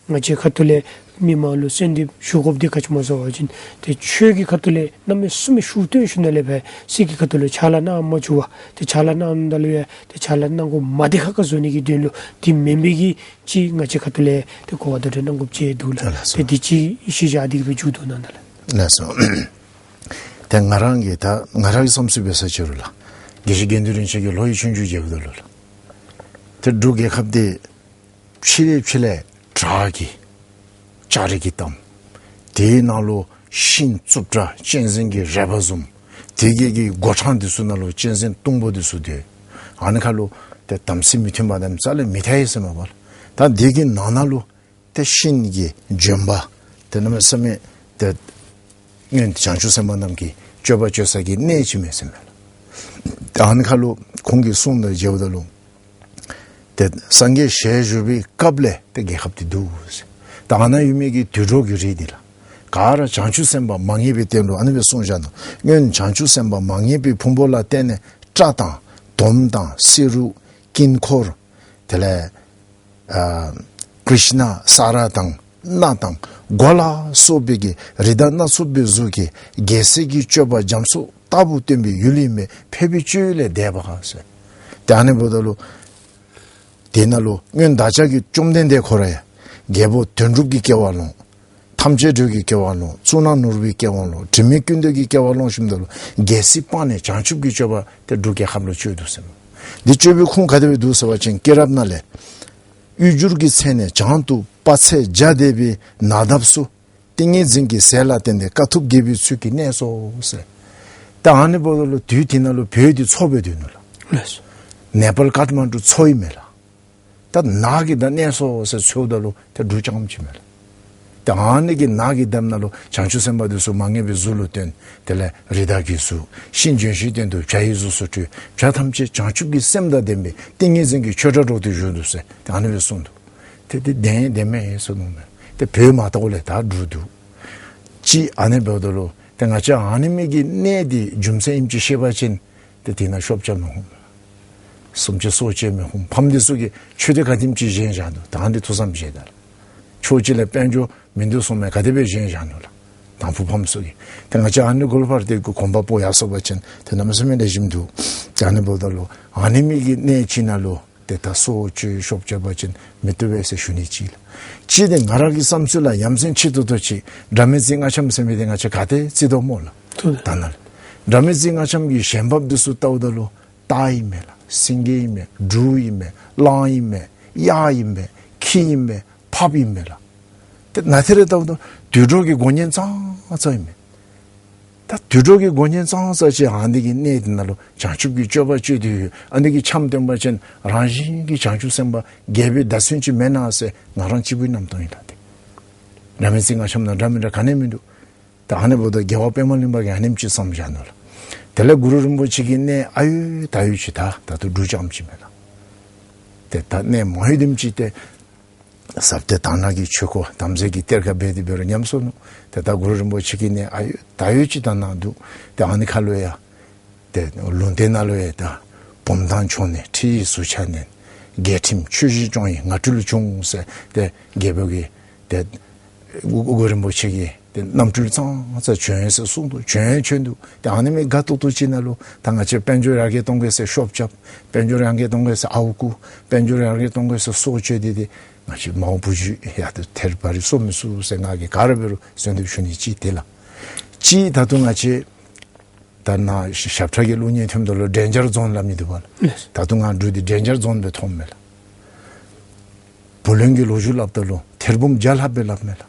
ང་བཅས་ཁ་ཐུག་ལས་མི་མང་ལུ་གསོལ་འདེབས་ཞུ་དགོཔ་འདི་ག་ཅི་སྨོ་ཟེར་བ་ཅིན་ཏེ་ཆོས་ཀྱི་ཁ་ཐུག་ལས་གནམ་མེད་ས་མེད་ཤུགས་བཏོན་ཞིནམ་ལས་སྦེ་སྲིད་ཀྱི་ཁ་ཐུག་ལུ་ཕྱག་ལཱ་གནང་མ་བཅུག་པར་ཏེ་ཕྱག་ལཱ་གནངམ་ད་ལུ་ཡང་ཏེ་ཕྱག་ལཱ་གནང་དགོ་མ་བདེ་ཁག་ཁ་བཟོ་ནི་གི་དོན་ལུ་འདི་མེན་པའི་གི་ཅིག་ང་བཅས་ཁ་ཐུག་ལས་ཏེ་གོ་བ་དོ་འགྲན་གནང་དགོཔ་ཅིག་འདུག་ལགས། ལགས་སོ། ཏེ་འདི་ཅིག་ཤེས་བཞག་སྟེ་གིས་སྦེ་མཇུག་བསྡུ་གནང་ད་ལགས། ལགས་སོ། ཏེ་ང་རང་གིས་ད་ང་རང་གི་བསམ་ཚུལ་འབད་ས་ཅིག་རུང་ལགས། དགེ་བཤེས་དགེ་འདུན་རིན་ཆེན་གྱིས་ལོ་ཡི་ཆོས་རྒྱུགས་མཛདཔ་ད་ལུ་ལགས། ཏེ་འབྲུག་རྒྱལ་ཁབ་འདི་ཕྱི་ལས་ཕྱི་ལས་བྲག་གི་ལྕགས་རི་གིས་གཏམས། དེའི་ནང་ལུ་ཤིང་རྩུབ་དྲགས་གཅན་གཟན་གྱི་རལ་པ་བཟུམ། དེ་གི་གི་སྒོ་འཕྲང་འདི་ཚུ་ནང་ལུ་གཅན་གཟན་སྟོང་པོ་འདི་ཚུ་སྡོད། ཨ་ནི་ཁར་ལུ་ཏེ་དམ་ཚིག་མི་མཐུན་པ་དང་རྩ་ལས་མི་འཐད་ཡི་ཟེར་མས་པ་ལགས། ད་དེ་གི་ནང་ན་ལུ་ཏེ་ཤིང་གི་ལྗོན་པ་ཏེ་གནམ་མེད་ས་མེད་ཏེ་སྔོན་བྱང་ཆུབ་སེམས་དཔའ་རྣམས་ཀྱིས་སྤྱོད་པ་སྤྱོད་ས་གི་གནས་ཅིག་མས་ཟེར་མས་ལགས། ད་ཨ་ནི་ཁར་ལུ་ཁོང་གིས་གསུངས་དང་མཇལཝ་ད་ལུ་ཏེ་སངས་རྒྱས་ཞལ་བཞུགས་པའི་སྐབས་ལས་ཏེ་རྒྱལ་ཁབ་འདི་འདུག་ཟེར། ད་ཨ་ནཱ་ཡོད་མི་གི་དུད་འགྲོ་གི་རིགས་འདི་ལགས། ག་ར་བྱང་ཆུབ་སེམས་དཔའ་མ་ངེས་པའི་སྟེང་ལུ་ཨ་ནི་སྦེ་གསུངས་བཞག་ནུག། སྔོན་བྱང་ཆུབ་སེམས་དཔའ་མ་ངེས་པའི་ཕུང་པོ་ལ་བརྟེན་ནས་སྐྲ་དང་དོམ་དང་བསེ་རུ་དཀྱིལ་འཁོར་དེ་ལས་ཨ་ཀྲིཤྞ་ས་ར་དང་སྣ་དང་མགོ་ལ་སོགས་པའི་གི་རི་དྭགས་སྣ་ཚོགས་པའི་གཟུགས་ཀྱིས་རྒྱལ་སྲས་ཀྱི་སྤྱོད་པ་རྒྱ་མཚོ་ལྟ་བུ་སྟོན་པའི་ཡུལ་ཡིན་པས་ཕལ་པའི་སྤྱོད་ཡུལ་ལས་འདས་པ་ཟེར། ཏེ་ཨ་ནི་འབདཝ་ད་ལུ་དེ་ནང་ལུ་སྔོན་བདག་ཅག་གི་བཅོམ་ལྡན་འདས་ཁོ་ར་ཡང་རྒྱལ་པོ་དོན་གྲུབ་ཀྱི་སྐྱེ་བ་ལོངས། ཐམས་ཅད་སྒྲོལ་གྱི་སྐྱེ་བ་ལོངས། གཙུག་ན་ནོར་བུའི་སྐྱེ་བ་ལོངས། དྲི་མེད་ཀུན་ཏུ་གི་སྐྱེ་བ་ལོངས་ཞིནམ་ད་ལུ་རྒྱལ་སྲིད་སྤངས་ནས་བྱང་ཆུབ་ཀྱི་སྤྱོད་པ་ཏེ་འབྲུག་རྒྱལ་ཁབ་ལུ་སྤྱོད་འདུག་ཟེར་མས། འདི་སྤྱོད་པའི་ཁུངས་ག་དེ་སྦེ་འདུག་ཟེར་བ་ཅིན་སྐྱེས་རབས་ནང་ལས་གཡུ་འགྱུར་གྱི་ཚལ་ནས་བྱང་དུ་དཔག་ཚད་བརྒྱ་འདས་པའི་ནགས་འདབས་སུ་ཏིང་ངེ་འཛིན་གྱི་ཟས་ལ་བརྟེན་ཏེ་དཀའ་ཐུབ་རྒྱས་པའི་ཚུལ་གྱིས་གནས་སོ་ཟེར། ད་ཨ་ནི་འབདཝ་ད་ལུ་དུས་དེ་ནང་ལུ་བོད་འདི་མཚོ་སྦེ་སྡོད་ནུག་ལགས། ལགས་སོ། ནེ་པཱལ་ཀཏ་མན་ཌུ་མཚོ་ཨིན་མས་ལགས། ད་ནགས་ཀྱི་འདབས་གནས་སོ་ཟེར་འཚོལཝ་ད་ལུ་ཏེ་འབྲུག་རྐྱངམ་ཅིག་མས་ལགས། ཏེ་ཨ་ནི་གི་ནགས་ཀྱི་འདབས་ནང་ལུ་བྱང་ཆུབ་སེམས་དཔའ་འདི་ཚུ་མ་ངེས་པའི་གཟུགས་ལུ་སྟོན། དེ་ལས་རི་དྭགས་ཀྱི་གཟུགས། ཤིང་ལྗོན་ཤིང་སྟེང་དུ་བྱ་ཡི་གཟུགས་སུ་སྤྲུལ། བྱ་ཐམས་ཅད་བྱང་ཆུབ་ཀྱི་སེམས་དང་ལྡན་པའི་ཏིང་ངེ་འཛིན་གྱི་ཆོས་སྒྲ་སྒྲོག་སྟེ་བཞུགས་འདུག་ཟེར་ཏེ་ཨ་ནི་སྦེ་གསུངས་འདུག། ཏེ་དེ་བདེན་བདེན་མས་ཟེར་མནོཝ་མས། ཏེ་བོད་མ་དར་བ་ལས་ད་འབྲུག་འདུག། ཅིག་ཨ་ནི་འབདཝ་ད་ལུ་ཏེ་ང་བཅས་ཨ་ནི་མི་གི་གནས་འདི་རྒྱུ་མཚན་ཨིནམ་ཅིག་ཤེས་པ་ཅིན་ཏེ་དེ་ནང་ཤོབ་རྐྱབ་མི་ཧུམ། སུམ་ཅུ་སོ་བཅད་མི་ཧུམ། ཕམ་འདི་ཚུ་གིས་ཆོས་འདི་ག་དེམ་ཅིག་བཞེངས་བཞག་འདུག། ད་འདི་ཐུགས་བསམ་བཞེས་ད་ལགས། ཕྱོགས་གཅིག་ལས་དཔལ་འབྱོར་མིན་འདུག་གསུངམ་མས། ག་དེ་སྦེ་བཞེངས་བཞག་ནུག་ལགས། དང་ཕུ་ཕམ་ཚུ་གིས། ཏེ་ང་བཅས་ཨ་ནི་གུ་ལུ་ཕར་ཏེ་གོམ་པ་སྤོ་ཡར་སོང་པ་ཅིན་ཏེ་གནམ་མེད་ས་མེད་ལེགས་ཤོམ་འདུག། ཏེ་ཨ་ནི་འབདཝ་ད་ལུ་ཨ་ནི་མི་གི་གནས་ཅིག་ནང་ལུ་ཏེ་ད་སྲོག་གཅོད་ཤོབ་རྐྱབ་པ་ཅིན་མི་བཏུབ་པས་ཟེར་ཞུ་ནི་ཅིག་ལགས། ཅིག་ཏེ་ང་རང་གི་བསམ་ཚུལ་ལགས། ཡ་མཚན་ཆེ་ཏོག་ཏོ་ཅིག་སྒྲ་མེད་རྩེའི་སྔགས་འཆམ་ཟེར་མི་འདི་ང་བཅས་ག་ཏེ་བརྩི་དོ་སྨོ་ལགས། ཐུགས་ད་ནཱ་ལགས། སྒྲ་མེད་རྩེའི་སྔགས་འཆམ་གྱི་ཞལ་འབབ་འདི་ཚུ་བལྟཝ་ད་ལུ་རྟ་ཨིན་མས་ལགས། སེང་གེ་ཨིན་མས། འབྲུག་ཨིན་མས། གླང་ཨིན་མས། གཡག་ཨིན་མས། ཁྱི་ཨིན་མས། ཕགཔ་ཨིན་མས་ལགས། ཏེ་ནཱ་ཏེ་རེ་བལྟཝ་ད་དུད་འགྲོ་གི་མགོ་བརྙན་ཙང་ཙང་ཨིན་མས། ད་དུད་འགྲོ་གི་མགོ་བརྙན་ཙང་ཙང་ཅིག་ཨ་ནི་གི་གནས་འདི་ནང་ལུ་བྱང་ཆུབ་ཀྱི་སྤྱོད་པ་སྤྱོད་དེ་ཡོད། ཨ་ནི་གི་འཆམ་སྟོན་པ་ཅིན་རང་བཞིན་གྱིས་བྱང་ཆུབ་སེམས་དཔའ་རྒྱལ་པོའི་བརྡ་མཚོན་ཅིག་མེན་ན་ཟེར་ང་རང་གཅིག་པུའི་རྣམ་རྟོག་ཨིན་ལགས། ཏེ་སྒྲ་མེད་རྩེའི་སྔགས་འཆམ་ནང་འདྲ་མི་འདྲ་ག་ནི་མིན་འདུག། ད་ཨ་ནི་འབདཝ་ད་རྒྱལ་བ་པདྨ་གླིང་པ་གིས་ཨ་ནེམ་ཅིག་བསམ་བཞག་ནུག་ལགས། དེ་ལས་གུ་རུ་རིན་པོ་ཆེ་གི་གནས་ཨ་ཡོད་ད་ཡོད་ཅིག་ད་ད་ལྟོ་འབྲུག་རྐྱངམ་ཅིག་མས་ལགས། ཏེ་ད་གནས་མང་ཡོད་དེམ་ཅིག་ཏེ་ཟབ་གཏེར་དང་ནང་གི་ཆོས་སྐོར་དམ་རྫས་ཀྱི་གཏེར་ཁ་འབད་དེ་འབད་རུང་ཉམས་སོ་ནུག། ཏེ་ད་གུ་རུ་རིན་པོ་ཆེ་གི་གནས་ཨ་ཡོད་ད་ཡོད་ཅིག་ད་ནཱ་འདུག། ཏེ་ཨ་ནི་ཁ་ལུ་ཡང་ཏེ་ལུང་བསྟན་ནང་ལུ་ཡང་ད་བུམ་ཐང་ཕྱོགས་ནས་ཁྲིད་ཡིག་ཟུར་ཆ་མནན། རྒྱལ་ཁྲིམས་ཆོས་བཞིན་སྐྱོང་བའི་ངང་སྤྲུལ་བྱུང་ཟེར་ཏེ་རྒྱལ་པོ་གིས་ཏེ་གུ་གུ་རུ་རིན་པོ་ཆེ་གིས་ཏེ་རྣམ་སྤྲུལ་ཙང་ཙང་བྱོན་ཟེར་གསུངས་འདུག། བྱོན་བྱོན་འདུག། ཏེ་ཨ་ནི་མི་དགའ་ཏོག་ཏོ་ཅིག་ནང་ལུ་ད་ང་བཅས་དཔལ་འབྱོར་ཡར་རྒྱས་གཏོང་དགོས་ཟེར་ཤོབ་རྐྱབ། དཔལ་འབྱོར་ཡར་རྒྱས་གཏོང་དགོས་ཟེར་ཨརཝ་རྐུ། དཔལ་འབྱོར་ཡར་རྒྱས་གཏོང་དགོས་ཟེར་སྲོག་གཅོད་དེ་ཏེ་ང་བཅས་མའོ་བུ་བརྒྱུད་ཡ་ཏེ་ཐེར་བ་རི་སྲོག་མི་ཚུགས་ཟེར་ང་གིས་ག་ར་འབད་རུང་གསོལ་འདེབས་ཞུ་ནི་ཅིག་དེ་ལགས། ཅིག་ད་ལྟོ་ང་བཅས་ད་ནཱ་ཞབས་ཁྲ་གི་གླུ་སྙན་ཐོནམ་ད་ལུ་འདྲེན་བྱེད་རྫོང་སླབ་མི་འདུག་པ་ལགས། ལགས། ད་ལྟོ་ང་འབྲུག་འདི་འདྲེན་བྱེད་རྫོང་སྦེ་མཐོངམ་མས་ལགས། བུ་ལོན་གྱི་ལོ་རྒྱུས་སླབ་ད་ལུ་ཐེར་འབུམ་བརྒྱ་ལྷགཔ་སྦེ་སླབ་མས་ལགས།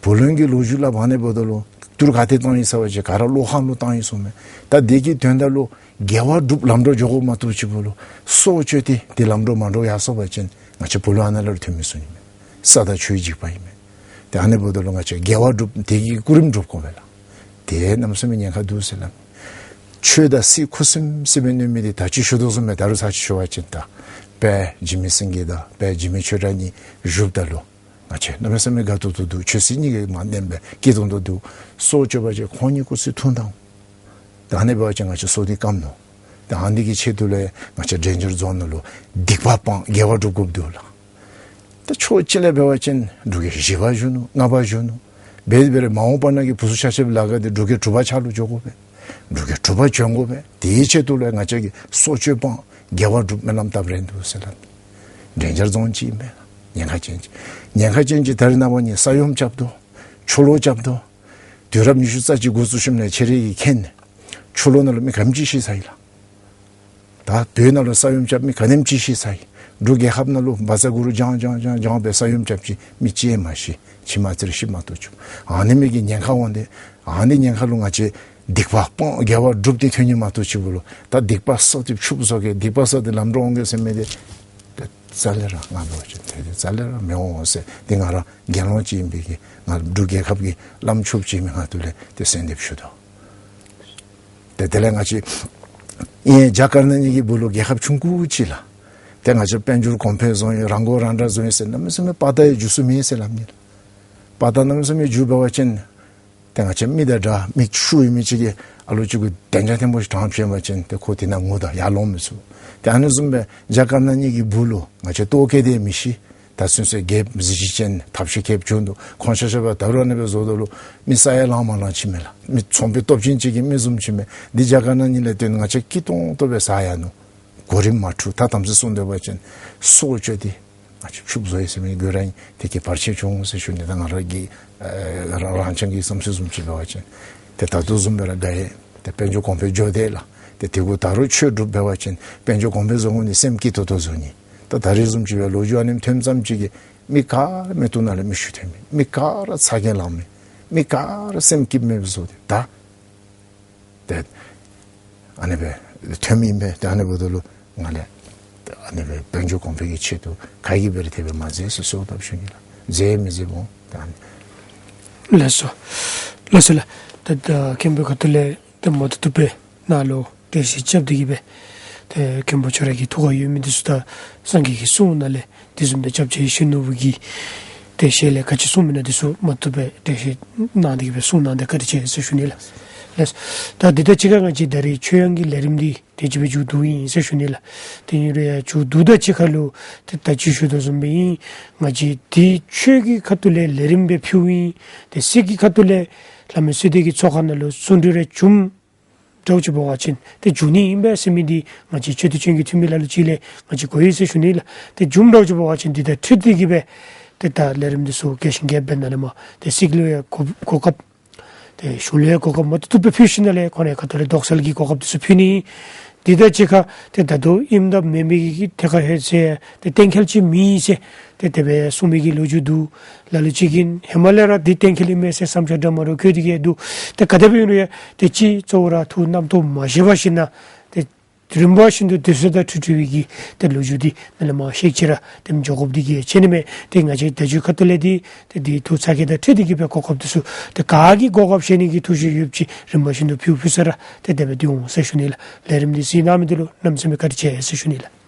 བུ་ལོན་གྱི་ལོ་རྒྱུས་སླབ། ཨ་ནི་འབདཝ་ད་ལུ་ཏི་རུ་ག་ཏེ་བཏང་ཡི་ཟེར་བ་ཅིན་ག་ར་བློ་ཁ་ལུ་བཏང་ཡི་ཟེར་མས། ད་དེ་གི་དོན་དག་ལུ་དགེ་བ་སྒྲུབ་ལམ་འགྲོ་འགྱོ་དགོཔ་མ་གཏོགས་ཅིག་པོ་ལུ་སྲོག་གཅོད་དེ་དེ་ལམ་འགྲོ་མ་འགྲོ་ཡར་སོང་པ་ཅིན་ང་བཅས་བུ་ལོན་ཨ་ནཱ་ལུ་ཐོན་མི་ཚུགས་ནི་མས། ས་དང་ཆུའི་འཇིགས་པ་ཨིན་མས། ཏེ་ཨ་ནི་འབདཝ་ད་ལུ་ང་བཅས་དགེ་བ་སྒྲུབ་དེ་གི་སྐུ་རིམ་སྒྲུབ་དགོ་པས་ལགས། དེ་གནམ་མེད་ས་མེད་ཉེན་ཁ་འདུག་ཟེར་སླབ། ཆོས་དང་སྲིད་ཁུ་སིམ་སིམ་སྦེ་གནོད་མི་དེ་ད་ཅི་ཞུ་དོ་བཟུམ་སྦེ་ད་རུང་ཚར་ཅིག་ཞུ་བ་ཅིན་ད་དཔལ་འཇིགས་མེད་སེང་གེ་དང་དཔལ་འཇིགས་མེད་ཆོས་གྲགས་གཉིས་བཞུགསཔ་ད་ལུ་ང་བཅས་གནམ་མེད་ས་མེད་དགའ་ཏོག་ཏོ་འདུག། ཆོས་སྲིད་གཉིས་ཀྱིས་མ་བདེན་པས་སྐྱིད་ཏོང་ཏོ་འདུག། སྲོག་གཅོད་པ་ཅིན་ཁོང་གཉིས་སྐུ་ཚེ་ཐུང་ཐང་། ད་ཨ་ནི་འབད་བ་ཅིན་ང་བཅས་སྲོག་འདི་སྐམ་ནུག། ད་ཨ་ནི་གི་ཆེད་དུ་ལས་ང་བཅས་འབྲས་ལྗོངས་རྫོང་ནང་ལུ་སྡིག་པ་སྤང་དགེ་བ་སྒྲུབ་དགོཔ་འདུག་ལགས། ད་ཕྱོགས་གཅིག་ལས་འབད་བ་ཅིན་འབྲུག་རྒྱལ་བཞི་པ་བཞུགས་ནུག། ལྔ་པ་བཞུགས་ནུག། འབད་འབད་རུང་མ་འོངས་པ་ནང་གི་བུ་ཚུ་ཆ་ཁྱབ་ལཱ་ཁག་འདི་འབྲུག་རྒྱལ་དྲུག་པ་ཕྱག་ལུ་འགྱོ་དགོ་པས། འབྲུག་རྒྱལ་དྲུག་པ་བྱོན་དགོ་པས། དེའི་ཆེད་དུ་ལས་ང་བཅས་ཀྱིས་སྲོག་གཅོད་སྤང་དགེ་བ་སྒྲུབ་སྨོན་ལམ་བཏབ་རན་འདུག་ཟེར་སླབ། འབྲས་ལྗོངས་རྫོང་ཅིག་ཨིན་པས། ཉེན་ཁ་ཅན་ཅིག། ཉེན་ཁ་ཅན་ཅིག། ད་རེས་ནངས་པ་ནི་ས་ཡོམ་རྐྱབ་དོ། ཆུ་ལོག་རྐྱབ་དོ། དུས་རབས་ཉི་ཤུ་རྩ་གཅིག་འགོ་བཙུགས་ཞིནམ་ལས་ཁྱེད་རའི་གི་མཁྱེན། ཆུ་ལོག་ནང་ལུ་མི་ག་དེམ་ཅིག་ཤི་ཚར་ཡི་ལགས། ད་བོད་ནང་ལུ་ས་ཡོམ་རྐྱབ་མི་ག་དེམ་ཅིག་ཤི་ཚར་ཡི། འབྲུག་རྒྱལ་ཁབ་ནང་ལུ་བཛྲ་གུ་རུ་བགྱང་བགྱང་བགྱང་བགྱང་སྦེ་ས་ཡོམ་རྐྱབ་ཅི། མི་གཅིག་ཡང་མ་ཤི། ཁྱིམ་ཚང་རེ་ཤི་མ་གཏོགས་ཅིག། ཨ་ནི་མི་གི་ཉེན་ཁ་འོང་སྟེ་ཨ་ནི་ཉེན་ཁ་ལུ་ང་བཅས་སྡིག་པ་སྤང་དགེ་བ་སྒྲུབ་སྟེ་ཐོན་ནི་མ་གཏོགས་ཅིག་པོ་ལུ་ད་སྡིག་པ་བསགས་ཏེ་ཕྱུགཔོ་བཟོ་གེ། སྡིག་པ་བསགས་ཏེ་ལམ་འགྲོ་འོང་གེ་ཟེར་མི་དེ་རྩ་ལས་ར་ང་འབད་བ་ཅིན་དེ་དེ་རྩ་ལས་ར་མི་འོང་ཟེར། དེ་ང་ར་དགེ་སློང་ཅིག་ཨིན་པའི་གི་ང་འབྲུག་རྒྱལ་ཁབ་ཀྱི་བླམ་ཆོསཔ་ཅིག་ཨིན་མི་ང་ཐོག་ལས་དེ་གསོལ་འདེབས་ཞུ་དོ། ཏེ་དེ་ལས་ང་བཅས་ཨེ་རྒྱ་དཀར་ནག་གཉིས་ཀྱི་སྦུག་ལུ་རྒྱལ་ཁབ་ཆུང་ཀུ་ཅིག་ལགས། ཏེ་ང་བཅས་དཔལ་འབྱོར་གོང་འཕེལ་བཟོ་ཡི། རང་མགོ་རང་འདྲོངས་བཟོ་ཡི་ཟེར་གནམ་མེད་ས་མེད་དཔའ་རྟགས་ཡང་འཇུག་ས་མེད་ཟེར་སླབ་ནི་ལགས། དཔའ་རྟགས་གནམ་མེད་ས་མེད་འཇུག་འབད་བ་ཅིན་ཏེ་ང་བཅས་མི་དང་འདྲ་མི་ཤུགས་ཡོད་མི་ཅིག་གིས་ཨ་ལོ་ཅིག་གུ་གདན་ཆ་ཐེངས་པོ་ཞིག་དྲངས་བྱིན་པ་ཅིན་ཏེ་ཁོ་དེ་ནང་ངུ་ད་ཡར་ལོང་མི་ཚུགས། ཏེ་ཨ་ནི་བཟུམ་སྦེ་རྒྱ་དཀར་ནག་གཉིས་ཀྱི་སྦུག་ལུ་ང་བཅས་ལྟོ་བཀོལ་ཏེ་མི་ཤི། ད་ཚུན་ཚོད་རྒྱལཔོ་གཟི་བརྗིད་ཅན་ཐབས་ཤེས་མཁས་པ་བྱོན་འདུག། ཁོང་ཆ་ཁྱབ་ད་རུང་ཨ་ནི་སྦེ་བཟོ་དོ་ལོ། མི་ས་ཡ་ལང་མ་ལང་ཅིག་མས་ལགས། མི་ཚོང་པའི་སྟོབས་ཆེན་ཅིག་གི་མི་བཟུམ་ཅིག་མས། འདི་རྒྱ་དཀར་ནག་གཉིས་ལས་བརྟེན་ང་བཅས་སྐྱིད་ཏོང་ཏོ་སྦེ་ཟ་ཡར་ནུག། གོ་རིམ་མ་འཁྲུལ། ད་དམ་ཚིག་སྲུང་སྡོད་པ་ཅིན་སྲོག་གཅོད་དེ་ང་བཅས་ཕྱུགཔོ་བཟོ་ཡི་ཟེར་མི་གུ་ར་ཨིན། དེ་གིས་བར་ཆད་བྱུང་ཟེར་ཞུ་ནི། ད་ང་ར་གི་ཨ་རང་རང་རྐྱང་གི་བསམ་ཚུལ་བཟུམ་ཅིག་འབད་བ་ཅིན་ཏེ་ད་ལྟོ་བཟུམ་སྦེ་ར་དགའ་ཡི། ཏེ་དཔལ་འབྱོར་གོང་འཕེལ་འགྱོ་དེས་ལགས། ཏེ་དེ་གུ་ད་རུང་ཆོས་སྒྲུབ་འབད་བ་ཅིན་དཔལ་འབྱོར་གོང་འཕེལ་བཟོ་འོང་ནི། སེམས་སྐྱིད་ཏོང་ཏོ་བཟོ་ནི། ད་ད་རེས་བཟུམ་ཅིག་སྦེ་ལོ་རྒྱུས་ཨ་ནེམ་ཐོནམ་ཙམ་ཅིག་གིས་མི་ག་ར་མིག་ཏོ་ནང་ལས་མིག་ཆུ་ཐོན་མི། མི་ག་ར་ཚ་གྱང་ལང་མི། མི་ག་ར་སེམས་སྐྱིད་མེདཔ་བཟོ་སྟེ་ད་ཏེ་ཨ་ནི་སྦེ་ཐོནམ་ཨིན་པས། ཏེ་ཨ་ནི་འབདཝ་ད་ལུ་ང་ལས་ཏེ་ཨ་ནི་སྦེ་དཔལ་འབྱོར་གོང་འཕེལ་གྱི་ཆེད་དུ་ག་གིས་འབད་རུང་དེ་སྦེ་མ་མཛད་ཟེར་གསོལཝ་བཏབ་ཞུ་ནི་ལགས། མཛད་མི་མཛདཔ་འོང་། ཏེ་ཨ་ནི། ལགས་སོ། ལགས་སོ་ལགས། ད་ད་མཁན་པོའི་ཁ་ཐུག་ལས་ཏེ་མ་བཏུབ་བཏུབ་སྦེ་ནཱ་ལུ་འགྲེལ་བཤད་རྐྱབ་སྟེ་གི་སྦེ་ཏེ་མཁན་པོ་ཁྱོད་ར་གི་ཐུགས་ཁར་ཡོད་མི་འདི་ཚུ་ད་སངས་རྒྱས་ཀྱི་གསུང་ནང་ལས་དེ་བཟུམ་སྦེ་སྐྱབས་རྗེ་ཡིད་བཞིན་ནོར་བུ་གིས་ཏེ་ཞལ་ལས་ག་ཅི་གསུངས་མི་ནང་འདི་ཚུ་མ་བཏུབ་སྦེ་འགྲེལ་བཤད་གནང་སྟེ་གི་སྦེ་གསུངས་གནང་སྟེ་བཀའ་དྲིན་ཆེ་ཟེར་ཞུ་ནི་ལགས། ལགས། ད་འདི་དང་གཅིག་ཁར་ང་བཅས་ད་རེས་ཆོས་དབྱིངས་ཀྱི་ལས་རིམ་འདི་དེ་ཅིག་སྦེ་མཇུག་བསྡུཝ་ཨིན་ཟེར་ཞུ་ནི་ལགས། དེ་ཨིན་རུང་ཡང་མཇུག་བསྡུ་དང་གཅིག་ཁར་ལུ་ཏེ་ད་ཅི་ཞུ་དོ་བཟུམ་སྦེ་ཨིན། ང་བཅས་འདི་ཆོས་ཀྱི་ཁ་ཐུག་ལས་ལས་རིམ་སྦེ་ཕུལཝ་ཨིན། ཏེ་སྲིད་ཀྱི་ཁ་ཐུག་ལས་ལྷ་མོའི་སྲིད་སྡེ་གི་ཚོགས་ཁང་ནང་ལུ་བརྩོན་འགྲུས་རེ་བྱུངམ་འདྲཝ་ཅིག་འབད་བ་ཅིན་ཏེ་འབྱུང་ནི་ཨིན་པས་ཟེར་མི་འདི་ང་བཅས་ཆོས་སྡེ་ཆོས་དབྱིངས་ཀྱི་འཐུས་མི་ལ་ལུ་ཅིག་ལས་ང་བཅས་གོ་ཡི་ཟེར་ཞུ་ནི་ལགས། ཏེ་བྱུངམ་འདྲཝ་ཅིག་འབད་བ་ཅིན་འདི་དང་འཁྲིལ་ཏེ་གི་སྦེ་ཏེ་ད་ལས་རིམ་འདི་ཚུ་རྒྱས་ཤིང་རྒྱསཔ་སྦེ་ནཱ་ལས་མར་ཏེ་སྲིད་ལུ་ཡང་གོ་གོ་སྐབས་ཏེ་གཞུང་ལུ་ཡང་གོ་སྐབས་མ་བཏུབ་བཏུབ་སྦེ་ཕུལ་ཞིནམ་ལས་ཁོང་རའི་ཁ་ཐུག་ལས་དོགས་སེལ་གྱི་གོ་སྐབས་འདི་ཚུ་ཕུལ་ནི། འདི་དང་གཅིག་ཁར་ཏེ་ད་ལྟོ་ཨིནམ་དང་མེན་མི་གི་ཐད་ཁར་ཧེ་ཟེར་ཏེ་གཏན་འཁེལ་ཅིག་མེད་ཟེར་ཏེ་དེ་སྦེ་གསུང་མི་གི་ལོ་རྒྱུས་འདུག། ལ་ལུ་ཅིག་གིས་ཧེ་མ་ལས་ར་འདི་གཏན་འཁེལ་ཨིན་མས་ཟེར་བསམ་འཆར་འདྲ་མ་འདྲཝ་བཀོད་དེ་གི་འདུག། ཏེ་ག་དེ་སྦེ་ཨིན་རུང་ཡང་ཏེ་ཅིག་གཙོ་བོ་ར་ཐུགས་རྣམ་རྟོག་མ་བཞེས་པར་ཞིནམ་ལས་ཏེ་རིམ་པ་བཞིན་དུ་དུས་ཚོད་དང་འཁྲིལ་འཁྲིལ་བའི་གི་ཏེ་ལོ་རྒྱུས་འདི་ནཱ་ལས་མར་ཤེས་ཅི་ར་ཏེ་འགྱོ་དགོཔ་འདི་གི་ཆེ་ནི་མས། ཏེ་ང་བཅས་ད་ཅི་ཁ་ཐུག་ལས་འདི་ཏེ་འདི་ཐུགས་ཚ་གྱང་དང་འཁྲིལ་ཏེ་གི་སྦེ་གོ་སྐབས་འདི་ཚུ་ཏེ་ག་གིས་གོ་སྐབས་བཞེས་ནི་གི་ཐུགས་བཞེད་ཡོདཔ་ཅིག་རིམ་པ་བཞིན་དུ་ཕུལ་ཕུལ་ས་ར་ཏེ་དེ་སྦེ་འདི་འོང་ཟེར་ཞུ་ནི་ལགས། ལས་རིམ་འདི་གཟིགས་གནང་མི་འདི་ལུ་གནམ་མེད་ས་མེད་བཀའ་དྲིན་ཆེ་ཟེར་ཞུ་ནི་ལགས།